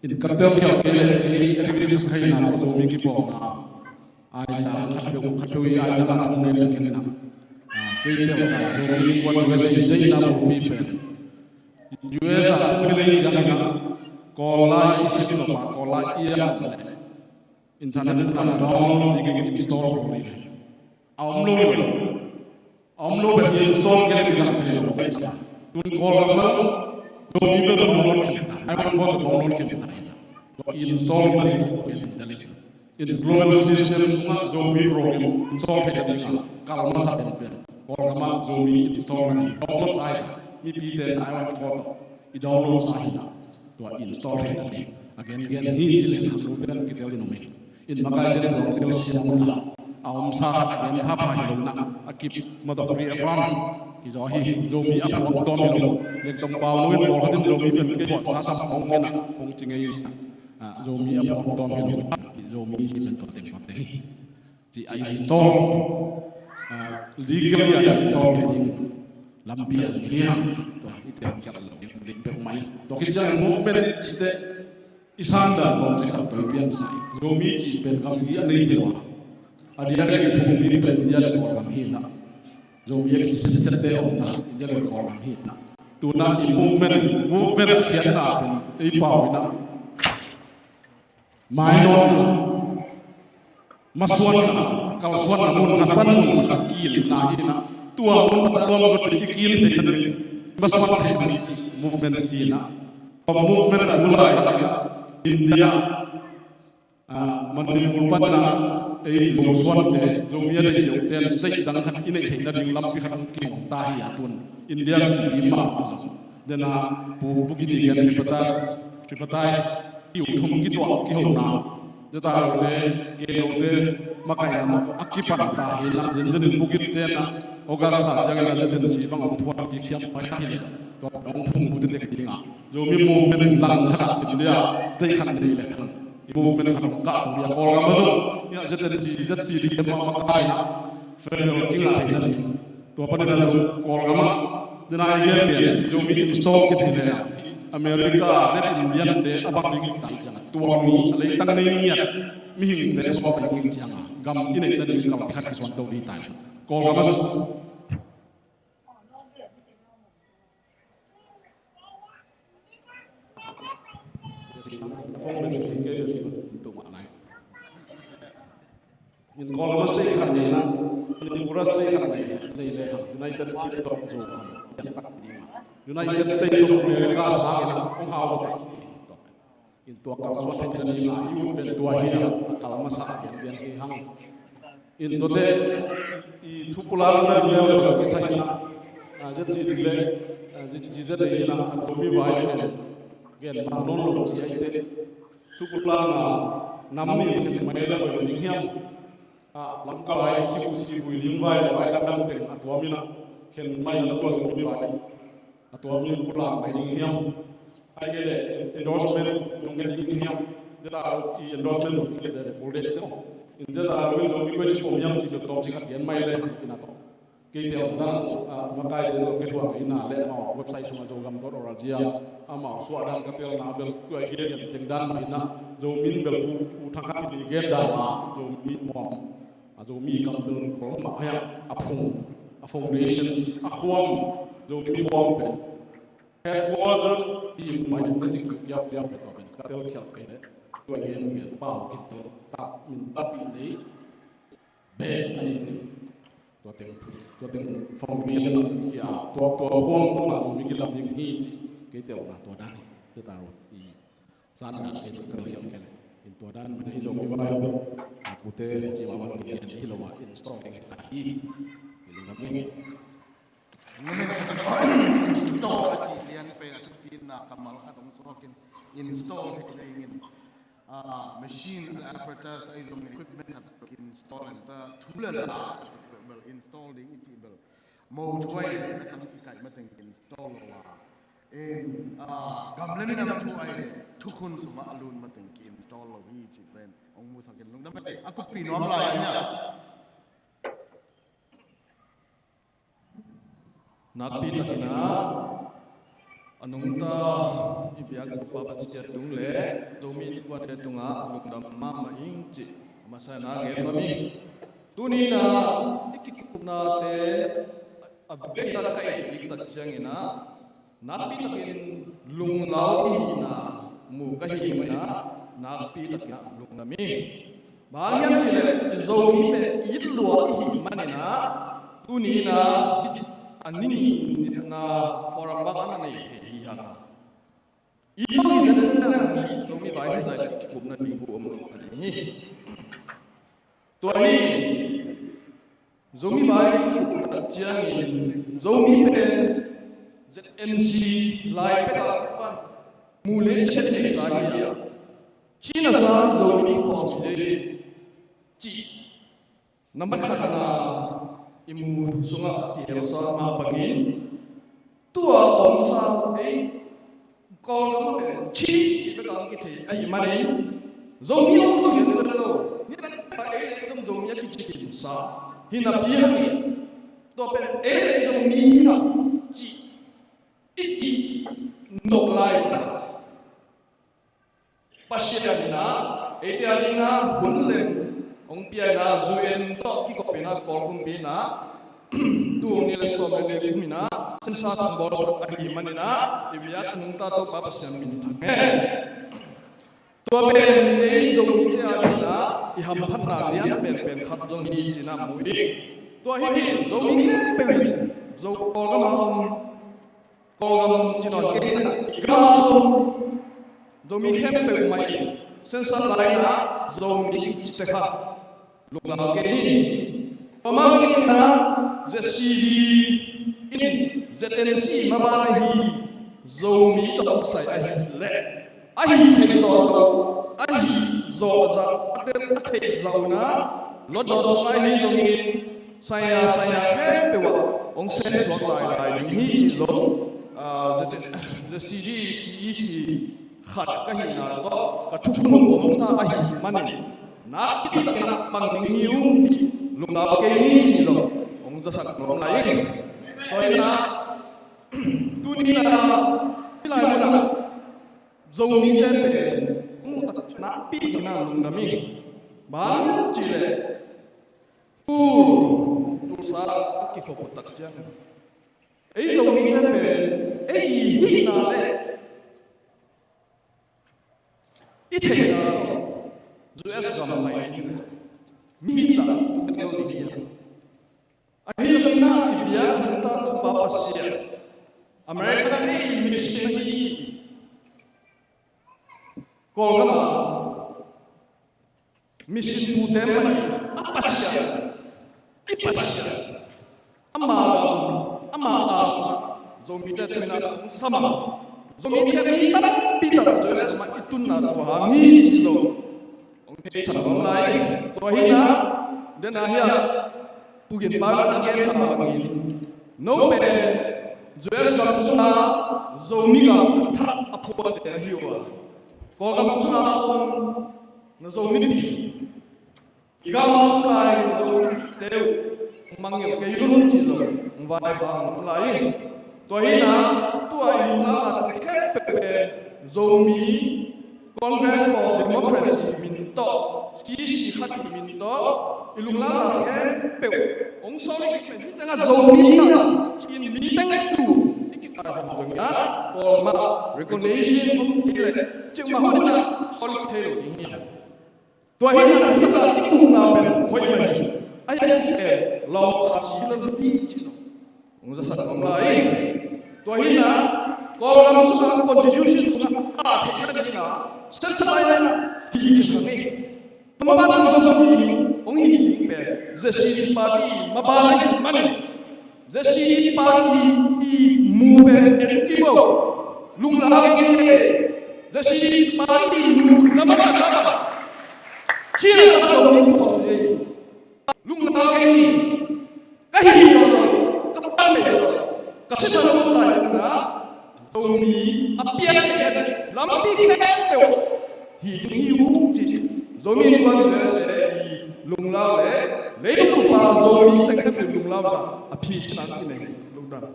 In ka tel hiau kei le kei activist khai na Zomi kipawlna. Ai ta khat peuh khat peuh i ai ta khat peuh i ai ta khat peuh. Kei peuh ta Zomi Innkuan U S A deihna bawlmi pen. U S A family ciangin a Kawl lai i sim lo pa Kawl lai i am le internet na download ding install lo ni. A om lo lo. A om lo pen install kei ding zang thei lo pen cia. Tun Kawlgam na Zomi bel download khin ta. Ai wan Kawlgam download khin ta. Tua install na ding thu pen ding dalik. In global system sungah Zomi program install thei ding a kal masa pen pen. Kawlgam ah Zomi install na ding download sa hi. Mipite na ai wan Kawlgam i download sa hi na. Tua install thei na ding a gen gen hi ci len hang lu ten kitel in om hi. In makai ten tua kitel siam un la a om sa khat a gen pha pha hi lo na a kip ma tawh reaffirm hi zaw hi. Zomi a puak tawm hi lo. Lek tawng pau lo in pawl khat in Zomi pen kei puak sa sam hong gen a hong ci ngei hi. Ah, Zomi a puak tawm hi lo. Zomi ci pen tua teng tua teng hi. Ci a install, ah, legally a install hi ding lampi a zui hiam? Tua i tel kiat lo ding ding peuhmah hi. Tua khit ciang movement i cihte i sandan bang ci khat pai pian sai. Zomi cih pen gamgi a nei hi lo a. A diakdiak i phungmi pen India le Kawlgam hi na. Zomi a kisitset te om na India le Kawlgam hi na. Tuna i movement, movement a khiatna pen ei pau hi na. Mainawtna, masuanna, kalsuanna mun khat pan mun khat kilna hi na. Tua mun pan tua mun khat i kil thei na ni, masuan thei na ni movement hi na. Tua movement a tulai tak in India, ah, Manipur pan na ei Zosuan te, Zomi a dei deuh ten state dang khat i neih theihna ding lampi khat hong kihong ta hi a tun India kumpi mah zong. Dena pu, pu kini gen tripartite, tripartite kiu thum kituah kihona. Deta lote, ke lote, makaina a kipan ta hi na, zen zen in pu kini te na, August sa ciangin a zen zen si bang hong phuan kikhiat pai hi na. Tua hong phung pu te tek ding a. Zomi movement lang khat India, tei khat nei le khat. I movement khat ka tu ya Kawlgam a zong. Ya Z N C, Z C D M a makaina. Federal kinga thei na ding. Tua panin a zong Kawlgam a. Dena i gen gen, Zomi install kit hi le a. America, net Indian te a bang ding tai ciang. Tua mi, a leitang nei ngiat. Mihing te sua pai ding ciang. Gam i neih na ding kal khat kisuan to ding tai. Kawlgam a zong. In Kawlgam state khat nei na, Manipur state khat nei, nei le hang, United States of Zo, United States of America sa na, hong hau tak. In tua kalsuan thei na ding a, i ut pen tua hi a, a kal masa a pian pian hi hang. In tuate, i, i thupulan na ding a, a, ZCD le, eh, G-, GZA in ah a Zomi vai pen gen bang nawn lo ci a, eite thu pulakna nam nih khen mai le hoih lo ding hiam? Ah, lamkal ai, Sibu, Sibui, Lim vai le vai dangdang teng a tuam in ah khen mai na tua Zomi vai a tuam in pulak mai ding hiam? Ahih kei leh endorsement nong nget ding hiam? ZRO i endorsement nong nget ding hiam? ZRO in Zomi vai ci pom hiam ci bek tawm ci khat gen mai le in ah tawh. Keite hong dang, ah, makaite tawh kithuah ina le amau website sungah Zogam dot org ah amau suah dan ka telna bel tua i gen teng dan mah ina, Zomi in bel Pu, Pu Thang Khan in i gen dan mah Zomi muam, a Zomi kam bel khuam mah hiam, a phung, a foundation, a khuam, Zomi khuam pen headquarters, team mai na cik kiau kiau pen tua pen ka tel khial kei le tua i gen gen pau kit tel tak min tapi nei. Bek a ni teng, tua teng, tua teng foundation a hi a, tua, tua huang tua ma Zomi kilam ding hi ci, kei tel na tua dan hi, te ta ro i san dan kei tel khial kei le. In tua dan man hi Zomi vai, a pute ci ma man kei hi lo a, install kei hi ta hi. Hi lo na mi. Install a ci lian pen a thupi na kamal khat hong suak in, install thei ding in. Ah, machine, apparatus, ahi zong equipment khat bel install in ta, thu le la bel install ding i cih bel. Mo thu ai le, na tang i kaih mateng ki install lo a. In, ah, gam le minam thu ai le, thukhun sungah a lut mateng ki install lo hi cih pen hong musak in lungdam mate. A kupi nuam lai nia. Nakpi takin ah a nungta i biak Topa Pasian tung le Zomi innkuante tungah lungdam mahmah ing cih a masa in ah gen nuam ing. Tuni in ah i kikupnate a vekin ah ka it diktak ciangin ah nakpi takin lunglau i hihna mu ka hih manin ah nakpi takin ah lungdam ing. Bang hang hiam cih leh i Zomi pen it lua i hih manin ah tuni in ah a ni ni na forum bang a na nei thei hi hang a. I Zomi pen Zomi vai hi zai kikupna ding hu om lo a ding hi. Tua hi Zomi vai kikupna ciangin Zomi pen ZNC lai pek a pan mu le chet nei ta hi a. Cina sa Zomi kawm hi le ci nambat khatna i mu sungah kihel sa mah bangin tua om sa ei Kawlgam pen ci i pek a kithei ahih manin Zomi om lo hi lo. Ni pen pa ei le Zomi a kicim sa hi napi hangin tua pen ei le Zomi hi hang ci i cih nop laitak Pasian in ah eite a dingin ah hun lem hong pia in ah U N tawh kikop in ah Kawl kumpi in ah tul nih le sawm le li kum in ah sensa kong bawl ahih manin ah i biak a nungta Topa Pasian min thang hen. Tua pen ei Zomi a dingin ah i hamphatna lian penpen khat zong hi ci-in ah mu hi. Tua hi hi Zomi khempeuh in Zo Kawlgam a om Kawlgam ci nawn kei in ah i gam Zomi khempeuh mah in sensa lai in ah Zomi kici te kha lungngai kei ni. Tua mah bangin ah ZCD in ZNC mah bang ahi Zomi tawh sai ahih leh ahi thei tawh tawh ahi zawh zah a tel a theih zah un ah London sung ahi zongin Saya, saya khempeuh ah hong sem suak lailai ding hi cih zong, ah, ZCD, CEC khat ka hihna tawh ka thukhun hong omsa ahih manin nakpi takin ah pang ding hi ung cih lungngai kei ni cih zong hong zasak nuam lai ing. Tua in ah tuni in ah hih lai mun ah Zomite pen hong tak nakpi takin ah lungdam ing. Bang cih leh Pu, Tulsa ka kikhop uh tak ciang ei Zomite pen ei i hihna le i theihna tawh US gam mai ding mi hi ta tek lo ding hi a. Ahi zongin ah i biak a nungta Topa Pasian America ei i mission hi. Kawlgam ah Mission pute mah a Pasian, i Pasian, ama gam, ama a Zomite tu-in ah hong sam a, Zomite mi tampi tak US mah i tunna tua hang hi ci lo hong thei thang hong lai. Tua hi-in ah den a hi a, Pu Gin Pa in a gen thei bangin, no pen US gam sungah Zomi gam thak a phuakte na hi uh a, Kawlgam sungah om na Zomi i gam a om lai Zomite uh hong mangngilh kei un ci lo hong vai bang om lai. Tua hi-in ah tua i lunglamna khempeuh pen Zomi Congress for Democracy min tawh, C C khat min tawh i lunglamna khempeuh hong sawl i kik pen hih tengah Zomi hi hang ci-in mi teng tu i kikaih hang dong in ah, Kawlmah recognition hong kik leh cikmah hun ah sawl i kik thei lo ding hi. Tua hi-in ah hih takah i ukna pen hoih mah hi. Ahih hang pen lawm sa si lo hi ci lo hong zasak om lai. Tua hi-in ah Kawlgam sungah constitution sungah a theihna dingin ah central line ah hi khin hi. Tua mah bang zong hi hong hi ding pen ZCD party mah bang ahih manin ZCD party i mu pen en kei bo. Lungla kei ni. ZCD party i mu na mah na mah. Cina sa lo ni ko ni. Lungla kei ni. Ka hi lo, ka pan lo, ka si lo lai na. Zomi a piang lampi khempeuh hi ding hi uh ci. Zomi Innkuan USA i lunglam le leitung pa Zomi teng khempeuh lunglam a phi sang i nei lungdam.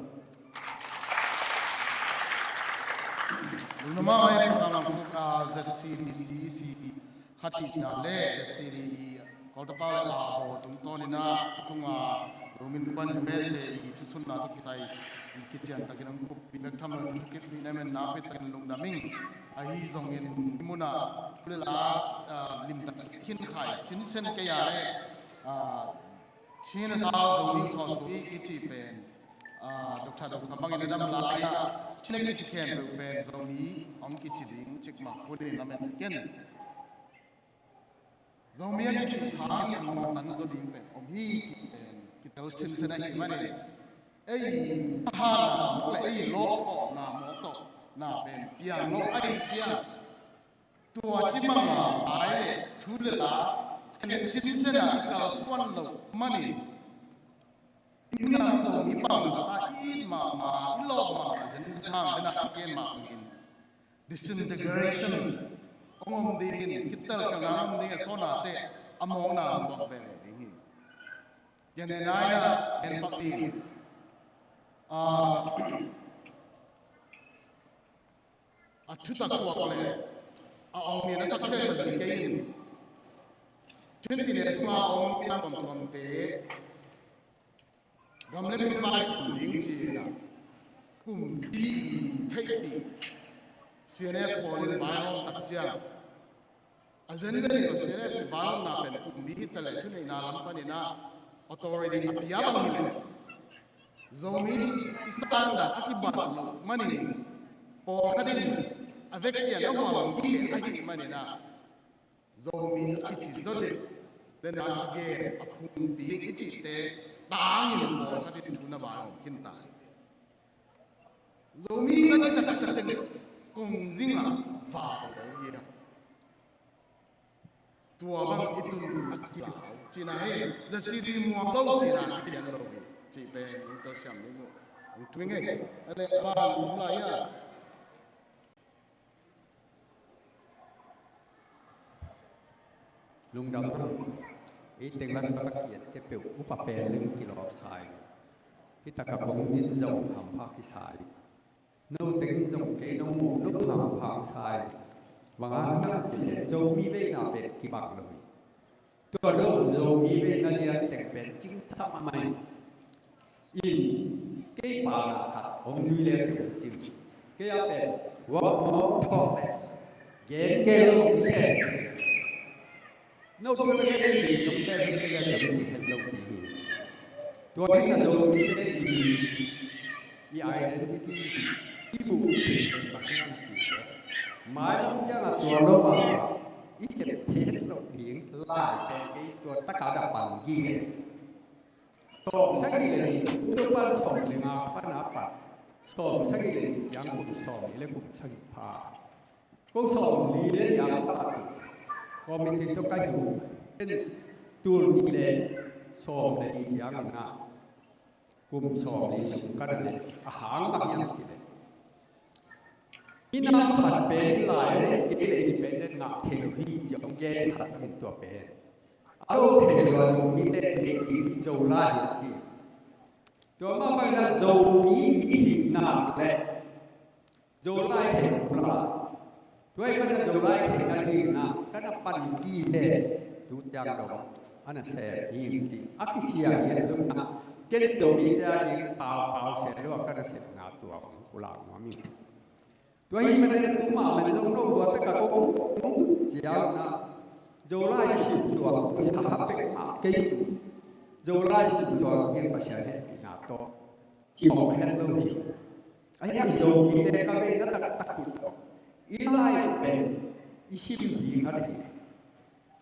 Lungdam a, ZCD, ZCD khat hihna le ZCD i Kawltapa le a haw tungtawnin ah a tunga Zomi Innkuan USA i thusunna tawh kisai i kician takin hong kuppih bek tham lo, kip ni na men na pit takin lungdam ing. Ahi zongin hih munah thu le la, ah, limtak khin khai sinsen kei a le, ah, Chin a sau Zomi Khawsung i kici pen, ah, Doctor Dawngkam bangin a dam lai-ah Chin a kici khempeuh pen Zomi hong kici ding cikmah hun in lamen ken. Zomi a kici sangin a mawhtan zaw ding pen om hi cih pen kitel sinsen ahih manin, ei a hatna mawk le ei lawpkhawhna mawk tawh na pen piang lo ahih ciang, tua ci mah ngai le thu le la khen sinsen a kalsuan loh manin, i minam Zomi bangzah a i it mahmah, i lawp mahmah zenzen hang den a a gen mah bangin disintegration hong om dingin, kitel kalna hong om dingin, a sawnate a mawkna hong suak veve ding hi. Gen ne nai na, gen pak ding. Ah, a thutak tuak le a awng mi na sak tek kei in. Twenty ne sma a awng mi na tuamtuamte gam le min vai kum ding ci-in a kumpi i theihpih CNF pawlin vai a om tak ciang, a zen le nih CNF i vai a omna pen kumpi hi ta leh thuneihna lam panin ah authority a pia bang hi leh Zomi i sangdan a kibat loh manin pawlkhat in a vekpi a na huam gih ahih manin ah Zomi a kici zaw ding, den a gen a phungpi i cihte tangin pawlkhat in thu na vai om khin ta. Zomi na cakcak teng kong zing a va lo hi a. Tua bang i tun a kilau cina hi, ZCD muang lo cina hi a lo hi. Cih pen in tawh siam ni mu. Ang tui ngei. Ale a ban um lai a. Lungdam hang. Ei teng la tua ka kiat te peuh upa pen leng kilawp sai. Hi taka kong din zong hampha kisai. No teng zong kei no mu no hampha sai. Bang hang hiam cih leh Zomi veina pen kibang lo hi. Tua lo Zomi veina lian teng pen cing sa mahmah in, kei pa na khat hong zui le teng cing. Kei a pen wak mawk thawk le gen gen lo se. No tua le kei si zong se le kei le teng cing het lo ding hi. Tua ding a Zomi te i i identity i bu i thei bang hiam cih leh, mailam ciang a tua lo a i sep thei het loh ding lai pen kei tua taka da pang gige. Tawm sagih le nih, uto pan sawm le nga pan a pat sawm sagih le nih ciang kum sawm nih le kum sagih pha. Ko sawm li le nih a ka pha tu. Committee tawh ka hi uh. Ken tul nih le sawm le nih ciang in ah kum sawm nih sung ka na leh a hang bang hiam cih leh, mi na phat pen lai le kei le independent ngah thei lo hi ci hong gen khat in tua pen a lo thei lo a Zomite deih ding Zolai hi ci. Tua mah bangin ah Zomi i hihna le Zolai thei pula. Tua ahih manin Zolai theihna dingin ah ka na panpih le tu ciang dong a na sem hi ci. A kisia hi a, tua ahih manin ah ken Zomite a ding paupau sem lo a ka na sepna tua hong pulak nuam hi. Tua ahih manin ah tu mahmah lo no lua tak a kong, kong ciang ah Zolai sim tuak sa pek mah kei in, Zolai sim tuak in Pasian hehpihna tawh cimawh het lo hi. Ahi hang Zomite ka veina taktak uh tawh i lai pen i sim ding a deih hi.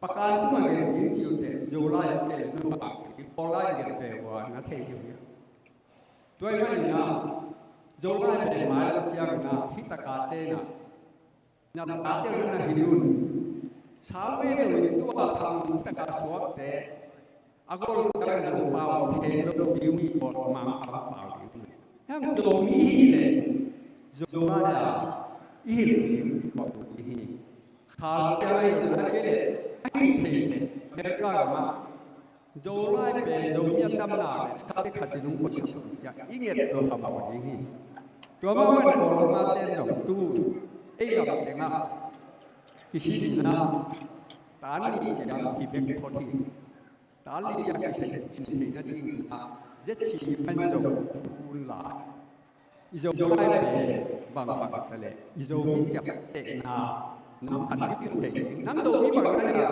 Pakan tungah gen ding ci uh teh Zolai a kei lo bang i Paul lai gen ve uh a na thei ding hi. Tua ahih manin ah Zolai pen mai a ciangin ah hih taka te na na tate uh na hin un. Sau ve lo in tua khang taka suakte a gol ka na lo pau thei lo ding uh hi, gol mang pau pau ding uh hi. Hang Zomi hi leh Zolai a i hi ding uh hi. Khang te a i hi leh a hi thei leh America gam ah Zolai pen Zomi a tamna le sate khat in hong koihsak uh ciang i nget lo kha mawk ding hi. Tua mah bangin Kawlgam a ten zong tu ei gam tengah kisinna tan nih ciang hi bek phot hi. Tan nih ciang kisin theihna dingin ah Z C M in zong un la i Zolai pen bang bang ta leh i Zomi ciaptehna nam khat i mu thei ding. Nam Zomi bang na hi a,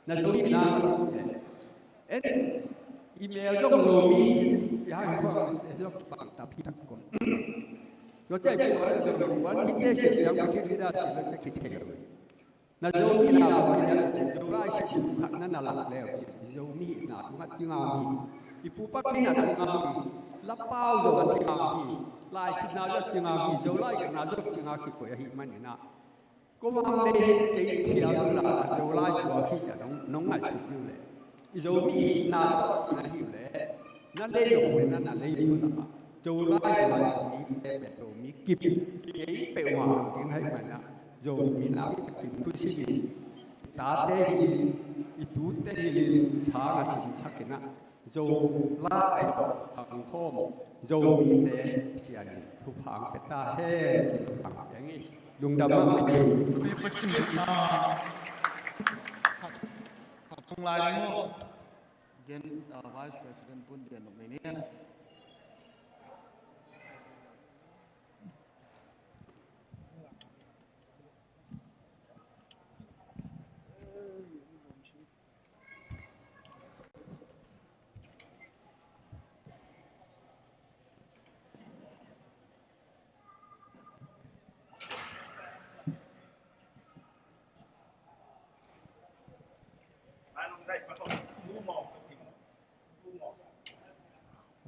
na Zomi na en i mel zong Zomi hi a, i hang bang te zong bang ta phi tak kon. Tua ciang i tua zong wan hi te si siang ma khi ri da si lo ciang ki thei lo. Na Zomi na bang hi a, Zolai sim khat na na lak leu cin, Zomi na tungah ci ngam hi. I pu pa mi na ci ngam hi. Lapau zong a ci ngam hi. Lai sitna zong ci ngam hi. Zolai na zong ci ngam kikoih ahih manin ah, ko bang le kei thiam la Zolai tua khi ca nong, nong ngaihsut uh leh i Zomi i hihna tawh cihna hi uh leh na lei uh leh na, na lei uh leh Zolai tua mite pen Zomi kip ngei peuhmah ding ahih manin ah Zomi na kip khuisim in, i tate hi in, i tute hi in, sang a simsak in ah Zolai tawh khangkhawm Zomite Pasian in thupha hong pia ta hen ci thupha hong pia ing. Lungdam mahmah ing. Tumi Pasian in, ah, khat, khat tung lai ding uh. Gen, ah, Vice President Pun Gen Luk nei ni.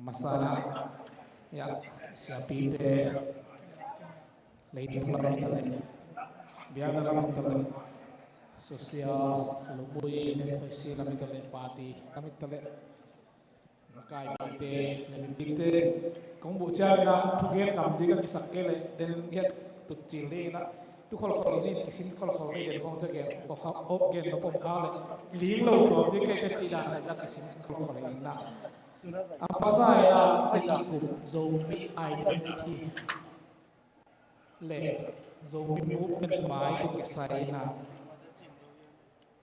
Masa na, ya, siapite, leitung lam hi ta leh, biakna lam hi ta leh, social, lubui, democracy lam hi ta leh, party lam hi ta leh, kai mite, lem mite, kong buh ciangin ah thugen tam ding a kisak kei leh, den hiat tut cil ding in ah, tu kholkhol in, kisin kholkhol in, den khong ca gen, gen nop om kha leh, ling lo tuam ding kei te cih dan leh, kisin kholkhol in ah. A masa in ah, te kikup Zomi identity le Zomi movement pai kong kisai in ah,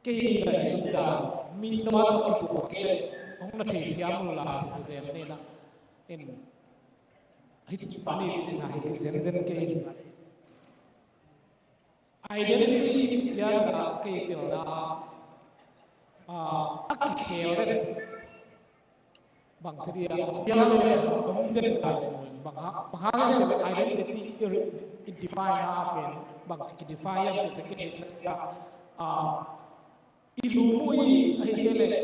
kei ngaihsut dan, mi nua tawh kikup kei leh hong na thei siam lo la ci sa zen ni na. In, hih ci pan i ci na hi zenzen kei in. Identity i ci ciang a kei pilna, ah, a kikhel den. Bang ci dia, bia le sa om den ta le mo. Bang ha, bang ha le identity i, i define a pen. Bang ci define yang ci ke, ah, i lu mu i, ahi kei leh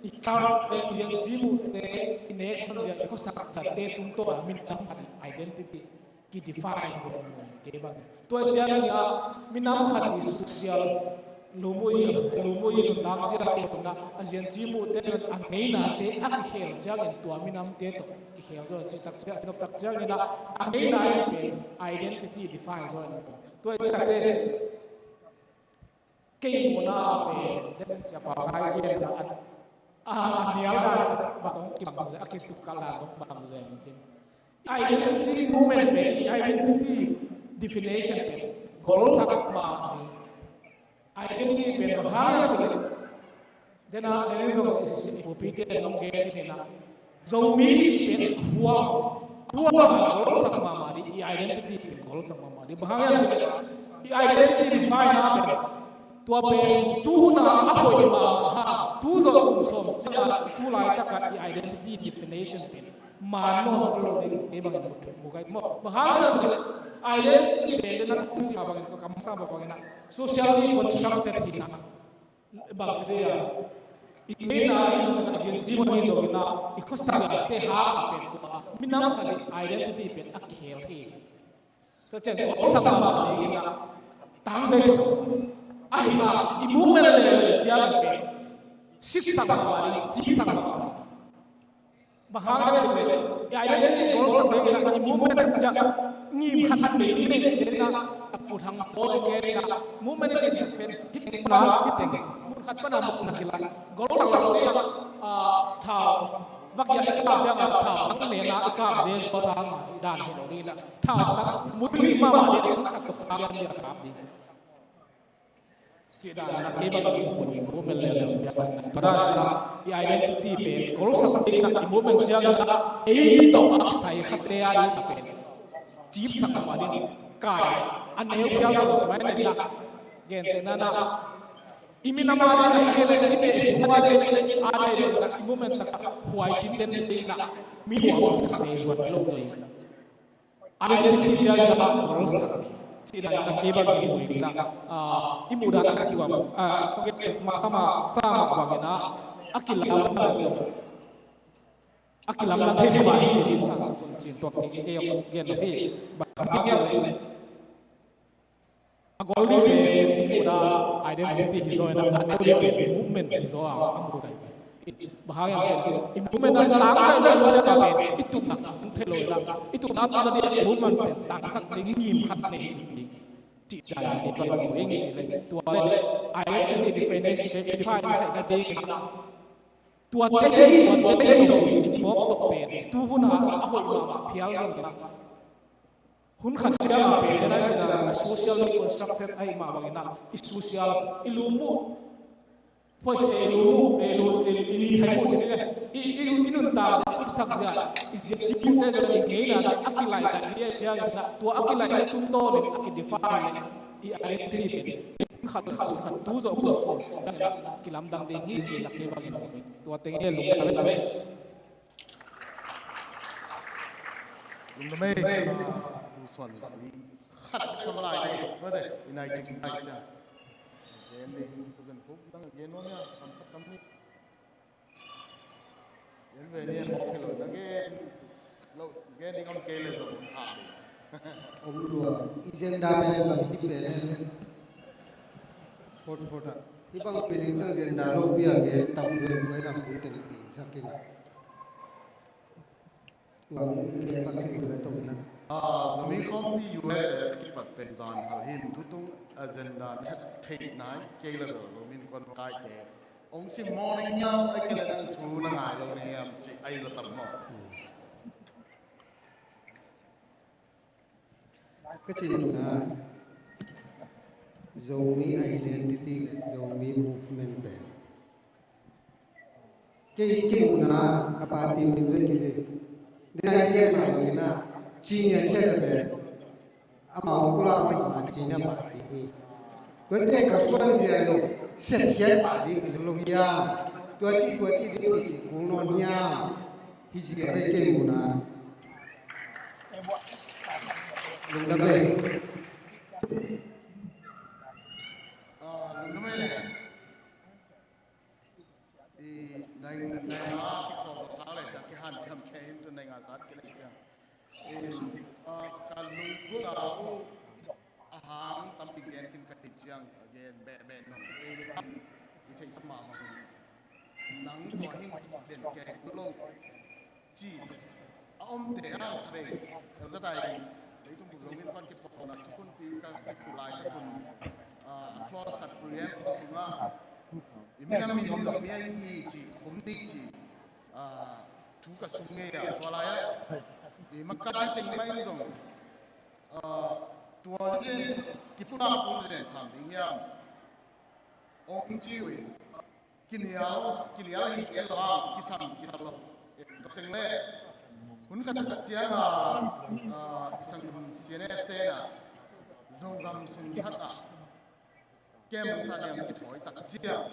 i culture, i Gen Z mute, i nek zia, i khuasak ziate tungtawn a minam khat identity kidefine zo kei bang. Tua ciangin a minam khat i social, lumuh i, lumuh i nuntak zia te sungah a Gen Z mute a ngeinate a kikhel ciangin tua minamte tawh kikhel zo, ci tak ciang, ci tak ciangin a, a ngeina in pen identity define zo. Tua i tak ciang kei muna pen, den sia pa khai gen a, a, a nial dan bang hong kibang zen, a kituk kal dan hong bang zen cin. Identity movement pen, identity definition pen, golsak mahmah hi. Identity pen bang hang hiam cih leh, den a, den zong i, i, i pupite nong gen hi na. Zomi i cih pen a huang, a huang a golsak mahmah ding, i identity pen golsak mahmah ding. Bang hang hiam cih leh i identity define na pen, tua pen tu hun a a hoih mahmah hang, tu zong kum sawm ciang a tu laitak a i identity definition pen maan nawn lo ding, kei bangin mu, mu kai maw. Bang hang hiam cih leh identity pen den a kum ciang bangin, ka kamsang bangin a socially constructed hi na. Bang ci dia, i ngeina in a Gen Z mah hi zongin a, i khuasak ziate hang a pen tua minam khat i identity pen a kihel hi. Tua ciang golsak mahmah ding in a, tang zai sa, ahi hang i movement leh leh ciang pen sitsak mahmah ding, cihsak mahmah ding. Bang hang hiam cih leh, i identity golsak ding in a, i movement ciang ngim khat nei ding in a, a Pu Thang Paul in gen a, movement i cih pen hi teng pan a, hi teng, mun khat pan a mun khat kilat. Golsak lo ding in a, ah, thau, va kiat i kap ciang a thau tang nena i kap zel sang a, i dan hi lo ding in a, thau tang mui mahmah ding in a, tang khat tawh sang ding a kap ding. Cih dan a kei bang in movement leh leh ciang, tua dan a i identity pen golsak ding a i movement ciang a, ei tawh a kisai khatte a ding a pen cipsak mah ding, kai a neu phial lo mah ding a, gentehna in a, i minam a ding a, i pen i pen i pen a ding a, i movement tak a huai kik den ding a, mi huai sak ding huai lo ding. Identity ciang in a golsak, cih dan a kei bang in mu ing in a, ah, i muh dan a kiwam, ah, sama, sama, sama bang in a, a kilamdang, a kilamdang thei mah hi cin, sa, cin tuak kei, kei hong gen hi, bang hang hiam cih leh, a gol ding pen i muh dan identity hi zaw in a, a neu ding pen movement hi zaw a, a mu kai. Bang hang hiam cih leh i movement a tang zai lo ding a pen i tupna hong thei lo in a, i tupna tupna ding a movement pen tangsak ding, ngim khat nei ding. Cih dan a kei bang in mu ing cih leh, tua leh identity definition, define theihna ding in a, tuate hi, tuate hi lo i cih mawk tawh pen tu hun a a hoih mahmah phial zong in a, hun khat ciang a pen, den a cih dan a socially constructed ahih mah bangin a, i social, i lumuh, phoih se i lumuh, i lu, i, i, i hai mu cih leh, i, i, i nuntak zia, i sak zia, i zia cih mute zong i ngeina a kilaih tak ni a ciang in a, tua a kilaihna tungtawn in a kidefine leh, i identity pen hun khat, hun khat, tu zong, tu zong, kilamdang ding hi cih lak kei bangin, tua teng hi lungdam e. Lungdam e, ah, U Suan, khat sam lai e, mate, i nai ting lai ciang. Gen ding, Pu Zan Puk, nang gen nuam hia, kam khat kam nih. Gen ve ni, mawk hi lo, na gen lo, gen ding om kei leh zong om kha ding. Om lua, i agenda pen bang hi pen. Phot phot a. Hih bang pen ding ciang agenda lo pi a gen tam lua, buai lam pu teng pi sak in a. Tua gen mak khin lua tawh na. Ah, Zomi Khawmpi U S A kipat pen zan hal hin, tutung agenda that thei nai kei leh lo, Zomi Innkuan kaite. Ong sim mawk ning hiam, a kei leh nang thu na ngai lo ning hiam, ci ai lo tam maw. Ka cih na, Zomi identity le Zomi movement pen kei, kei muhna a party min zong kei, den a i gen mah bangin a, ci ngiat ciat a pen amau kula mah a ci ngiat pah ding hi. Tua ciang ka suan zia lo, sep khia pah ding hi lo hiam? Tua ci, tua ci ding ci kul nawn hiam? Hi zia ve kei muhna. Lungdam e. Ah, lungdam e. I, nai, ciang, eh, ah, ka lunggulh a, a hang tampi gen khin ka hi ciang, a gen behbeh nong ei le pan i theihsa mahmah hi. Nang tua hing den kei lo ci a omte a vei. Elzadai leitung bup Zomi Innkuan kipawlna thukhunpi ka, ka kipulai takun, ah, a clause khat, preamble sungah i minam min Zomi ahi hi ci, khum ni ci, ah, thu ka sung ngei a, tua lai-ah i makai teng mah in zong, ah, tua zen kipulak zen sam ding hiam? Ong ci uh in, kinial, kinial ahi kei lo hang, kisam, kisam lo. Tua teng le hun khat ciang a, ah, i sang C N F te na Zogam sung khat a kem sa niam kithawi tak ciang,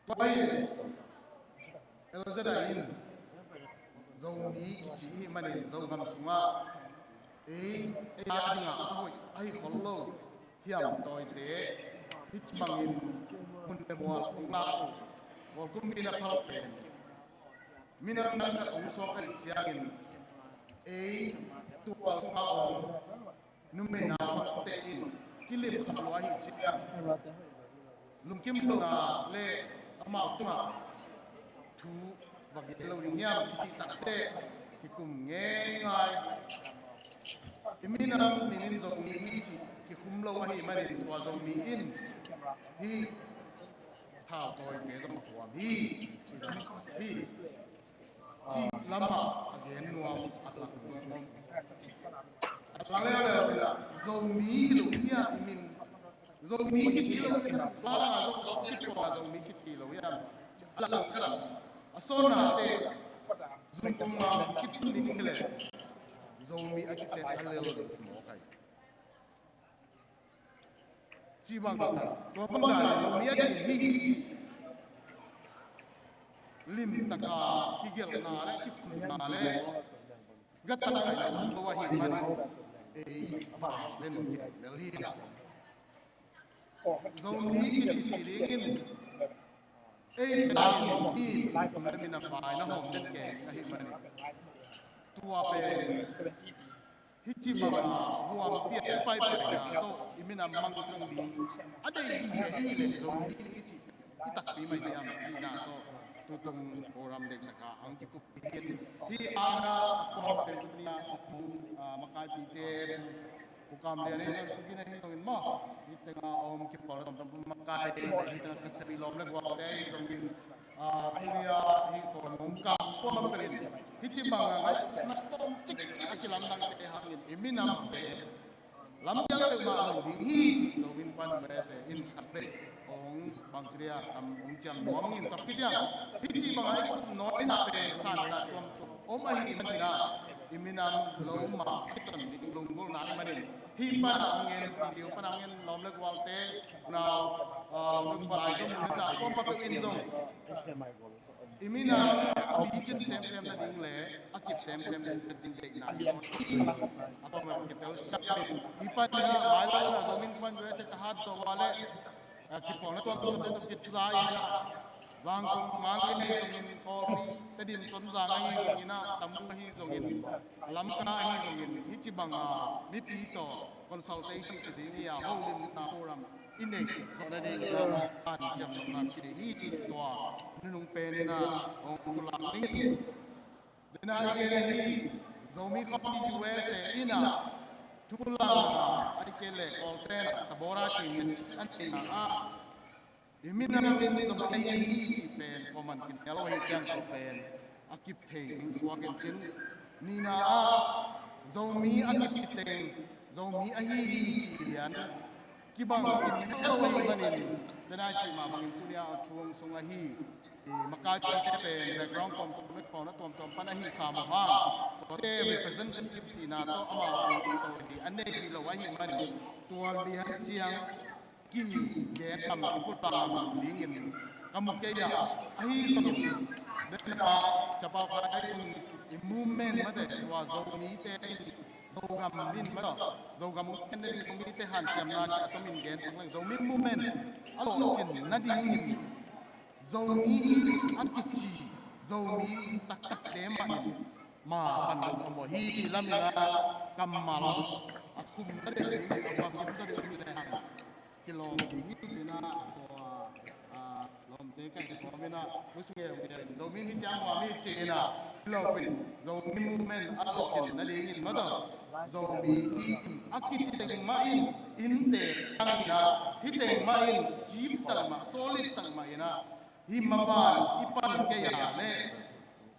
tua hi, Elzadai in Zomi kici i hih manin Zogam sungah ei, ei a dingah a hoih, a hi khol lo hiam tawite hih ci bangin hun le mual hong lak uh. Kawlgam mi na phal pen minam nam khat hong suak ahih ciangin ei tual sungah om numei naupangte in kilim khat lua ahih ciang lungkim lohna le amau tungah thu va gen lo ding hiam kicih takteh kikum ngeingai. I minam min in Zomi hi cih kikum lo ahih manin tua Zomi in hih thautawite zong a kuam hi, hi cih lamah a gen nuam a lang nuam. A lang leuleu in ah Zomi hi lo hi a, i min Zomi kici lo hi a, bang a Zomi kici lo hi a, a lang khat a, a sawnnate zungkong a kitun ding hi leh Zomi a kici a lel ding mawk ai. Ci bang, tua bang a Zomi a kici hi, limtaka kigelhna le kikumna le gatak ai lo ahi man, ei va le nong kici lel hi a. Zomi kici dingin ei dang hi, kum le min a paina hawm den kei ka hih manin tua pen hih ci bang a huam piak paipaina tawh i minam mangthang ding a deih hi, hi le Zomi kici i takpi mai hiam cihna tawh tutung program deih taka ang kikup hi. Hih a na kuam pen tuni a, ah, makaipite Pu Kam Lian in zong, Pu Gin ahi zongin maw, hih tengah a om kipawlna tuamtuam, pu makaite, hih tengah ka semi lawm le gualte ahi zongin, ah, tuni a hih program hong kah kuam pen in hih ci bang a ngaihsutna tawm cikcik a kilamdangte hangin i minamte lampiang peuhmah lo ding hi ci Zomi Innkuan U S A in khat vei hong bang ci dia kam hong ciam nuam in tawp kiciang hih ci bang a i kup nawina pen sanna tuamtuam om ahih manin ah i minam lo mah kiton ding lunggulhna ahih manin hih pan a hong en video pan a hong en lawm le gualte, unau, ah, lawm le gual ai zong, unau kuamah peuh in zong i minam a picin semsem nading le a kip semsem nading deihna hi a, a kuamah peuh kitel siam in hih pan in ah mailam in ah Zomi Innkuan U S A ka hat tawh a le, ah, kipawlna tuamtuamte tawh kizai in ah Zangkong, Mangkang ahi zongin, Kawlpi, Tedim, Tonzang ahi zongin ah, Tamu ahi zongin, Lamka ahi zongin, hih ci bang a mipi tawh consultation ci ding hi a, holimna forum i neih zawh nading in ah hanciam nopna kidei hi ci tua nunung pen in ah hong pulak ding. Dena i gen hi, Zomi Khawmpi U S A in ah thu pulakna a i gen le Kawlte in ah Tabora kingin a neihna ah i minam in Zomi ahi hi cih pen pawlman kinial lo ahi ciang tua pen a kip thei ding suak in cin. Nihna ah Zomi a kici teng Zomi ahi hi cih lian kibang kinial lo ahih manin, dena i cih mah bangin tuni a thu hong sung ahi i makaite pen background tuamtuam le kawlna tuamtuam pan ahi sam uh hang, tuate representative cihna tawh amau a nei hi lo ahih manin tua lian ciang kigen lam, kipulak lam dingin ka mu kei a, ahi zongin dena Chapau Khai in i movement mate tua Zomite in Zogam in mate Zogam movement in Zomite hanciamna ci a tomin gen pang leng Zomi movement a lawhcin nadingin Zomi a kici Zomi taktakte mah in ma pan lo maw hi ci lamin ah kammal a khum ta deuh ding, a bangkim ta deuh ding le hang kilawm ding hi ci-in ah, tua, a, lawmte ka hi kawmin ah, Pu Singeu in Zomi mi ciang hua mi ci-in ah, hi lo pin Zomi movement a lawhcin nadingin maw tawh, Zomi hi a kici teng mah in, innte tangin ah, hi teng mah in, cip tak mah, solid tak mah in ah, hih maban i pan kei a leh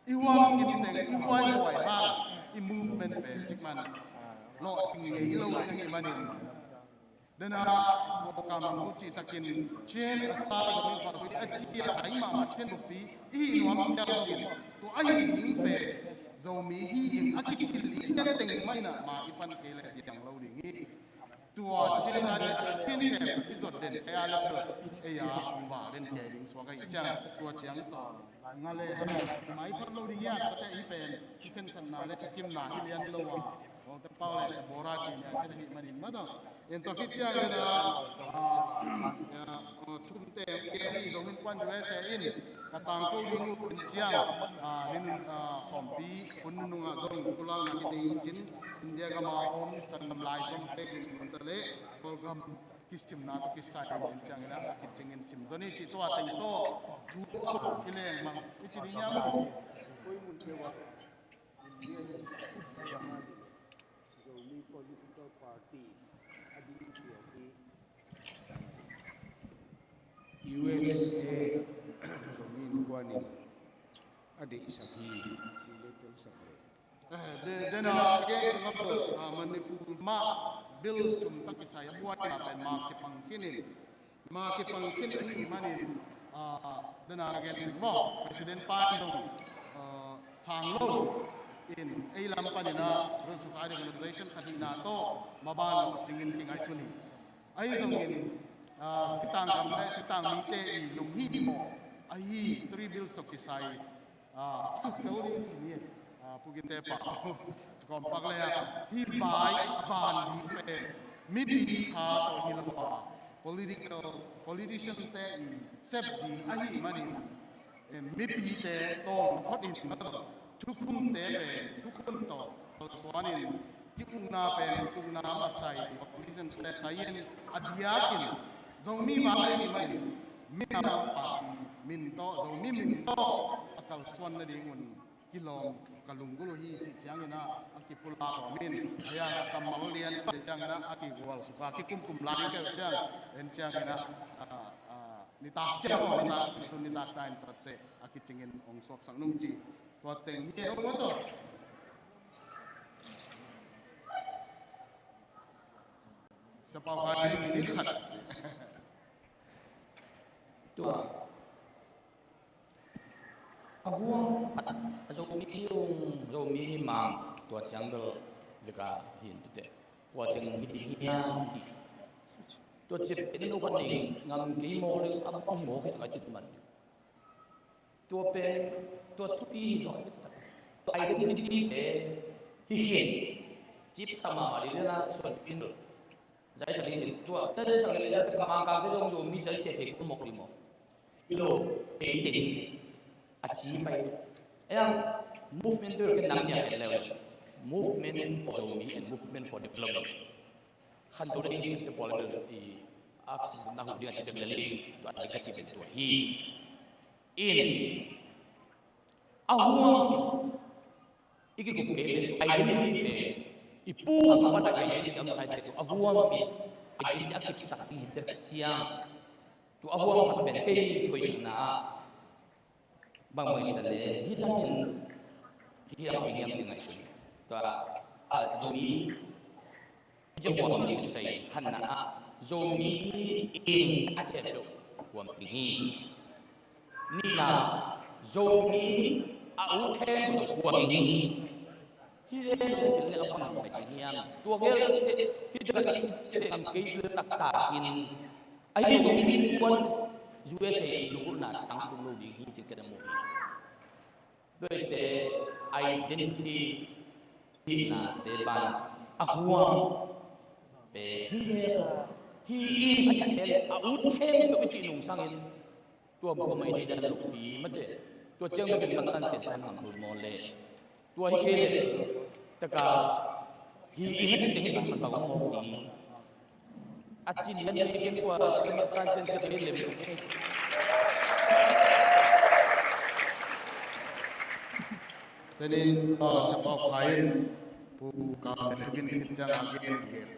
i huam kim teng, i huaihuai hang i movement pen cikmah lawh ding ngei lo ding ahih manin, dena, kammal cih takin, chain a start, a ci a, ai mahmah chain bukpi i hih nuam ciang lo in, tua ahi ding pen Zomi hi in a kicil i ken teng mah in ah, ma i pan kei leh diang lo ding hi. Tua chain a, chain pen i zot den kei a leh, ei a hong va den kei ding suak ahih ciang, tua ciang tawh nga le hang mai thot lo ding hi a, tuate i pen i khensatna le i kimna hi lian lo a, Walter Pau le Bora ci nia cin ahih manin maw tawh. En tua khit ciangin ah, ah, ah, thumte, K I Zomi Innkuan U S A in ka tangko ding uh, en ciang, ah, nin, ah, khawmpi hun nunung ah zong pulakna i nei cin, India gam a om sanggam lai zong pek ding hun ta leh, Kawlgam kisimna tawh kisai ding, en ciangin ah a kicingin sim zaw ni ci, tua teng tawh thu a khut kileng mang i ci ding hiam? Zomi political party a ding piak hi. U S A Zomi Innkuan in a deihsak hi, ci le telsak le. Eh, de, dena, ke, Singapore, ah, Manipur mah bills tum tak kisai a buaina pen ma kipang khin in, ma kipang khin ahih manin, ah, dena gen ding maw, President pa in dong, ah, sang lo in, ei lam panin ah Civil Society Organization khat hihna tawh maban lawhcingin kingaihsun hi. Ahi zongin, ah, sitang gam le sitang mite i lunghimawh ahi three bills tawh kisai, ah, suk lo ding hi ni, ah, Pu Ginte pa. Kawmpak le ah, hih vai a van ding pen mipi kha tawh hi lo a, political, politician te i sep ding ahih manin, eh, mipite tawng phot in maw tawh, thukhunte pen thukhun tawh kalsuan in, ki-ukna pen ki-ukna a sai, politician te sai in, a diakin Zomi vang ahih manin minam a min tawh, Zomi min tawh a kalsuan nadingun kilawm ka lunggulh uh hi cih ciangin ah a kipulak om in, a ya kammal lian pan ciangin ah a kigual suk a, kikumkum lai keu ciang, en ciangin ah, ah, ah, nitak ciang aw, nitak, nitak ta in tuate a kicingin hong suaksak nung ci. Tua teng hi e, aw, tua. Sia Pau Khai, minute khat. Tua. A huang a, a Zomi hi ung, Zomi hi mang, tua ciang bel veka hin tute. Kua teng hi ding hiam ti. Tua cip in nu khat ning ngam kei maw leng a bang maw hi ta ka cip man. Tua pen, tua thupi hi zong. Tua identity pen hi hin. Cip sama ma ding na suan in lo. Zai sa ding tua, ta zai sa ding zai ka mang ka ke zong Zomi zai sia he ko mok ding maw. Hi lo, ei ding. A ci pai. Ei ang movement tu ke nam nia ke leu. Movement for Zomi and movement for development. Khan tu ding jing se pol i a na hu ding a ci ding le ding. Tua a ci ka ci ben tua hi. In. A huang i kikup kei le identity pen i pu a sapat a identity a masa i tek tu a huang pen identity a kipsak ding hi tek ciang. Tu a huang khat pen kei koihna ah bang bang hi ta le hi ta min hi a koih hiam ci ngaihsun. Tua a Zomi Zomi huam ding kisai khatna ah Zomi in a chet lo huam ding hi. Nihna Zomi a u khen huam ding hi. Hi le hi le a pang pai ding hiam. Tua gel hi ta in chet ang kei le taktak in. Ahi Zomi innkuan U S A lunggulhna tangtung lo ding hi ci ka na mu hi. Tuate identity hihnate pan a huang pen hi he, hi in a cih pen a ut khempeuh i cih nungsangin tua buk a mai ding dan lopi mate. Tua ciang bek in mantan pen sang ngam lut maw le. Tua hi kei leh taka hi ing a ci teng a man bang om mawk ding. A cin nan ding ken kua lam a tan cian ka ding lem. Cenin, ah, Siapa Khai in Pu Kam le Kin Kin Ciang a gen gen.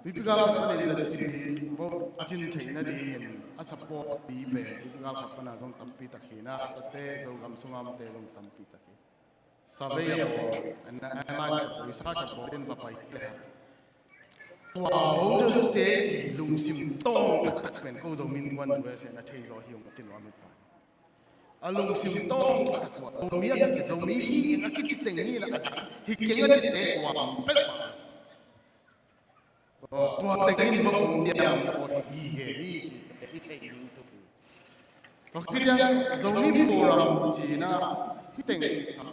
Tuipi gal khat panin le sin hi vo a cin theihna dingin a support pi pen tuipi gal khat pana zong tampi tak hi na, te Zogam sunga te zong tampi tak hi. Survey a bawl, an, an, an, research a bawl in va pai hi le. Tua voters te i lungsim tawng taktak pen ko Zomi Innkuan U S A na thei zaw hi ung a ti lua mi pa. A lungsim tawng taktak tua Zomi a kici, Zomi hi ing a kici teng hi na, hi keng a ci te tua pek pa. Tua teng in va um diam sawt hi hi hi hi. Tua khit ciang Zomi Forum cihna hi teng sa.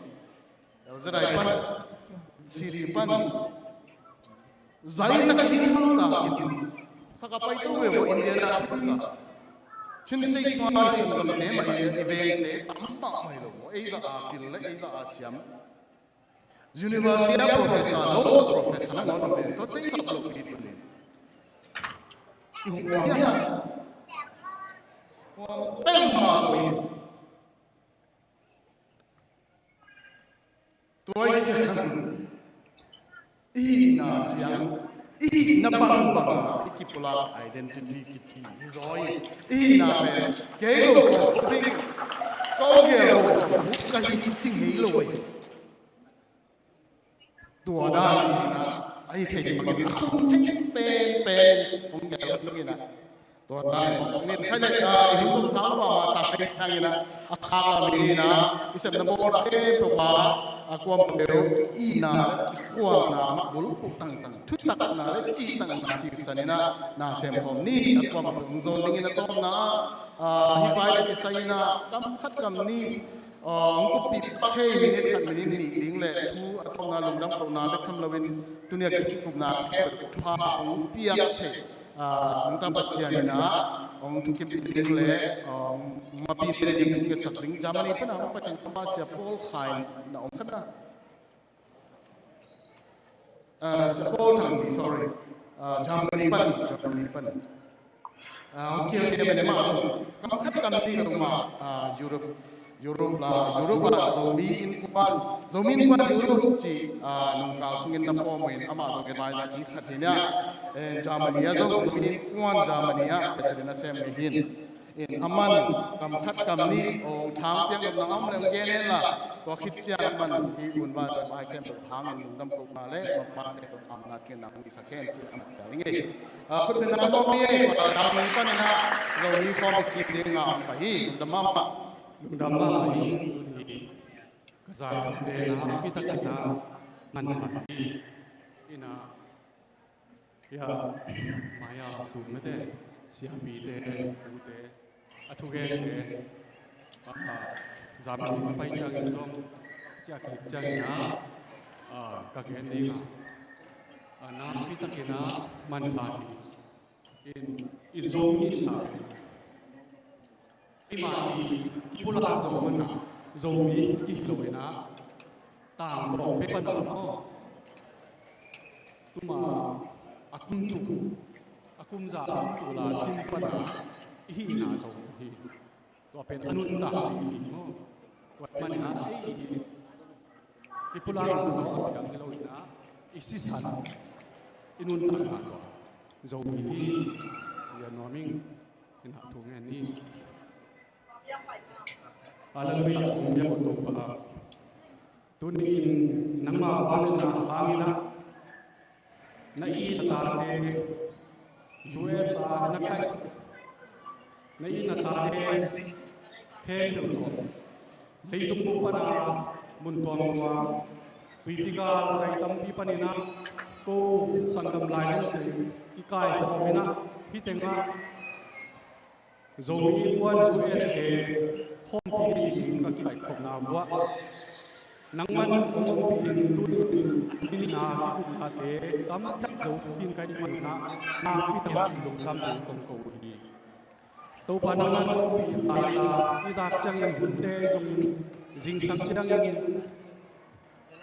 Elzarai pan, Siri pan, zai tak in hang ta in. Saka pai tu ve vo India na pisa. Chin State pa chin gam te mai le event te tam ta mai lo. Ei za a pil le ei za a siam. University a professor, law professor na ngawt pen, tua te i sak lo pi pen. I huk ua mia. Ua peng ma lo i. Tua i ciang. I na ciang. I na bang bang. I kipulak identity kiti. I zoi. I na pen. Kei lo. Kau kei lo. Ka hi cing hi lo i. Tua dan in a, a hi thei mangin a khum thei penpen hong gelh dingin a. Tua dan in a, hong nen khai leh a, i hing kum sang lo mah ta thei sangin a, a khak lam in a, i sepna bawl a khempeuh a, a kuam peuh i na, i kuamna mah bulphuh tangtang, thutakna le cihtakna siksan in a, na sem khawm ni, a kuam peuh hong zawn dingin a tawpna, a, hih vai le kisai in a, kam khat kam ni, Aw, hong kuppih pak thei minute khat minute nih ding le thu a tawpna lungdam kohna bek tham loin tuni a kikupna tha hong piak thei, ah, nungta Pasian in a hong thukip ding le, ah, hong mapi ding, hong ngetsak ding Germany pana hong Pasian kapa sia Paul Khai na om khat na. Ah, Paul Thangpi, sorry. Ah, Germany pan, Germany pan. Ah, okay, okay, okay, ma zong. Kam khat kam ni lo ma, ah, Europe, Europe la, Europe la, Zomi Innkuan, Zomi Innkuan Europe ci, ah, nungkal sungin na form in, ama zong advisor ni khat hi nia. Eh, Germany a zong, Zomi Innkuan Germany a, president a sem ni hin. In a man, kam khat kam nih, ong thang piang lom nang om leng gen hen la, tua khit ciang a man, hi un vai pai khempeuh hang in lungdam kohna le, mapang khempeuh amna khen nang i sa khen ci a man ta ding e. A, khut beng nang tawm ni e, pa dam ni pan in a, lo ni khawm i sik ding a ong pa hi, lungdam mahmah. Lungdam mahmah hi, tuni ka zai te na, pi tak in a, man man hi, in a, Hia, mai-a tum mete, siapite, pute, a thugente, a, a, zam tum a pai ciangin zong, ciak hik ciangin a, a, ka gen ding a, a, nakpi takin a, man pha hi. In, i Zomi ta. Keimah i pulak zo mana, Zomi i hi lo ina, tang bawng pe pana maw? Tuma a kum tuk, a kum za a kum tuk la sim pana i hihna zo hi. Tua pen a nuntak i hi maw? Tua manina ei i I pulak zo a piang hi lo ina, i sisan, i nuntakna tua Zomi hi, i a nuam ing, i na thu ngen ni. Hallelujah, hong biak uh Topa. Tuni in nangma vangliatna hangin a, na it na tate U S A na kaih, na it na tate khempeuh tawh leitung bup pana mun tuamtuam, tuipi gal rai tampi panin a, ko sanggam lai dongte i kaikhawm in a, hih tengah Zomi Innkuan U S A khawmpi dingin ka kikaikhopna uh ah, nangman hong ompih in, tuni in a kikupnate tampi zo in ka hih manin a, nakpi takin lungdam ding kong ko uh hi. Topa nangman hong ompih in, i zak ciangin hunte zong zingsang ciangin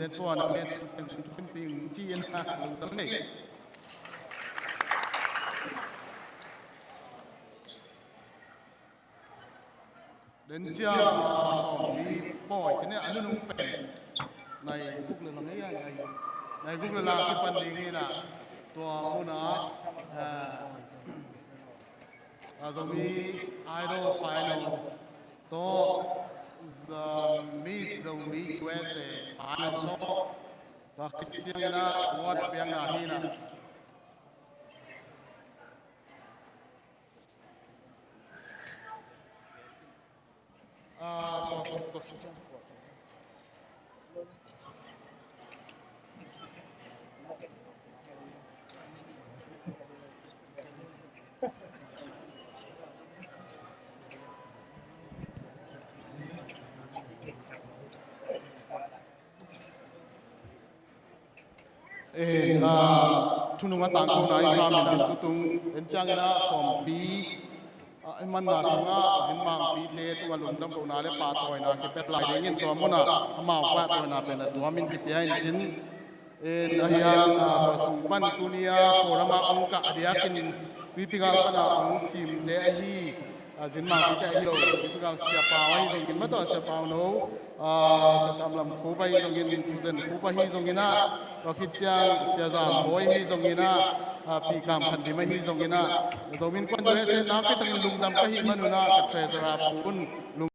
den puan a met pen pen ping ci in a lungdam nei. Den ciang a kawmpi pawi ci ne a nunung pen nai guk le lang ei a nai, nai guk le lang kipan ding in a tua mun a a Zomi Idol final tawh Miss Zomi U S A final tawh tua khit ciangin a award piakna hi in a. Eh, na thunung a tangkona i sam in tutung en ciangin a khawmpi a i manna sungah zinmangpite tungah lungdam lohna le pahtawina kipia lai dingin tua munah amau pahtawina pen a tuamin kipia in cin. En ahiang a tua sung pan tuni a forum a ong kah a diakin Tuipi gal pan a ong simte ahi a zinmangpite ahi lo Tuipi gal Sia Pau ahi zongin mataw Sia Pau no a Sia Sam Lam Khup ahi zongin Pu Zen Khup ahi zongin a tua khit ciang Sia Zam Bawi ahi zongin a a Pi Kam Khan Dim ahi zongin a Zomi Innkuan U S A nakpi takin lungdam ka hih manun a ka treasurer Pu Un lung